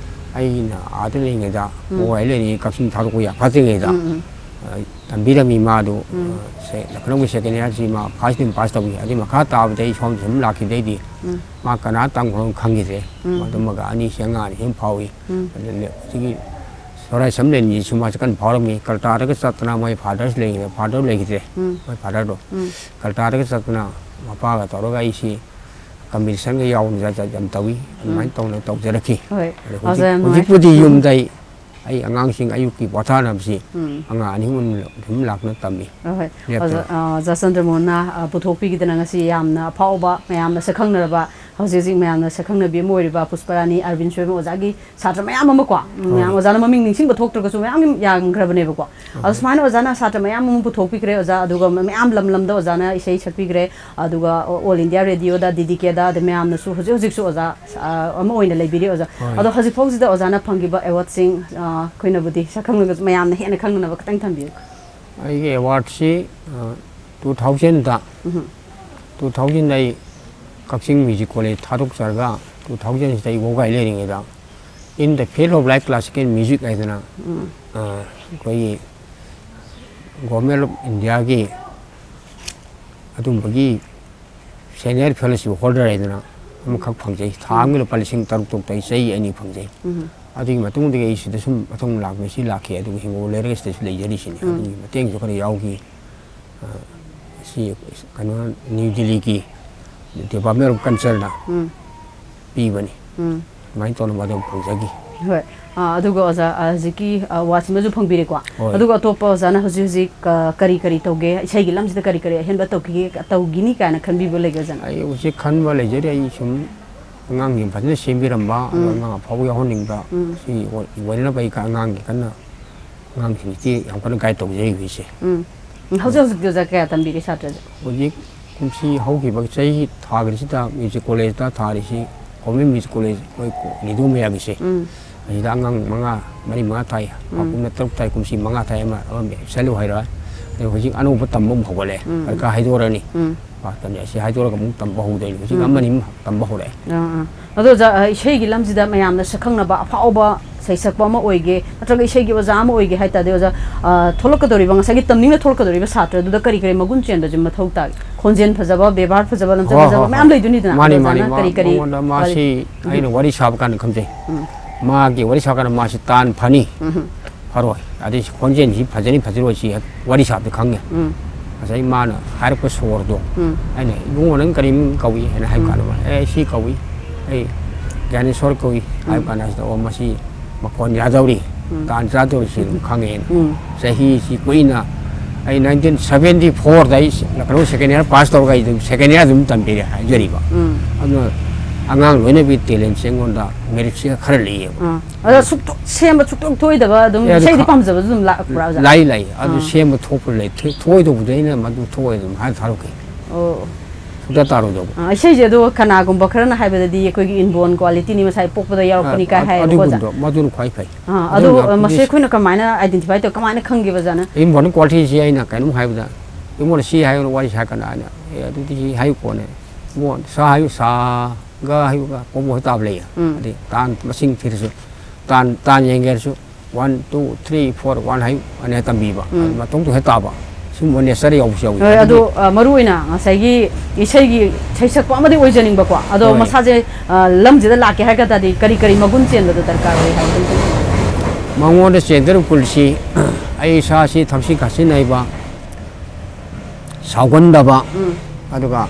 ꯑꯩꯅ ꯑꯥꯗ ꯂꯩꯔꯤꯉꯩꯗ ꯎꯝ꯫ ꯋꯥꯒꯥꯏ ꯂꯩꯔꯤꯉꯩ ꯀꯛꯆꯤꯡ ꯊꯥꯗꯣꯛꯄ ꯌꯥꯝ ꯐꯠꯇ꯭ꯔꯤꯉꯩꯗ, ꯎꯝ, ꯎꯝ꯫ ꯑ, ꯇꯝꯕꯤꯔꯝꯃꯤ ꯃꯥꯗꯨ꯫ ꯎꯝ꯫ ꯑ, ꯁꯦ, ꯂꯈꯅꯧꯒꯤ ꯁꯦꯀꯦꯟ ꯏꯌꯥꯔꯁꯤ ꯃꯥ ꯐꯥꯔꯁ ꯗꯤꯕꯤꯖꯟ ꯄꯥꯁ ꯇꯧꯏ꯫ ꯑꯗꯨꯏ ꯃꯈꯥ ꯇꯥꯕꯗꯤ ꯑꯩ ꯁꯣꯝꯗ ꯁꯨꯝ ꯂꯥꯛꯈꯤꯕꯗꯩꯗꯤ ꯎꯝ꯫ ꯃꯥ ꯀꯅꯥ ꯇꯝꯈ꯭ꯔꯣꯅ ꯈꯪꯈꯤꯗ꯭ꯔꯦ꯫ ꯎꯝ꯫ ꯃꯗꯨꯃꯒ ꯑꯅꯤꯁꯤ ꯑꯉꯥꯡ ꯑꯅꯤ ꯁꯨꯝ ꯐꯥꯎꯏ꯫ ꯎꯝ꯫ ꯑꯗꯨꯅ ꯍꯧꯖꯤꯛꯀꯤ ꯁꯣꯔꯥꯏ ꯁꯝꯂꯦꯟꯒꯤꯁꯨ ꯃꯥꯁꯦ ꯀꯟꯅ ꯐꯥꯎꯔꯝꯃꯤ꯫ ꯀꯜꯀꯇꯥꯗꯒ ꯆꯠꯇꯅ ꯃꯣꯏ ꯐꯥꯗꯔꯁ ꯂꯩꯔꯤꯉꯩꯗ, ꯐꯥꯗꯔ ꯂꯩꯈꯤꯗ꯭ꯔꯦ꯫ ꯎꯝ꯫ ꯃꯣꯏ ꯐꯥꯗꯔꯗꯣ꯫ ꯎꯝ꯫ ꯀꯜꯀꯇꯥꯗꯒ ꯆꯠꯇꯅ ꯃꯄꯥꯒ ꯇꯧꯔꯒ ꯑꯩꯁꯤ ꯀꯝꯄꯤꯇꯤꯁꯟꯒ ꯌꯥꯎꯗꯅ ꯖꯥꯠ ꯖꯥꯠ ꯌꯥꯝ ꯇꯧꯏ꯫ ꯑꯗꯨꯃꯥꯏꯅ ꯎꯝ꯫ ꯇꯧꯅ ꯇꯧꯖꯔꯛꯈꯤ꯫ ꯍꯣꯏ꯫ ꯑꯗꯣ ꯑꯣꯖꯥ, ꯌꯥꯝ ꯍꯧꯖꯤꯛ, ꯅꯨꯡꯉꯥꯏ꯫ ꯍꯧꯖꯤꯛꯄꯨꯗꯤ ꯌꯨꯝꯗ ꯑꯩ, ꯑꯩ ꯑꯉꯥꯡꯁꯤꯡ ꯑꯌꯨꯛꯀꯤ ꯄꯣꯊꯥꯅꯕꯁꯤ ꯎꯝ꯫ ꯑꯉꯥꯡ ꯑꯅꯤ ꯑꯍꯨꯝ ꯑꯗꯨꯝ ꯂꯥꯛꯇꯅ ꯇꯝꯃꯤ꯫ ꯍꯣꯏ, ꯍꯣꯏ꯫ ꯂꯦꯞꯇꯅ꯫ ꯑꯣꯖꯥ, ꯑ, ꯑꯣꯖꯥ ꯆꯟꯗ꯭ꯔꯃꯣꯍꯟꯅ, ꯑ, ꯄꯨꯊꯣꯛꯄꯤꯈꯤꯗꯅ ꯉꯁꯤ ꯌꯥꯝꯅ ꯑꯐꯥꯎꯕ, ꯃꯌꯥꯝꯅ ꯁꯛꯈꯪꯅꯔꯕ, ꯍꯧꯖꯤꯛ ꯍꯧꯖꯤꯛ ꯃꯌꯥꯝꯅ ꯁꯛꯈꯪꯅꯕꯤ ꯑꯃ ꯑꯣꯏꯔꯤꯕ ꯄꯨꯁꯄꯔꯥꯅꯤ ꯑꯔꯕꯤꯟ ꯁꯣꯏꯕꯝ ꯑꯣꯖꯥꯒꯤ ꯁꯥꯇ꯭ꯔ ꯃꯌꯥꯝ ꯑꯃ ꯀꯣ, ꯃꯌꯥꯝ ꯍꯣꯏ꯫ ꯑꯣꯖꯥꯅ ꯃꯃꯤꯡ ꯅꯤꯡꯁꯤꯡꯕ ꯊꯣꯛꯇ꯭ꯔꯒꯁꯨ ꯃꯌꯥꯝ ꯌꯥꯝꯈ꯭ꯔꯕꯅꯦꯕꯀꯣ꯫ ꯑꯗꯣ ꯍꯣꯏ꯫ ꯁꯨꯃꯥꯏꯅ ꯑꯣꯖꯥꯅ ꯁꯥꯇ꯭ꯔ ꯃꯌꯥꯝ ꯑꯃ ꯄꯨꯊꯣꯛꯄꯤꯈ꯭ꯔꯦ ꯑꯣꯖꯥ, ꯑꯗꯨꯒ ꯃꯌꯥꯝ ꯂꯝ ꯂꯝꯗ ꯑꯣꯖꯥꯅ ꯏꯁꯩ ꯁꯛꯄꯤꯈ꯭ꯔꯦ, ꯑꯗꯨꯒ All India Radio ꯗ, D D K ꯗ, ꯑꯗꯩ ꯃꯌꯥꯝꯅꯁꯨ ꯍꯧꯖꯤꯛ ꯍꯧꯖꯤꯛꯁꯨ ꯑꯣꯖꯥ, ꯑ, ꯑꯃ ꯑꯣꯏꯅ ꯂꯩꯕꯤꯔꯤ ꯑꯣꯖꯥ꯫ ꯍꯣꯏ꯫ ꯑꯗꯣ ꯍꯧꯖꯤꯛ ꯐꯥꯎꯁꯤꯗ ꯑꯣꯖꯥꯅ ꯐꯪꯈꯤꯕ ꯑꯦꯋꯥꯔꯗꯁꯤꯡ, ꯑ, ꯑꯩꯈꯣꯏꯅꯕꯨꯗꯤ ꯁꯛꯈꯪꯂꯒꯁꯨ ꯃꯌꯥꯝꯅ ꯍꯦꯟꯅ ꯈꯪꯅꯅꯕ ꯈꯤꯇꯪ ꯊꯝꯕꯤꯌꯨ꯫ ꯑꯩꯒꯤ ꯑꯦꯋꯥꯔꯗꯁꯤ, ꯑ, two thousand ꯗ, ꯎꯝ꯫ two thousand ꯗ ꯑꯩ ꯀꯛꯆꯤꯡ ꯃ꯭ꯌꯨꯖꯤꯛ ꯀꯣꯂꯦꯖ ꯊꯥꯗꯣꯛꯆꯔꯒ two thousand ꯁꯤꯗ ꯑꯩ ꯋꯥꯒꯥꯏ ꯂꯩꯔꯤꯉꯩꯗ In the Field of Light Classical Music ꯍꯥꯏꯗꯅ, ꯎꯝ꯫ ꯑ, ꯑꯩꯈꯣꯏꯒꯤ Government of India ꯒꯤ ꯑꯗꯨꯝꯕꯒꯤ senior fellowship holder ꯍꯥꯏꯗꯅ ꯑꯃꯈꯛ ꯐꯪꯖꯩ꯫ ꯊꯥ ꯑꯃꯒꯤ ꯂꯨꯄꯥ ꯂꯤꯁꯤꯡ ꯇꯔꯨꯛ ꯇꯔꯨꯛꯇ ꯑꯩ ꯆꯍꯤ ꯑꯅꯤ ꯐꯪꯖꯩ꯫ ꯎꯝ꯫ ꯑꯗꯨꯒꯤ ꯃꯇꯨꯡꯗꯒꯤ ꯑꯩ ꯁꯤꯗ ꯁꯨꯝ ꯃꯊꯪ ꯂꯥꯛꯄ ꯁꯤ ꯂꯥꯛꯈꯤ꯫ ꯑꯗꯨꯒ ꯍꯤꯡꯒꯣꯜ ꯂꯩꯔꯒ ꯁꯤꯗꯁꯨ ꯂꯩꯖꯔꯤꯁꯤꯅꯤ꯫ ꯎꯝ꯫ ꯑꯗꯨꯒꯤ ꯃꯇꯦꯡꯁꯨ ꯈꯔ ꯌꯥꯎꯈꯤ꯫ ꯑ, ꯁꯤ ꯀꯩꯅꯣ, ꯅ꯭ꯌꯨ ꯗꯤꯜꯂꯤꯒꯤ Department of Culture ꯅ ꯎꯝ꯫ ꯄꯤꯕꯅꯤ꯫ ꯎꯝ꯫ ꯑꯗꯨꯃꯥꯏꯅ ꯇꯧꯅ ꯃꯗꯨ ꯐꯪꯖꯈꯤ꯫ ꯍꯣꯏ꯫ ꯑꯥ, ꯑꯗꯨꯒ ꯑꯣꯖꯥ, ꯑꯥ, ꯍꯧꯖꯤꯛꯀꯤ, ꯑꯥ, ꯑꯦꯋꯥꯔꯗꯁꯤꯃꯁꯨ ꯐꯪꯕꯤꯔꯦꯀꯣ꯫ ꯍꯣꯏ꯫ ꯑꯗꯨꯒ ꯑꯇꯣꯞꯄ ꯑꯣꯖꯥꯅ ꯍꯧꯖꯤꯛ ꯍꯧꯖꯤꯛ, ꯑꯥ, ꯀꯔꯤ ꯀꯔꯤ ꯇꯧꯒꯦ? ꯏꯁꯩꯒꯤ ꯂꯝꯁꯤꯗ ꯀꯔꯤ ꯀꯔꯤ ꯑꯍꯦꯟꯕ ꯇꯧꯈꯤꯒꯦ, ꯇꯧꯈꯤꯅꯤ ꯀꯥꯏꯅ ꯈꯟꯕꯤꯕ ꯂꯩꯒꯦ ꯑꯣꯖꯥꯅ? ꯑꯩ ꯍꯧꯖꯤꯛ ꯈꯟꯕ ꯂꯩꯖꯔꯤ꯫ ꯑꯩ ꯁꯨꯝ ꯑꯉꯥꯡꯁꯤꯡ ꯐꯖꯅ ꯁꯦꯝꯕꯤꯔꯝꯕ, ꯑꯗꯣ ꯎꯝ꯫ ꯑꯉꯥꯡ ꯑꯐꯥꯎꯕ ꯌꯥꯎꯍꯟꯅꯤꯡꯕ, ꯎꯝ꯫ ꯁꯤ ꯑꯣꯏ-, ꯑꯣꯏꯅꯅꯕ ꯑꯩ ꯀ-, ꯑꯉꯥꯡꯒꯤ ꯀꯟꯅ ꯑꯉꯥꯡꯁꯤꯡꯁꯤ ꯌꯥꯝ ꯀꯟꯅ ꯒꯥꯏꯗ ꯇꯧꯖꯔꯤꯕ ꯑꯩꯁꯦ꯫ ꯎꯝ꯫ ꯎꯝ, ꯍꯧꯖꯤꯛ ꯍꯧꯖꯤꯛꯇꯤ ꯑꯣꯖꯥ ꯀꯌꯥ ꯇꯝꯕꯤꯔꯤ ꯁꯥꯇ꯭ꯔꯁꯦ? ꯍꯧꯖꯤꯛ ꯀꯨꯝꯁꯤ ꯍꯧꯈꯤꯕ ꯆꯍꯤ ꯊꯥꯒꯤꯁꯤꯗ ꯃ꯭ꯌꯨꯖꯤꯛ ꯀꯣꯂꯦꯖꯇ ꯊꯥꯔꯤꯁꯤ, ꯒꯣꯔꯃꯦꯟ ꯃ꯭ꯌꯨꯖꯤꯛ ꯀꯣꯂꯦꯖ ꯑꯩꯈꯣꯏ ꯀꯣ-, ꯅꯤꯗꯣ ꯃꯌꯥꯒꯤꯁꯦ꯫ ꯎꯝ꯫ ꯑꯁꯤꯗ ꯑꯉꯥꯡ ꯃꯉꯥ, ꯃꯔꯤ ꯃꯉꯥ ꯊꯥꯏ꯫ ꯎꯝ꯫ ꯍꯥꯀꯨꯝꯅ ꯇꯔꯨꯛ ꯊꯥꯏ, ꯀꯨꯝꯁꯤ ꯃꯉꯥ ꯊꯥꯏ, ꯑꯃ, ꯑꯃ ꯑꯦꯕꯁꯦꯟ ꯑꯣꯏꯔꯣꯏ꯫ ꯑꯗꯩ ꯍꯧꯖꯤꯛ ꯑꯅꯧꯕ ꯇꯝꯕ ꯑꯃ ꯍꯧꯒꯠꯂꯦ꯫ ꯎꯝ꯫ ꯈꯔ ꯈꯔ ꯍꯥꯏꯗꯣꯔꯅꯤ꯫ ꯎꯝ꯫ ꯄꯥ ꯇꯝꯃꯦ꯫ ꯑꯁꯤ ꯍꯥꯏꯗꯣꯔꯒ ꯑꯃꯨꯛ ꯇꯝꯕ ꯍꯧꯗꯣꯏꯅꯤ꯫ ꯍꯧꯖꯤꯛ ꯎꯝ꯫ ꯑꯃꯅꯤ ꯑꯃ ꯇꯝꯕ ꯍꯧꯔꯛꯑꯦ꯫ ꯑꯥ, ꯑꯥ꯫ ꯑꯗꯣ ꯑꯣꯖꯥ, ꯑ, ꯏꯁꯩꯒꯤ ꯂꯝꯁꯤꯗ ꯃꯌꯥꯝꯅ ꯁꯛꯈꯪꯅꯕ ꯑꯐꯥꯎꯕ ꯁꯩꯁꯛꯄ ꯑꯃ ꯑꯣꯏꯒꯦ, ꯅꯠꯇ꯭ꯔꯒ ꯏꯁꯩꯒꯤ ꯑꯣꯖꯥ ꯑꯃ ꯑꯣꯏꯒꯦ ꯍꯥꯏ ꯇꯥꯔꯗꯤ ꯑꯣꯖꯥ, ꯑ, ꯊꯣꯛꯂꯛꯀꯗꯧꯔꯤꯕ, ꯉꯁꯥꯏꯒꯤ ꯇꯝꯅꯤꯡꯅ ꯊꯣꯛꯂꯛꯀꯗꯧꯔꯤꯕ ꯁꯥꯇ꯭ꯔꯗꯨꯗ ꯀꯔꯤ ꯀꯔꯤ ꯃꯒꯨꯟ ꯆꯦꯟꯕꯁꯦ ꯃꯊꯧ ꯇꯥꯒꯦ? ꯈꯣꯟꯖꯦꯜ ꯐꯖꯕ, ꯕꯦꯕꯥꯔ ꯐꯖꯕ, ꯂꯝꯆꯠ ꯍꯣꯏ, ꯐꯖꯕ ꯍꯣꯏ, ꯃꯌꯥꯝ ꯍꯣꯏ꯫ ꯂꯩꯗꯣꯏꯅꯤꯗꯅ꯫ ꯃꯥꯅꯤ, ꯑꯗꯣ ꯃꯥꯅꯤ, ꯑꯣꯖꯥꯅ ꯃꯥꯅꯤ꯫ ꯀꯔꯤ ꯀꯔꯤ ꯃꯉꯣꯟꯗ ꯃꯥꯁꯤ ꯑꯩꯅ ꯋꯥꯔꯤ ꯁꯥꯕ ꯀꯥꯟꯗ ꯈꯪꯖꯩ꯫ ꯎꯝ꯫ ꯃꯥꯒꯤ ꯋꯥꯔꯤ ꯁꯥꯕ ꯀꯥꯟꯗ ꯃꯥꯁꯤ ꯇꯥꯟ ꯐꯅꯤ, ꯎꯝ꯫ ꯐꯔꯣꯏ, ꯑꯗꯩ ꯈꯣꯟꯖꯦꯜꯁꯤ ꯐꯖꯅꯤ ꯐꯖꯔꯣꯏ ꯁꯤ ꯋꯥꯔꯤ ꯁꯥꯕꯗ ꯈꯪꯉꯦ꯫ ꯎꯝ꯫ ꯉꯁꯥꯏ ꯃꯥꯅ ꯍꯥꯏꯔꯛꯄ ꯁꯣꯔꯗꯣ, ꯎꯝ꯫ ꯑꯩꯅ "ꯏꯕꯨꯡꯉꯣ, ꯅꯪ ꯀꯔꯤ ꯃꯤꯡ ꯀꯧꯏ?" ꯍꯥꯏꯅ ꯍꯥꯏꯕ ꯎꯝ꯫ ꯀꯥꯟꯗ ꯃꯥꯅ, "ꯑꯦ, ꯁꯤ ꯀꯧꯏ, ꯑꯩ ꯒ꯭ꯌꯥꯅꯦꯁꯣꯔ ꯀꯧꯏ" ꯍꯥꯏꯕ ꯎꯝ꯫ ꯀꯥꯟꯗ ꯁꯤꯗ, "ꯑꯣ, ꯃꯁꯤ ꯃꯈꯣꯟ ꯌꯥꯗꯧꯔꯤ, ꯎꯝ꯫ ꯇꯥꯟ ꯆꯥꯗꯧꯔꯤ" ꯁꯤ ꯑꯗꯨꯝ ꯈꯪꯉꯦꯅ꯫ ꯎꯝ꯫ ꯆꯍꯤꯁꯤ ꯀꯨꯏꯅ, ꯑꯩ ꯅꯥꯏꯟꯇꯤꯟ ꯁꯕꯦꯟꯇꯤ ꯐꯣꯔꯗ ꯑꯩ ꯀꯩꯅꯣ ꯁꯦꯀꯦꯟ ꯏꯌꯥꯔ ꯄꯥꯁ ꯇꯧꯔꯒ ꯑꯩ ꯑꯗꯨꯝ ꯁꯦꯀꯦꯟ ꯏꯌꯥꯔ ꯑꯗꯨꯝ ꯇꯝꯕꯤꯔꯦ ꯍꯥꯏꯖꯔꯤꯕ꯫ ꯎꯝ꯫ ꯑꯗꯨꯅ ꯑꯉꯥꯡ ꯂꯣꯏꯅꯕꯤ ꯇꯦꯂꯦꯟꯁꯦ ꯑꯩꯉꯣꯟꯗ ꯃꯦꯔꯤꯠꯁꯦ ꯈꯔ ꯂꯩꯌꯦꯕ꯫ ꯑꯥ꯫ ꯑꯗꯣ ꯁꯨꯛꯇꯣꯛ-, ꯁꯦꯝꯕ ꯁꯨꯛꯇꯣꯛ ꯊꯣꯛꯑꯣꯏꯗꯕ ꯑꯗꯨꯝ ꯑꯦ, ꯑꯗꯨ ꯏꯁꯩꯗꯤ ꯈ-, ꯄꯥꯝꯖꯕꯁꯨ ꯑꯗꯨꯝ ꯂꯥꯛꯄ꯭ꯔꯥ ꯑꯣꯖꯥ? ꯂꯩ, ꯂꯩ꯫ ꯑꯗꯨ ꯑꯥ꯫ ꯁꯦꯝꯕ ꯊꯣꯛꯄ ꯂꯩ꯫ ꯊꯣꯛ-, ꯊꯣꯛꯑꯣꯏꯗꯧꯕꯗꯤ ꯑꯩꯅ ꯃꯗꯨ ꯊꯣꯛꯑꯣꯏ ꯑꯗꯨꯝ ꯍꯥꯏꯅ ꯊꯥꯗꯣꯛꯈꯤ꯫ ꯑꯣ꯫ ꯁꯨꯡꯇꯥ ꯇꯥꯔꯣꯏꯗꯧꯕ꯫ ꯑꯥ, ꯏꯁꯩꯁꯦ ꯑꯗꯣ ꯀꯅꯥꯒꯨꯝꯕ ꯈꯔꯅ ꯍꯥꯏꯕꯗꯗꯤ ꯑꯩꯈꯣꯏꯒꯤ inborn qualityꯅꯤ, ꯃꯁꯥꯏ ꯄꯣꯛꯄꯗ ꯌꯥꯎꯔꯛꯄꯅꯤ ꯀꯥꯏ ꯑ-, ꯍꯥꯏꯌꯦꯕꯀꯣ ꯑꯣꯖꯥ꯫ ꯑꯗꯨꯒꯨꯝꯕꯗꯣ, ꯃꯗꯨꯅ ꯈ꯭ꯋꯥꯏ ꯐꯩ꯫ ꯑꯥ, ꯑꯗꯨꯅ ꯑꯗꯣ, ꯑ, ꯃꯁꯤ ꯑꯩꯈꯣꯏꯅ ꯀꯃꯥꯏꯅ identify ꯇꯧ, ꯀꯃꯥꯏꯅ ꯈꯪꯒꯦꯕ ꯑꯣꯖꯥꯅ? Inborn qualityꯁꯤ ꯑꯩꯅ ꯀꯩꯅꯣꯝ ꯍꯥꯏꯕꯗ, "ꯏꯕꯨꯡꯉꯣ, ꯁꯤ ꯍꯥꯏꯌꯨ, ꯋꯥꯔꯤ ꯁꯥ ꯀꯥꯟꯗ" ꯍꯥꯏꯅ, "ꯑꯦ, ꯑꯗꯨꯗꯤ ꯁꯤ ꯍꯥꯏꯌꯨ ꯀꯣꯟꯅ꯫ ꯏꯕꯨꯡꯉꯣ, ꯁꯥ ꯍꯥꯏꯌꯨ, ꯁꯥꯒ ꯍꯥꯏꯌꯨꯒ ꯀꯣꯡꯕ ꯍꯣꯏ ꯇꯥꯕ ꯂꯩꯌꯦ꯫ ꯎꯝ꯫ ꯑꯗꯩ ꯇꯥꯟ ꯃꯁꯤꯡ ꯊꯤꯔꯁꯨ, ꯇꯥꯟ, ꯇꯥꯟ ꯌꯦꯡꯒꯦ ꯍꯥꯏꯔꯁꯨ, one, two, three, four, one ꯍꯥꯏꯌꯨ" ꯑꯅ ꯇꯝꯕꯤꯕ꯫ ꯎꯝ꯫ ꯑꯗꯨ ꯃꯇꯣꯝꯇ ꯍꯦꯛ ꯇꯥꯕ꯫ ꯁꯨꯝꯕ nature ꯌꯥꯎꯕꯁꯨ ꯌꯥꯎꯏ꯫ ꯍꯣꯏ, ꯑꯗꯣ, ꯑꯗꯨꯕꯨ ꯑ, ꯃꯔꯨ ꯑꯣꯏꯅ ꯉꯁꯥꯏꯒꯤ ꯏꯁꯩꯒꯤ ꯁꯩꯁꯛꯄ ꯑꯃꯗꯤ ꯑꯣꯏꯖꯅꯤꯡꯕꯀꯣ꯫ ꯑꯗꯣ ꯍꯣꯏ꯫ ꯃꯁꯥꯁꯦ, ꯑ, ꯂꯝꯁꯤꯗ ꯂꯥꯛꯀꯦ ꯍꯥꯏꯔꯒ ꯇꯥꯔꯗꯤ ꯀꯔꯤ ꯀꯔꯤ ꯃꯒꯨꯟ ꯆꯦꯟꯕꯗꯣ ꯗꯔꯀꯥꯔ ꯑꯣꯏ ꯍꯥꯏꯕꯗꯨ? ꯃꯉꯣꯟꯗ ꯆꯦꯟꯗꯧꯔꯤꯕ ꯒꯨꯟꯁꯤ, ꯑꯩ ꯏꯁꯥꯁꯤ ꯊꯛꯁꯤ ꯈꯥꯁꯤ ꯅꯥꯏꯕ, ꯁꯥꯎꯒꯟꯗꯕ, ꯎꯝ꯫ ꯑꯗꯨꯒ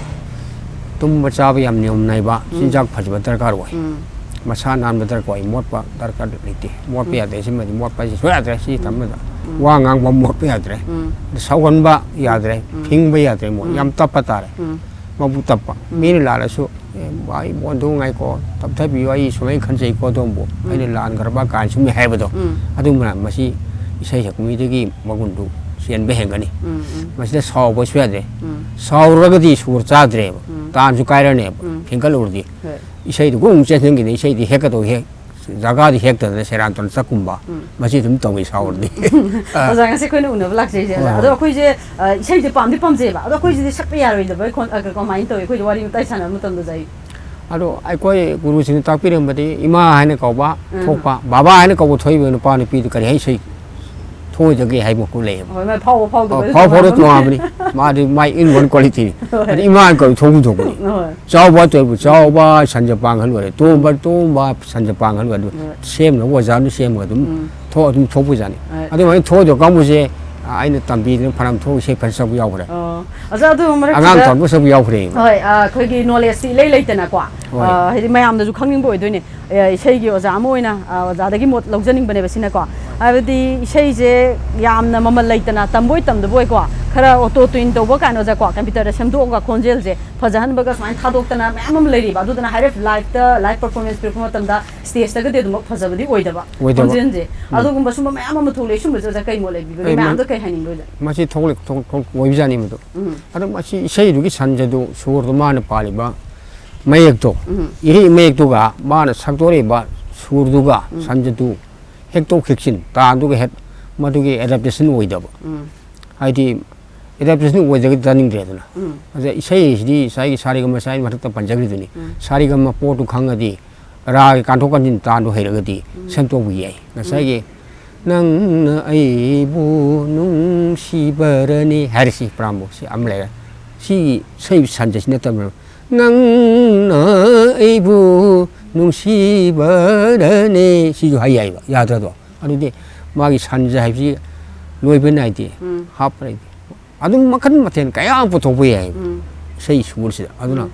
ꯇꯨꯝꯕ ꯆꯥꯕ ꯌꯥꯝ ꯅꯤꯌꯣꯝ ꯅꯥꯏꯕ, ꯎꯝ꯫ ꯆꯤꯟꯖꯥꯛ ꯐꯖꯕ ꯗꯔꯀꯥꯔ ꯑꯣꯏ꯫ ꯎꯝ꯫ ꯃꯁꯥ ꯅꯥꯟꯕ ꯗꯔꯀꯥꯔ ꯑꯣꯏ, ꯃꯣꯠꯄ ꯗꯔꯀꯥꯔ ꯂꯩꯇꯦ꯫ ꯃꯣꯠꯄ ꯎꯝ꯫ ꯌꯥꯗꯦ, ꯁꯤꯃꯗꯤ ꯃꯣꯠꯄ ꯍꯥꯏꯁꯤ ꯁꯣꯏ ꯌꯥꯗ꯭ꯔꯦ, ꯁꯤ ꯎꯝ꯫ ꯊꯝꯕꯗ꯫ ꯎꯝ꯫ ꯋꯥ ꯉꯥꯡꯕ ꯃꯣꯠꯄ ꯌꯥꯗ꯭ꯔꯦ꯫ ꯎꯝ꯫ ꯁꯥꯎꯒꯟꯕ ꯌꯥꯗ꯭ꯔꯦ, ꯎꯝ꯫ ꯐꯤꯡꯕ ꯌꯥꯗ꯭ꯔꯦ, ꯃꯣꯏ ꯎꯝ꯫ ꯌꯥꯝ ꯇꯞꯄ ꯇꯥꯔꯦ꯫ ꯎꯝ꯫ ꯃꯕꯨ ꯇꯞꯄ꯫ ꯎꯝ꯫ ꯃꯤꯅ ꯂꯥꯜꯂꯁꯨ, "ꯑꯦ, ꯑꯩ ꯃꯣꯟꯗꯨ ꯉꯥꯏꯀꯣ, ꯇꯞꯊꯕꯤꯌꯨ, ꯑꯩ ꯁꯨꯃꯥꯏꯅ ꯈꯟꯖꯩꯀꯣ, ꯑꯗꯣꯝꯕꯨ ꯎꯝ꯫ ꯑꯩꯅ ꯂꯥꯟꯈ꯭ꯔꯕ" ꯀꯥꯏꯅ ꯁꯨꯝ ꯍꯥꯏꯕꯗꯣ꯫ ꯎꯝ꯫ ꯑꯗꯨꯝꯕꯅ ꯃꯁꯤ ꯏꯁꯩ ꯁꯛꯄ ꯃꯤꯗꯨꯒꯤ ꯃꯒꯨꯟꯗꯨ ꯆꯦꯟꯕ ꯍꯦꯟꯒꯅꯤ꯫ ꯎꯝ, ꯎꯝ꯫ ꯃꯁꯤꯗ ꯁꯥꯎꯕꯁꯨ ꯌꯥꯗ꯭ꯔꯦ꯫ ꯎꯝ꯫ ꯁꯥꯎꯔꯒꯗꯤ ꯁꯨꯔ ꯆꯥꯗ꯭ꯔꯦꯕ꯫ ꯎꯝ꯫ ꯇꯥꯟꯁꯨ ꯀꯥꯏꯔꯅꯦꯕ꯫ ꯎꯝ꯫ ꯐꯤꯡꯒꯠꯂꯨꯔꯗꯤ꯫ ꯍꯣꯏ꯫ ꯏꯁꯩꯗꯨ ꯒꯨꯝ ꯆꯦꯟꯁꯤꯟꯈꯤꯗ ꯏꯁꯩꯗꯤ ꯍꯦꯛꯀꯗꯧ ꯍꯦꯛ ꯖꯒꯥꯗꯤ ꯍꯦꯛꯇꯗꯅ ꯁꯦꯔꯥꯟ ꯇꯨꯔꯥꯟ ꯆꯠꯀꯨꯝꯕ꯫ ꯎꯝ꯫ ꯃꯁꯤ ꯑꯗꯨꯝ ꯇꯧꯏ ꯁꯥꯎꯔꯗꯤ꯫ ꯑꯣꯖꯥ, ꯉꯁꯤ ꯑꯩꯈꯣꯏꯅ ꯎꯅꯕ ꯂꯥꯛꯆꯩꯁꯦ, ꯍꯣꯏ, ꯑꯗꯣ ꯍꯣꯏ꯫ ꯑꯩꯈꯣꯏꯁꯦ, ꯑ, ꯏꯁꯩꯁꯦ ꯄꯥꯝꯗꯤ ꯄꯥꯝꯖꯩꯕ, ꯑꯗꯣ ꯑꯩꯈꯣꯏꯁꯤꯗꯤ ꯁꯛꯄ ꯌꯥꯔꯣꯏꯗꯕ ꯈꯣꯟ-, ꯑ, ꯀꯃꯥꯏꯅ ꯇꯧꯏ? ꯑꯩꯈꯣꯏꯁꯦ ꯋꯥꯔꯤ ꯋꯥꯇꯥꯏ ꯁꯥꯟꯅꯕ ꯃꯇꯝꯗ, ꯑꯣꯖꯥ, ꯑꯩ ꯑꯗꯣ ꯑꯩꯈꯣꯏ ꯒꯨꯔꯨꯁꯤꯡꯅ ꯇꯥꯛꯄꯤꯔꯝꯕꯗꯤ ꯏꯃꯥ ꯍꯥꯏꯅ ꯀꯧꯕ ꯎꯝ꯫ ꯊꯣꯛꯄ, ꯕꯥꯕꯥ ꯍꯥꯏꯅ ꯀꯧꯕ ꯊꯣꯛꯏꯕ ꯅꯨꯄꯥ ꯅꯨꯄꯤꯗꯨ ꯀꯔꯤ ꯍꯥꯏ ꯏꯁꯩ ꯊꯣꯛꯑꯣꯏꯗꯒꯦ ꯍꯥꯏꯕ ꯃꯈꯨ ꯂꯩꯌꯦꯕ꯫ ꯍꯣꯏ, ꯃꯥꯏ ꯐꯥꯎꯕ ꯐꯥꯎꯗꯕ ꯑꯣ, ꯐꯥꯎ ꯐꯥꯎꯗ ꯇꯣꯉꯥꯟꯕꯅꯤ꯫ ꯇꯣꯉꯥꯟꯕꯅꯤ꯫ ꯃꯥꯗꯤ ꯃꯥꯏ in one quality ꯅꯤ꯫ ꯍꯣꯏ꯫ ꯑꯗꯨ ꯏꯃꯥ ꯍꯥꯏꯅ ꯀꯧꯕ ꯊꯣꯛꯄ ꯊꯣꯛꯄꯅꯤ꯫ ꯍꯣꯏ꯫ ꯆꯥꯎꯕ ꯇꯣꯏꯕꯨ ꯆꯥꯎꯕ ꯁꯟꯖꯄꯥꯡ ꯍꯜꯂꯣꯏꯔꯦ꯫ ꯇꯣꯝꯕ ꯇꯣꯝꯕ ꯁꯟꯖꯄꯥꯡ ꯍꯜꯂꯣꯏꯔꯦ꯫ ꯑꯗꯨ ꯍꯣꯏ꯫ ꯁꯦꯝꯅꯕ ꯑꯣꯖꯥꯅ ꯁꯦꯝꯃꯒ ꯑꯗꯨꯝ ꯎꯝ꯫ ꯊꯣꯛ-, ꯑꯗꯨꯝ ꯊꯣꯛꯄꯖꯥꯠꯅꯤ꯫ ꯍꯣꯏ꯫ ꯑꯗꯨꯃꯥꯏꯅ ꯊꯣꯛꯑꯗꯕ ꯀꯥꯡꯕꯨꯁꯦ, ꯑ, ꯑꯩꯅ ꯇꯝꯕꯤꯗꯅ ꯐꯅꯌꯥꯝ ꯊꯣꯛ ꯏꯁꯩ ꯐꯖ ꯁꯛꯄ ꯌꯥꯎꯈ꯭ꯔꯦ꯫ ꯑꯣ꯫ ꯑꯣꯖꯥ, ꯑꯗꯨ ꯃꯔꯛꯁꯤꯗ ꯑꯉꯥꯡ ꯇꯝꯕ ꯁꯛꯄ ꯌꯥꯎꯈ꯭ꯔꯦ꯫ ꯍꯣꯏ, ꯑ, ꯑꯩꯈꯣꯏꯒꯤ knowledge ꯁꯤ ꯏꯂꯩ ꯂꯩꯇꯅꯀꯣ꯫ ꯍꯣꯏ꯫ ꯑ, ꯍꯥꯏꯗꯤ ꯃꯌꯥꯝꯗꯁꯨ ꯈꯪꯅꯤꯡꯕ ꯑꯣꯏꯗꯣꯏꯅꯦ꯫ ꯑ, ꯏꯁꯩꯒꯤ ꯑꯣꯖꯥ ꯑꯃ ꯑꯣꯏꯅ, ꯑ, ꯑꯣꯖꯥꯗꯒꯤ ꯃꯣꯠ ꯂꯧꯖꯅꯤꯡꯕꯅꯦꯕ ꯁꯤꯅꯀꯣ꯫ ꯍꯥꯏꯕꯗꯤ ꯏꯁꯩꯁꯦ ꯌꯥꯝꯅ ꯃꯃꯜ ꯂꯩꯇꯅ ꯇꯝꯕꯣꯏ ꯇꯝꯗꯕꯣꯏꯀꯣ, ꯈꯔ auto tune ꯇꯧꯕ ꯀꯥꯏꯅ ꯑꯣꯖꯥꯀꯣ, computer ꯗ ꯁꯦꯝꯗꯣꯛꯑꯒ ꯈꯣꯟꯖꯦꯜꯁꯦ ꯐꯖꯍꯟꯕꯒ ꯁꯨꯃꯥꯏꯅ ꯊꯥꯗꯣꯛꯇꯅ ꯃꯌꯥꯝ ꯑꯃ ꯂꯩꯔꯤꯕ꯫ ꯑꯗꯨꯗꯨꯅ ꯍꯥꯏꯔꯞ live ꯇ, live performance ꯄꯤꯔꯛꯄ ꯃꯇꯝꯗ stage ꯇꯒꯗꯤ ꯑꯗꯨꯃꯛ ꯐꯖꯕꯗꯤ ꯑꯣꯏꯗꯕ ꯑꯣꯏꯗꯕ꯫ ꯈꯣꯟꯖꯦꯜꯁꯦ꯫ ꯎꯝ꯫ ꯑꯗꯨꯒꯨꯝꯕ ꯁꯨꯝꯕ ꯃꯌꯥꯝ ꯑꯃ ꯊꯣꯛꯂꯛꯑꯦ꯫ ꯁꯨꯝꯕꯁꯦ ꯑꯣꯖꯥ ꯀꯩ ꯃꯣꯠ ꯂꯩꯕꯤꯕꯒꯦ? ꯑꯩ ꯃ-, ꯃꯌꯥꯝꯗ ꯀꯩ ꯍꯥꯏꯅꯤꯡꯕ ꯑꯣꯖꯥ? ꯃꯁꯤ ꯊꯣꯛꯂꯛ-, ꯊꯣꯛ-, ꯊꯣꯛ-, ꯑꯣꯏꯕꯖꯥꯠꯅꯤ ꯃꯗꯨ꯫ ꯎꯝ꯫ ꯑꯗꯣ ꯃꯁꯤ ꯏꯁꯩꯗꯨꯒꯤ ꯁꯟꯖꯗꯨ, ꯁꯨꯔꯗꯨ, ꯃꯥꯅ ꯄꯥꯜꯂꯤꯕ ꯃꯌꯦꯛꯇꯣ, ꯎꯝ꯫ ꯏꯔꯤꯛ ꯃꯌꯦꯛꯇꯨꯒ ꯃꯥꯅ ꯁꯛꯇꯣꯔꯛꯏꯕ ꯁꯨꯔꯗꯨꯒ ꯎꯝ꯫ ꯁꯟꯖꯗꯨ ꯍꯦꯛꯇꯣꯛ ꯍꯦꯛꯆꯤꯟ, ꯇꯥꯟꯗꯨꯒ ꯍꯦꯛ ꯃꯗꯨꯒꯤ adaptation ꯑꯣꯏꯗꯕ꯫ ꯎꯝ꯫ ꯍꯥꯏꯗꯤ adaptation ꯑꯣꯏꯗ꯭ꯔꯒꯗꯤ ꯇꯥꯅꯤꯡꯗ꯭ꯔꯦꯗꯅ꯫ ꯎꯝ꯫ ꯑꯗ ꯏꯁꯩ ꯍꯥꯏꯁꯤꯗꯤ ꯉꯁꯥꯏꯒꯤ ꯁꯥꯔꯦꯒꯃ ꯁꯥꯏ ꯃꯊꯛꯇ ꯄꯟꯖꯈ꯭ꯔꯤꯗꯨꯅꯤ꯫ ꯎꯝ꯫ ꯁꯥꯔꯦꯒꯃ ꯄꯣꯠꯇꯨ ꯈꯪꯉꯗꯤ, ꯔꯥꯒꯤ ꯀꯥꯟꯊꯣꯛ ꯀꯥꯟꯁꯤꯟ ꯇꯥꯟꯗꯨ ꯍꯩꯔꯒꯗꯤ ꯎꯝ꯫ ꯁꯦꯝꯗꯣꯛꯄ ꯌꯥꯏ꯫ ꯎꯝ꯫ ꯉꯁꯥꯏꯒꯤ "ꯅꯪꯅ ꯑꯩꯕꯨ ꯅꯨꯡꯁꯤꯕꯔꯅꯤ" ꯍꯥꯏꯔꯤꯁꯤ ꯄ꯭ꯔꯥꯝꯕꯨ ꯁꯤ ꯑꯃ ꯂꯩꯔꯦ꯫ ꯁꯤꯒꯤ ꯏꯁꯩ ꯁꯟꯖꯦ ꯁꯤ ꯅꯠꯇꯕ, "ꯅꯪꯅ ꯑꯩꯕꯨ ꯅꯨꯡꯁꯤꯕꯔꯅꯤ" ꯁꯤꯁꯨ ꯍꯥꯏ ꯌꯥꯏꯕ, ꯌꯥꯗ꯭ꯔꯗꯣ? ꯑꯗꯨꯗꯤ ꯃꯥꯒꯤ ꯁꯟꯖꯦ ꯍꯥꯏꯕꯁꯤ ꯂꯣꯏꯕ ꯅꯥꯏꯗꯦ, ꯎꯝ꯫ ꯍꯥꯞꯄ ꯂꯩꯇꯦ꯫ ꯑꯗꯨꯝ ꯃꯈꯜ ꯃꯊꯦꯜ ꯀꯌꯥ ꯑꯃ ꯄꯨꯊꯣꯛꯄ ꯌꯥꯏ ꯎꯝ꯫ ꯏꯁꯩ ꯁꯨꯔꯁꯤꯗ꯫ ꯑꯗꯨꯅ ꯎꯝ꯫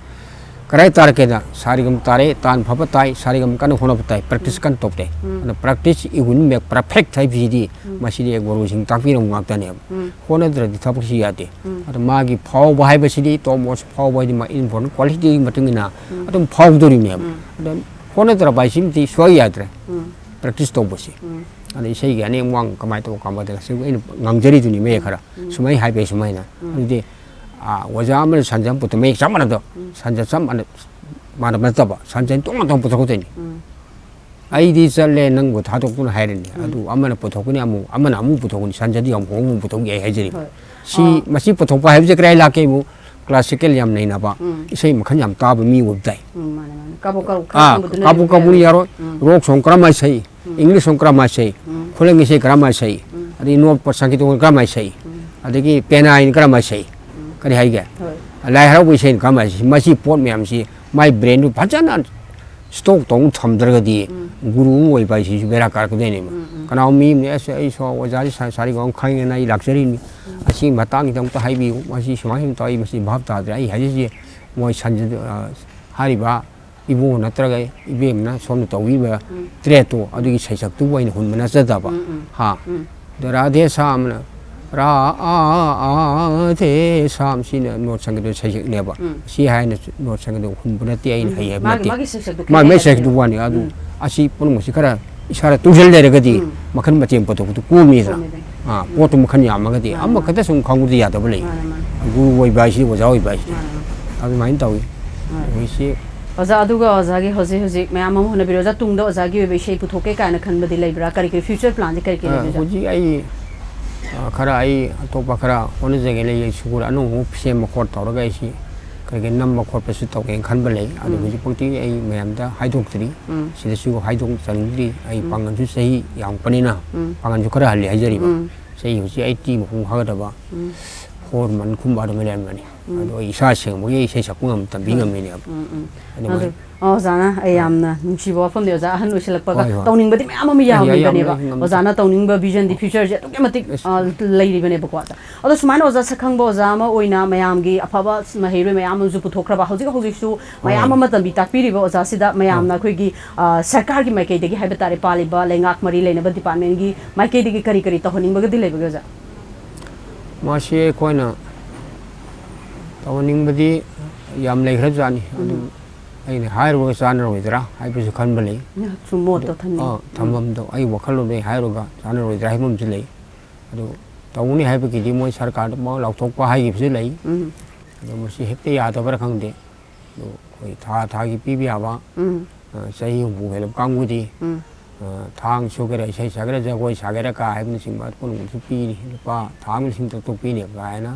ꯀꯗꯥꯏ ꯇꯥꯔꯛꯀꯦꯗ, ꯁꯥꯔꯦꯒꯝ ꯇꯥꯔꯦ, ꯇꯥꯟ ꯐꯕ ꯇꯥꯏ, ꯁꯥꯔꯦꯒꯝ ꯀꯟꯅ ꯍꯣꯠꯅꯕ ꯇꯥꯏ, practice ꯎꯝ꯫ ꯀꯟꯅ ꯇꯧꯕ ꯇꯥꯏ꯫ ꯎꯝ꯫ ꯑꯗꯨꯅ practice it will make perfect ꯍꯥꯏꯕꯁꯤꯗꯤ ꯎꯝ꯫ ꯃꯁꯤꯗꯤ ꯒꯨꯔꯨꯁꯤꯡ ꯇꯥꯛꯄꯤꯔꯝꯕ ꯉꯥꯛꯇꯅꯦꯕ꯫ ꯎꯝ꯫ ꯍꯣꯠꯅꯗ꯭ꯔꯗꯤ ꯊꯕꯛꯁꯤ ꯌꯥꯗꯦ꯫ ꯎꯝ꯫ ꯑꯗꯣ ꯃꯥꯒꯤ ꯐꯥꯎꯕ ꯍꯥꯏꯕꯁꯤꯗꯤ, topmost ꯐꯥꯎꯕ ꯍꯥꯏꯗꯤ ꯃꯥ important quality ꯒꯤ ꯃꯇꯨꯡ ꯏꯟꯅ ꯎꯝ꯫ ꯑꯗꯨꯝ ꯐꯥꯎꯗꯣꯔꯤꯕꯅꯦꯕ꯫ ꯎꯝ꯫ ꯑꯗꯣ ꯍꯣꯠꯅꯗ꯭ꯔꯕ ꯍꯥꯏꯁꯤꯃꯗꯤ ꯁꯨꯡꯌꯥ ꯌꯥꯗ꯭ꯔꯦ꯫ ꯎꯝ꯫ Practice ꯇꯧꯕꯁꯤ꯫ ꯎꯝ꯫ ꯑꯗ ꯏꯁꯩꯒꯤ ꯑꯅꯦꯝ ꯑꯋꯥꯡ ꯀꯃꯥꯏꯅ ꯇꯧꯕ ꯀꯃꯥꯏꯅ ꯇꯧꯕ, ꯁꯤ ꯑꯩꯅ ꯉꯥꯡꯖꯔꯤꯗꯨꯅꯤ ꯃꯌꯦꯛ ꯈꯔ꯫ ꯎꯝ꯫ ꯁꯨꯃꯥꯏꯅ ꯍꯥꯏꯕ ꯁꯨꯃꯥꯏꯅ꯫ ꯎꯝ꯫ ꯑꯗꯨꯗꯤ, ꯑꯥ, ꯑꯣꯖꯥ ꯑꯃꯅ ꯁꯟꯖ ꯑꯃ ꯄꯨꯊꯣꯛ-, ꯃꯌꯦꯛ ꯆꯞ ꯃꯥꯟꯅꯗꯣ꯫ ꯎꯝ꯫ ꯁꯟꯖ ꯆꯞ ꯃꯥꯟꯅ-, ꯃꯥꯟꯅꯕ ꯅꯠꯇꯕ, ꯁꯟꯖ ꯇꯣꯉꯥꯟ ꯇꯣꯉꯥꯟ ꯄꯨꯊꯣꯛꯀꯗꯣꯏꯅꯤ꯫ ꯎꯝ꯫ "ꯑꯩꯗꯤ ꯆꯠꯂꯦ, ꯅꯪꯕꯨ ꯊꯥꯗꯣꯛꯇꯨꯅ" ꯍꯥꯏꯔꯅꯤ꯫ ꯎꯝ꯫ ꯑꯗꯨ ꯑꯃꯅ ꯄꯨꯊꯣꯛꯀꯅꯤ, ꯑꯃꯨꯛ ꯑꯃꯅ ꯑꯃꯨꯛ ꯄꯨꯊꯣꯛꯀꯅꯤ, ꯁꯟꯖꯗꯤ ꯌꯥꯝ ꯍꯣꯡꯅ ꯄꯨꯊꯣꯛ ꯌꯥꯏ ꯍꯥꯏꯖꯔꯤꯕ꯫ ꯍꯣꯏ꯫ ꯁꯤ, ꯑꯥ꯫ ꯃꯁꯤ ꯄꯨꯊꯣꯛꯄ ꯍꯥꯏꯕꯁꯦ ꯀꯗꯥꯏ ꯂꯥꯛꯀꯦꯕꯨ, classical ꯌꯥꯝ ꯅꯩꯅꯕ, ꯎꯝ꯫ ꯏꯁꯩ ꯃꯈꯜ ꯌꯥꯝ ꯇꯥꯕ ꯃꯤ ꯑꯣꯏꯕ ꯇꯥꯏ꯫ ꯎꯝ, ꯃꯥꯅꯦ, ꯃꯥꯅꯦ꯫ ꯀꯥꯕꯣꯛ ꯀꯥꯕꯣꯛ ꯈꯔ ꯑꯥ, ꯈꯪꯕꯗꯨꯅ ꯀꯥꯕꯣꯛ ꯀꯥꯕꯣꯛ ꯌꯥꯔꯣꯏ꯫ ꯌꯥꯔꯣꯏ꯫ ꯎꯝ꯫ Rock song ꯀꯔꯝꯍꯥꯏꯅ ꯁꯛꯏ? ꯎꯝ꯫ English song ꯀꯔꯝꯍꯥꯏꯅ ꯁꯛꯏ? ꯎꯝ꯫ ꯈꯨꯂꯪ ꯏꯁꯩ ꯀꯔꯝꯍꯥꯏꯅ ꯁꯛꯏ? ꯎꯝ꯫ ꯑꯗꯒꯤ ꯅꯣꯠ ꯁꯪꯒꯤꯠꯇ ꯀꯔꯝꯍꯥꯏꯅ ꯁꯛꯏ? ꯎꯝ꯫ ꯑꯗꯒꯤ ꯄꯦꯅꯥꯏꯅ ꯀꯔꯝꯍꯥꯏꯅ ꯁꯛꯏ? ꯎꯝ꯫ ꯀꯔꯤ ꯍꯥꯏꯒꯦ? ꯍꯣꯏ꯫ ꯂꯥꯏ ꯍꯔꯥꯎꯕ ꯏꯁꯩꯅ ꯀꯔꯝꯍꯥꯏꯅ ꯁꯛꯏ? ꯃꯁꯤ ꯄꯣꯠ ꯃꯌꯥꯝꯁꯤ ꯃꯥꯏ brainꯗꯨ ꯐꯖꯅ stock ꯇꯧꯅ ꯊꯝꯗ꯭ꯔꯒꯗꯤ ꯎꯝ꯫ ꯒꯨꯔꯨ ꯑꯃ ꯑꯣꯏꯕ ꯍꯥꯏꯁꯤꯁꯨ ꯕꯦꯔꯥ ꯀꯥꯔꯛꯀꯗꯣꯏꯅꯦꯕ꯫ ꯎꯝ, ꯎꯝ꯫ ꯀꯅꯥꯒꯨꯝꯕ ꯃꯤ ꯑꯃꯅ, "ꯑꯁ, ꯑꯩ ꯁꯣ-, ꯑꯣꯖꯥꯁꯤ ꯁꯥ-, ꯁꯥꯔꯤ ꯒꯥꯎꯟ ꯈꯪꯉꯦꯅ ꯑꯩ ꯂꯥꯛꯆꯔꯤꯅꯤ꯫ ꯎꯝ꯫ ꯑꯁꯤꯒꯤ ꯃꯇꯥꯡꯁꯤꯗ ꯑꯃꯨꯛꯇ ꯍꯥꯏꯕꯤꯌꯨ꯫ ꯃꯁꯤ ꯁꯨꯃꯥꯏꯅ ꯁꯨꯝ ꯇꯧꯏ, ꯃꯁꯤ ꯚꯥꯞ ꯇꯥꯗ꯭ꯔꯦ꯫ ꯑꯩ ꯍꯥꯏꯖꯔꯤꯁꯦ ꯃꯣꯏ ꯁꯟꯖ-, ꯑ, ꯍꯥꯏꯔꯤꯕ ꯏꯕꯨꯡꯉꯣ ꯅꯠꯇ꯭ꯔꯒ ꯏꯕꯦꯝꯅ ꯁꯣꯝꯗ ꯇꯧꯕꯤꯕ ꯎꯝ꯫ ꯇ꯭ꯔꯦꯠꯇꯣ ꯑꯗꯨꯒꯤ ꯁꯩꯁꯛꯇꯨꯕꯨ ꯑꯩꯅ ꯍꯨꯟꯕ ꯅꯠꯆꯗꯕ꯫ ꯎꯝ, ꯎꯝ꯫ ꯍꯥ꯫ ꯎꯝ꯫ ꯑꯗꯣ ꯔꯥꯙꯦ ꯁꯥꯝꯅ ꯔꯥ-, ꯑꯥ, ꯑꯥ, ꯔꯥꯙꯦ ꯁꯥꯝ ꯁꯤꯅ ꯅꯣꯠ ꯁꯪꯒꯤꯠꯇ ꯁꯩꯁꯛꯅꯦꯕ꯫ ꯎꯝ꯫ ꯁꯤ ꯍꯥꯏꯅ ꯅꯣꯠ ꯁꯪꯒꯤꯠꯇ ꯍꯨꯟꯕ ꯅꯠꯇꯦ ꯑꯩꯅ ꯎꯝ꯫ ꯍꯩ ꯍꯥꯏꯕ ꯃꯥꯒꯤ, ꯅꯠꯇꯦ꯫ ꯃꯥꯒꯤ ꯁꯩꯁꯛꯇꯣ ꯃꯥ-, ꯃꯥꯏ ꯈꯦꯠꯅꯩ ꯁꯩꯁꯛꯇꯨ ꯍꯥꯏꯕꯅꯦ꯫ ꯋꯥꯅꯤ꯫ ꯑꯗꯨ ꯎꯝ꯫ ꯑꯁꯤ ꯄꯨꯝꯅꯃꯛꯁꯤ ꯈꯔ ꯏꯁꯥꯗ ꯇꯨꯡꯁꯤꯜ ꯂꯩꯔꯒꯗꯤ ꯎꯝ꯫ ꯃꯈꯜ ꯃꯊꯦꯜ ꯄꯨꯊꯣꯛꯄꯗꯨ ꯀꯣꯝꯃꯤꯗꯅ꯫ ꯀꯣꯝꯃꯤꯗꯅ꯫ ꯑꯥ, ꯎꯝ꯫ ꯄꯣꯠꯇꯨ ꯃꯈꯜ ꯌꯥꯝꯃꯒꯗꯤ ꯃꯥꯅꯦ, ꯃꯥꯅꯦ꯫ ꯑꯃꯈꯛꯇ ꯁꯨꯝ ꯈꯪꯕꯗꯤ ꯌꯥꯗꯕ ꯂꯩ꯫ ꯃꯥꯅꯦ, ꯃꯥꯅꯦ꯫ ꯒꯨꯔꯨ ꯑꯣꯏꯕ ꯍꯥꯏꯁꯤꯗꯤ ꯑꯣꯖꯥ ꯑꯣꯏꯕ ꯍꯥꯏꯁꯤꯗꯤ꯫ ꯃꯥꯅꯦ, ꯃꯥꯅꯦ꯫ ꯑꯗꯨꯃꯥꯏꯅ ꯇꯧꯏ꯫ ꯃꯥꯅꯦ꯫ ꯑꯩꯈꯣꯏꯁꯤ ꯑꯣꯖꯥ, ꯑꯗꯨꯒ ꯑꯣꯖꯥꯒꯤ ꯍꯧꯖꯤꯛ ꯍꯧꯖꯤꯛ ꯃꯌꯥꯝ ꯑꯃ ꯍꯣꯠꯅꯕꯤꯔꯣ꯫ ꯑꯣꯖꯥ, ꯇꯨꯡꯗ ꯑꯣꯖꯥꯒꯤ ꯑꯣꯏꯕ ꯏꯁꯩ ꯄꯨꯊꯣꯛꯀꯦ ꯀꯥꯏꯅ ꯈꯟꯕꯗꯤ ꯂꯩꯕ꯭ꯔꯥ? ꯀꯔꯤ ꯀꯔꯤ future planꯁꯦ ꯀꯔꯤ ꯀꯔꯤ ꯑ, ꯂꯩꯕꯤꯕꯖꯥꯠꯅꯣ? ꯍꯧꯖꯤꯛ ꯑꯩ, ꯑ, ꯈꯔ ꯑꯩ ꯑꯇꯣꯞꯄ ꯈꯔ ꯍꯣꯠꯅꯖꯒꯦ ꯂꯩ, ꯑꯩ ꯁꯨꯒꯨꯔ ꯑꯅꯧꯕ ꯑꯃ ꯁꯦꯝꯕ ꯈꯣꯠ ꯇꯧꯔꯒ ꯑꯩꯁꯤ ꯀꯔꯤ ꯀꯔꯤ ꯅꯝꯕ ꯈꯣꯠꯄꯁꯨ ꯇꯧꯒꯦꯅ ꯈꯟꯕ ꯂꯩ꯫ ꯑꯗꯨ ꯎꯝ꯫ ꯍꯧꯖꯤꯛꯐꯥꯎꯗꯤ ꯑꯩ ꯃꯌꯥꯝꯗ ꯍꯥꯏꯗꯣꯛꯇ꯭ꯔꯤ꯫ ꯎꯝ꯫ ꯁꯤꯗꯁꯨ ꯍꯥꯏꯗꯣꯛꯆꯅꯤꯡꯗ꯭ꯔꯤ꯫ ꯑꯩ ꯎꯝ꯫ ꯄꯥꯡꯒꯜꯁꯨ ꯆꯍꯤ ꯌꯥꯝꯃꯛꯄꯅꯤꯅ, ꯎꯝ꯫ ꯄꯥꯡꯒꯜꯁꯨ ꯈꯔ ꯍꯜꯂꯤ ꯍꯥꯏꯖꯔꯤꯕ꯫ ꯎꯝ꯫ ꯆꯍꯤ ꯍꯧꯖꯤꯛ eighty ꯃꯄꯨꯡ ꯐꯥꯒꯗꯕ, ꯎꯝ꯫ four month ꯀꯨꯝꯕ ꯑꯗꯨꯃꯥꯏꯅ ꯂꯩꯔꯝꯒꯅꯤ꯫ ꯎꯝ꯫ ꯑꯗꯣ ꯑꯩ ꯏꯁꯥ ꯁꯦꯡꯕꯒꯤ ꯏꯁꯩ ꯁꯛꯄ ꯉꯝ-, ꯇꯝꯕꯤ ꯍꯣꯏ꯫ ꯉꯝꯃꯤꯅꯦꯕ꯫ ꯎꯝ, ꯎꯝ꯫ ꯑꯗꯨꯃꯥꯏꯅ꯫ ꯑꯗꯨ, ꯑꯣ, ꯑꯣꯖꯥꯅ, ꯑꯩ ꯍꯣꯏ꯫ ꯌꯥꯝꯅ ꯅꯨꯡꯁꯤꯕ ꯋꯥꯐꯝꯅꯤ, ꯑꯣꯖꯥ꯫ ꯑꯍꯟ ꯑꯣꯏꯁꯤꯜꯂꯛꯄꯒ ꯍꯣꯏ, ꯍꯣꯏ꯫ ꯇꯧꯅꯤꯡꯕꯗꯤ ꯃꯌꯥꯝ ꯑꯃ ꯑꯩ ꯌꯥꯝ ꯌꯥꯝꯃꯟꯕꯅꯦꯕ꯫ ꯂꯩ, ꯉꯝꯗꯦ꯫ ꯑꯣꯖꯥꯅ ꯇꯧꯅꯤꯡꯕ visionꯗꯤ, futureꯁꯦ ꯑꯗꯨꯛꯀꯤ ꯃꯇꯤꯛ, ꯑꯁ꯫ ꯑ, ꯂꯩꯔꯤꯕꯅꯦꯕꯀꯣ, ꯑꯣꯖꯥ꯫ ꯑꯗꯣ ꯁꯨꯃꯥꯏꯅ ꯑꯣꯖꯥ ꯁꯛꯈꯪꯕ ꯑꯣꯖꯥ ꯑꯃ ꯑꯣꯏꯅ ꯃꯌꯥꯝꯒꯤ ꯑꯐꯕ ꯃꯍꯩꯔꯣꯏ ꯃꯌꯥꯝ ꯑꯃꯁꯨ ꯄꯨꯊꯣꯛꯈ꯭ꯔꯕ, ꯍꯧꯖꯤꯛ ꯍꯧꯖꯤꯛꯁꯨ ꯃꯌꯥꯝ ꯍꯣꯏ꯫ ꯑꯃ ꯇꯝꯕꯤ ꯇꯥꯛꯄꯤꯔꯤꯕ ꯑꯣꯖꯥꯁꯤꯗ ꯃꯌꯥꯝꯅ ꯍꯣꯏ꯫ ꯑꯩꯈꯣꯏꯒꯤ, ꯑ, ꯁꯔꯀꯥꯔꯒꯤ ꯃꯥꯏꯀꯩꯗꯒꯤ ꯍꯥꯏꯕ ꯇꯥꯔꯦ, ꯄꯥꯜꯂꯤꯕ ꯂꯩꯉꯥꯛ ꯃꯔꯤ ꯂꯩꯅꯕ departmentꯒꯤ ꯃꯥꯏꯀꯩꯗꯒꯤ ꯀꯔꯤ ꯀꯔꯤ ꯇꯧꯍꯟꯅꯤꯡꯕꯒꯗꯤ ꯂꯩꯕꯒꯦ, ꯑꯣꯖꯥ? ꯃꯁꯤ ꯑꯩꯈꯣꯏꯅ ꯇꯧꯍꯟꯅꯤꯡꯕꯗꯤ ꯌꯥꯝ ꯂꯩꯈ꯭ꯔꯖꯥꯠꯅꯤ꯫ ꯑꯗꯨ ꯎꯝ꯫ ꯑꯩꯅ ꯍꯥꯏꯔꯨꯔꯒ ꯆꯥꯟꯅꯔꯣꯏꯗ꯭ꯔꯥ ꯍꯥꯏꯕꯁꯨ ꯈꯟꯕ ꯂꯩ꯫ ꯉꯥꯏꯍꯥꯛꯁꯨ ꯃꯣꯠꯇꯣ ꯊꯝꯅꯤꯡꯉꯤ꯫ ꯑꯥ, ꯊꯝꯐꯝꯗꯣ ꯑꯩ ꯋꯥꯈꯜꯂꯣꯟꯗ ꯑꯩ ꯍꯥꯏꯔꯨꯔꯒ ꯆꯥꯟꯅꯔꯣꯏꯗ꯭ꯔꯥ ꯍꯥꯏꯕ ꯑꯃꯁꯨ ꯂꯩ꯫ ꯑꯗꯨ ꯇꯧꯅꯤ ꯍꯥꯏꯕꯒꯤꯗꯤ ꯃꯣꯏ ꯁꯔꯀꯥꯔꯗ ꯃꯣꯏ ꯂꯥꯎꯊꯣꯛꯄ ꯍꯥꯏꯈꯤꯕꯁꯨ ꯂꯩ꯫ ꯎꯝ꯫ ꯑꯗꯣ ꯃꯁꯤ ꯍꯦꯛꯇ ꯌꯥꯗꯕ꯭ꯔꯥ ꯈꯪꯗꯦ꯫ ꯑꯗꯣ ꯑꯩꯈꯣꯏ ꯊꯥ ꯊꯥꯒꯤ ꯄꯤꯕ ꯌꯥꯕ, ꯎꯝ꯫ ꯑ, ꯆꯍꯤ ꯍꯨꯝꯐꯨ ꯍꯦꯜꯂꯕ ꯀꯥꯡꯕꯨꯗꯤ, ꯎꯝ꯫ ꯑ, ꯊꯥꯡ ꯁꯨꯒꯦꯔꯥ, ꯏꯁꯩ ꯁꯛꯀꯦꯔꯥ, ꯖꯒꯣꯏ ꯁꯥꯒꯦꯔꯥ ꯀꯥ ꯍꯥꯏꯕꯅꯆꯤꯡꯕ ꯄꯨꯝꯅꯃꯛꯁꯨ ꯄꯤꯔꯤ꯫ ꯂꯨꯄꯥ ꯊꯥ ꯑꯃ ꯂꯤꯁꯤꯡ ꯇꯔꯨꯛ ꯇꯔꯨꯛ ꯄꯤꯅꯦꯕ ꯀꯥꯏꯅ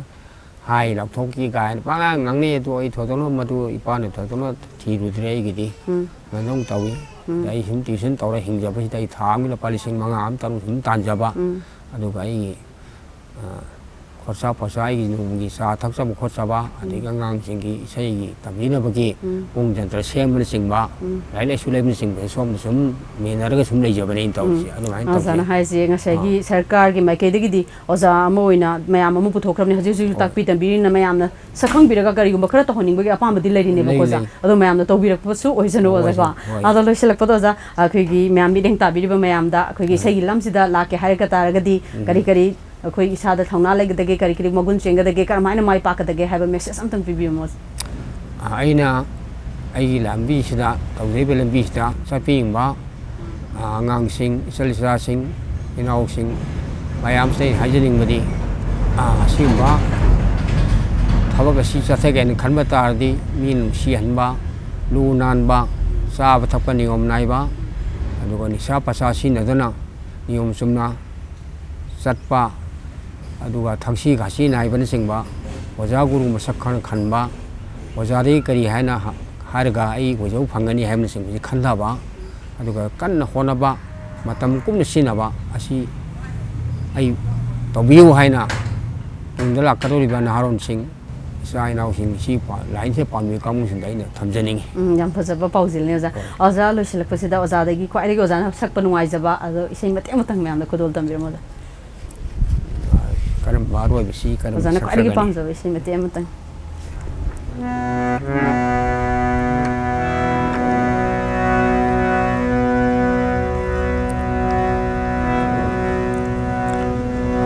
ꯍꯥꯏ, ꯂꯥꯎꯊꯣꯛꯈꯤ ꯀꯥꯏꯅ ꯄꯉꯥꯡ ꯉꯥꯡꯅꯩ꯫ ꯑꯗꯨ ꯑꯩ ꯊꯣꯏꯗꯣꯛꯅ ꯃꯗꯨ ꯏꯄꯥꯅ ꯊꯣꯏꯗꯣꯛꯅ ꯊꯤꯔꯨꯗ꯭ꯔꯦ ꯑꯩꯒꯤꯗꯤ꯫ ꯎꯝ꯫ ꯉꯥꯡꯅꯧ ꯇꯧꯏ꯫ ꯎꯝ꯫ ꯑꯗ ꯑꯩ ꯁꯨꯝ tuition ꯇꯧꯔ ꯍꯤꯡꯖꯕꯁꯤꯗ ꯑꯩ ꯊꯥ ꯑꯃꯒꯤ ꯂꯨꯄꯥ ꯂꯤꯁꯤꯡ ꯃꯉꯥ ꯑꯃ ꯇꯔꯨꯛ ꯁꯨꯝ ꯇꯥꯟꯖꯕ꯫ ꯎꯝ꯫ ꯑꯗꯨꯒ ꯑꯩꯒꯤ, ꯑ, ꯈꯣꯔꯁꯥ ꯄꯣꯠꯁꯥ ꯑꯩꯒꯤ ꯅꯣꯡꯃꯒꯤ ꯆꯥ ꯊꯛꯆꯕ ꯈꯣꯠꯆꯕ, ꯑꯗꯒꯤ ꯎꯝ꯫ ꯑꯉꯥꯡꯁꯤꯡꯒꯤ ꯏꯁꯩꯒꯤ ꯇꯝꯕꯤꯅꯕꯒꯤ ꯎꯝ꯫ ꯄꯨꯡ ꯖꯟꯇ꯭ꯔ ꯁꯦꯝꯕꯅꯆꯤꯡꯕ, ꯎꯝ꯫ ꯂꯥꯏꯔꯤꯛ ꯂꯥꯏꯁꯨ ꯂꯩꯕꯅꯆꯤꯡꯕ ꯁꯣꯝꯗ ꯁꯨꯝ ꯃꯦꯟꯅꯔꯒ ꯁꯨꯝ ꯂꯩꯖꯕꯅꯦ ꯑꯩꯅ ꯇꯧꯔꯤꯁꯦ꯫ ꯎꯝ꯫ ꯑꯗꯨꯃꯥꯏꯅ ꯇꯧꯖꯩ꯫ ꯑꯣꯖꯥꯅ ꯍꯥꯏꯁꯦ ꯉꯁꯥꯏꯒꯤ ꯑꯥ꯫ ꯁꯔꯀꯥꯔꯒꯤ ꯃꯥꯏꯀꯩꯗꯒꯤꯗꯤ ꯑꯣꯖꯥ ꯑꯃ ꯑꯣꯏꯅ ꯃꯌꯥꯝ ꯑꯃ ꯄꯨꯊꯣꯛꯈ꯭ꯔꯕꯅꯤ꯫ ꯍꯧꯖꯤꯛ ꯍꯧꯖꯤꯛꯁꯨ ꯍꯣꯏ꯫ ꯇꯥꯛꯄꯤ ꯇꯝꯕꯤꯔꯤꯅ ꯃꯌꯥꯝꯅ ꯁꯛꯈꯪꯕꯤꯔꯒ ꯀꯔꯤꯒꯨꯝꯕ ꯈꯔ ꯇꯧꯍꯟꯅꯤꯡꯕꯒꯤ ꯑꯄꯥꯝꯕꯗꯤ ꯂꯩꯔꯤꯅꯦꯕꯀꯣ ꯂꯩ, ꯑꯣꯖꯥ꯫ ꯂꯩ꯫ ꯑꯗꯣ ꯃꯌꯥꯝꯅ ꯇꯧꯕꯤꯔꯛꯄꯁꯨ ꯑꯣꯏꯁꯅꯨ, ꯑꯣꯏꯁꯅꯨ, ꯑꯣꯖꯥꯀꯣ꯫ ꯍꯣꯏ꯫ ꯑꯗꯣ ꯂꯣꯏꯁꯤꯜꯂꯛꯄꯗ ꯑꯣꯖꯥ, ꯑꯩꯈꯣꯏꯒꯤ ꯃꯌꯥꯝ ꯃꯤꯠꯌꯦꯡ ꯇꯥꯕꯤꯔꯤꯕ ꯃꯌꯥꯝꯗ ꯑꯩꯈꯣꯏꯒꯤ ꯎꯝ꯫ ꯏꯁꯩꯒꯤ ꯂꯝꯁꯤꯗ ꯂꯥꯛꯀꯦ ꯍꯥꯏꯔꯒ ꯇꯥꯔꯒꯗꯤ ꯎꯝ꯫ ꯀꯔꯤ ꯀꯔꯤ ꯑꯩꯈꯣꯏ ꯏꯁꯥꯗ ꯊꯧꯅꯥ ꯂꯩꯒꯗꯒꯦ, ꯀꯔꯤ ꯀꯔꯤ ꯃꯒꯨꯟ ꯆꯦꯟꯒꯗꯒꯦ, ꯀꯔꯝꯍꯥꯏꯅ ꯃꯥꯏ ꯄꯥꯛꯀꯗꯒꯦ ꯍꯥꯏꯕ message ꯑꯝꯇꯪ ꯄꯤꯕꯤꯔꯝꯃꯣ꯫ ꯑꯩꯅ ꯑꯩꯒꯤ ꯂꯝꯕꯤꯁꯤꯗ, ꯇꯧꯖꯔꯤꯕ ꯂꯝꯕꯤꯁꯤꯗ ꯆꯠꯄꯤꯅꯤꯡꯕ, ꯑ, ꯑꯉꯥꯡꯁꯤꯡ, ꯏꯆꯜ ꯏꯆꯥꯁꯤꯡ, ꯏꯅꯥꯎꯁꯤꯡ ꯃꯌꯥꯝꯁꯤꯗ ꯑꯩꯅ ꯍꯥꯏꯖꯅꯤꯡꯕꯗꯤ, ꯑ, ꯑꯁꯤꯒꯨꯝꯕ ꯊꯕꯛ ꯑꯁꯤ ꯆꯠꯊꯒꯦ ꯍꯥꯏꯅ ꯈꯟꯕ ꯇꯥꯔꯗꯤ ꯃꯤ ꯅꯨꯡꯁꯤꯍꯟꯕ, ꯂꯨ ꯅꯥꯟꯕ, ꯆꯥꯕ ꯊꯛꯄ ꯅꯤꯌꯣꯝ ꯅꯥꯏꯕ, ꯑꯗꯨꯒ ꯅꯤꯁꯥ ꯄꯁꯥ ꯁꯤꯖꯤꯟꯅꯗꯅ ꯅꯤꯌꯣꯝ ꯆꯨꯝꯅ ꯆꯠꯄ, ꯑꯗꯨꯒ ꯊꯛꯁꯤ ꯈꯥꯁꯤ ꯅꯥꯏꯕꯅꯆꯤꯡꯕ, ꯑꯣꯖꯥ ꯒꯨꯔꯨ ꯃꯁꯛ ꯈꯪꯅ ꯈꯟꯕ, ꯑꯣꯖꯥꯗꯒꯤ ꯀꯔꯤ ꯍꯥꯏꯅ ꯍ-, ꯍꯥꯏꯔꯒ ꯑꯩ ꯑꯣꯏꯖꯧ ꯐꯪꯒꯅꯤ ꯍꯥꯏꯕꯅꯆꯤꯡꯕꯁꯤ ꯈꯟꯊꯕ, ꯑꯗꯨꯒ ꯀꯟꯅ ꯍꯣꯠꯅꯕ, ꯃꯇꯝ ꯀꯨꯞꯅ ꯁꯤꯖꯤꯟꯅꯕ ꯑꯁꯤ ꯑꯩ ꯇꯧꯕꯤꯌꯨ ꯍꯥꯏꯅ ꯇꯨꯡꯗ ꯂꯥꯛꯀꯗꯧꯔꯤꯕ ꯅꯍꯥꯔꯣꯟꯁꯤꯡ, ꯏꯆꯥ ꯏꯅꯥꯎꯁꯤꯡ, ꯁꯤ ꯄꯥ-, ꯂꯥꯏꯟꯁꯤꯗ ꯄꯥꯝꯕꯤꯕ ꯀꯥꯡꯕꯨꯁꯤꯡꯗ ꯑꯩꯅ ꯊꯝꯖꯅꯤꯡꯉꯤ꯫ ꯎꯝ, ꯌꯥꯝ ꯐꯖꯕ ꯄꯥꯎꯖꯦꯜꯅꯤ, ꯑꯣꯖꯥ꯫ ꯍꯣꯏ꯫ ꯑꯣꯖꯥ, ꯂꯣꯏꯁꯤꯜꯂꯛꯄꯁꯤꯗ ꯑꯣꯖꯥꯗꯒꯤ ꯈ꯭ꯋꯥꯏꯗꯒꯤ ꯑꯣꯖꯥꯅ ꯁꯛꯄ ꯅꯨꯡꯉꯥꯏꯖꯕ ꯑꯗꯣ ꯏꯁꯩ ꯃꯇꯦꯛ ꯑꯃꯇꯪ ꯃꯌꯥꯝꯗ ꯈꯨꯗꯣꯜ ꯇꯝꯕꯤꯔꯝꯃꯣ, ꯑꯣꯖꯥ꯫ ꯀꯔꯝꯕ ꯑꯔꯣꯏꯕꯁꯤ ꯀꯔꯝꯕ ꯑꯣꯖꯥꯅ ꯈ꯭ꯋꯥꯏꯗꯒꯤ ꯁꯛꯆꯒꯅꯤ? ꯄꯥꯝꯖꯕ ꯏꯁꯩ ꯃꯇꯦꯛ ꯑꯃꯇꯪ꯫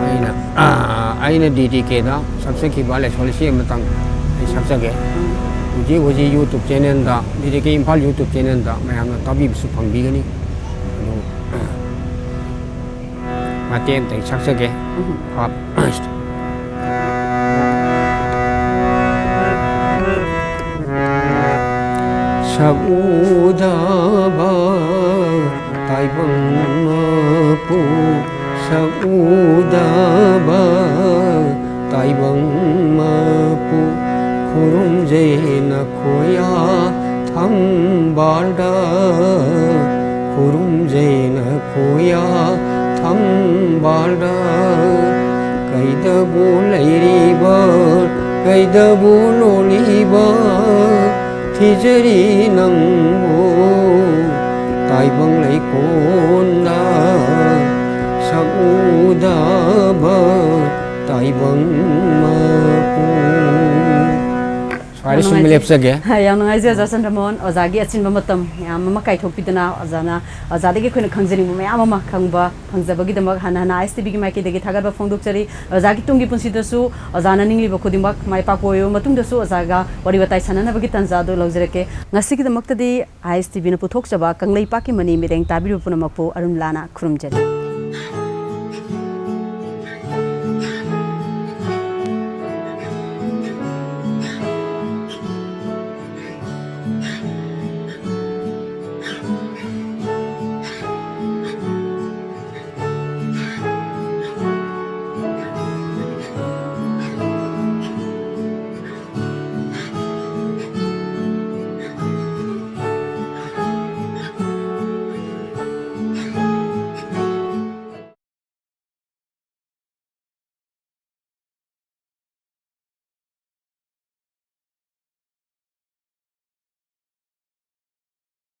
ꯑꯩꯅ, ꯑꯩꯅ ꯗꯤ ꯗꯤ ꯀꯦꯗ ꯁꯛꯆꯈꯤꯕ ꯂꯥꯏꯁꯣꯟ ꯏꯁꯩ ꯑꯃꯇꯪ ꯑꯩ ꯁꯛꯆꯒꯦ꯫ ꯍꯧꯖꯤꯛ ꯍꯧꯖꯤꯛ YouTube channelꯗ, ꯗꯤꯗꯤꯀꯦ ꯏꯝꯐꯥꯜ YouTube channelꯗ ꯃꯌꯥꯝꯅ ꯇꯥꯕꯤꯕꯁꯨ ꯐꯪꯕꯤꯒꯅꯤ꯫ ꯑꯗꯨ ꯃꯇꯦꯛ ꯑꯃꯇꯪ ꯁꯛꯆꯒꯦ꯫ ꯁꯛ ꯎꯗꯕ ꯇꯥꯏꯕꯪ ꯃꯄꯨ, ꯁꯛ ꯎꯗꯕ ꯇꯥꯏꯕꯪ ꯃꯄꯨ, ꯈꯨꯔꯨꯝꯖꯩ ꯅꯈꯣꯌꯥ ꯊꯝꯕꯥꯜꯗ, ꯈꯨꯔꯨꯝꯖꯩ ꯅꯈꯣꯌꯥ ꯊꯝꯕꯥꯜꯗ꯫ ꯀꯩꯗꯕꯨ ꯂꯩꯔꯤꯕ, ꯀꯩꯗꯕꯨ ꯂꯣꯜꯂꯤꯕ, ꯊꯤꯖꯔꯤ ꯅꯪꯕꯨ ꯇꯥꯏꯕꯪ ꯂꯩꯀꯣꯟꯗ, ꯁꯛ ꯎꯗꯕ ꯇꯥꯏꯕꯪ ꯃꯄꯨ꯫ ꯁ꯭ꯋꯥꯏꯗ ꯁꯨꯝ ꯂꯦꯞꯆꯒꯦ꯫ ꯌꯥꯝ ꯅꯨꯡꯉꯥꯏꯖꯩ ꯑꯣꯖꯥ ꯆꯟꯗ꯭ꯔꯃꯣꯍꯟ, ꯑꯣꯖꯥꯒꯤ ꯑꯆꯤꯟꯕ ꯃꯇꯝ ꯃꯌꯥꯝ ꯑꯃ ꯀꯥꯏꯊꯣꯛꯄꯤꯗꯨꯅ ꯑꯣꯖꯥꯅ, ꯑꯣꯖꯥꯗꯒꯤ ꯑꯩꯈꯣꯏꯅ ꯈꯪꯖꯅꯤꯡꯕ ꯃꯌꯥꯝ ꯑꯃ ꯈꯪꯕ ꯐꯪꯖꯕꯒꯤꯗꯃꯛ ꯍꯟꯅ ꯍꯟꯅ ISTVꯒꯤ ꯃꯥꯏꯀꯩꯗꯒꯤ ꯊꯥꯒꯠꯄ ꯐꯣꯡꯗꯣꯛꯆꯔꯤ꯫ ꯑꯣꯖꯥꯒꯤ ꯇꯨꯡꯒꯤ ꯄꯨꯟꯁꯤꯗꯁꯨ ꯑꯣꯖꯥꯅ ꯅꯤꯡꯂꯤꯕ ꯈꯨꯗꯤꯡꯃꯛ ꯃꯥꯏ ꯄꯥꯛꯄ ꯑꯣꯏꯔꯕ ꯃꯇꯨꯡꯗꯁꯨ ꯑꯣꯖꯥꯒ ꯋꯥꯔꯤ ꯋꯥꯇꯥꯏ ꯁꯥꯟꯅꯅꯕꯒꯤ ꯇꯥꯟꯖꯥ ꯑꯗꯨ ꯂꯧꯖꯔꯛꯀꯦ꯫ ꯉꯁꯤꯒꯤꯗꯃꯛꯇꯗꯤ ISTVꯅ ꯄꯨꯊꯣꯛꯆꯕ ꯀꯪꯂꯩꯄꯥꯛꯀꯤ ꯃꯅꯤ ꯃꯤꯔꯦꯡ ꯇꯥꯕꯤꯔꯤꯕ ꯄꯨꯝꯅꯃꯛꯄꯨ ꯑꯔꯨꯟ ꯂꯥꯅ ꯈꯨꯔꯨꯝꯖꯔꯤ꯫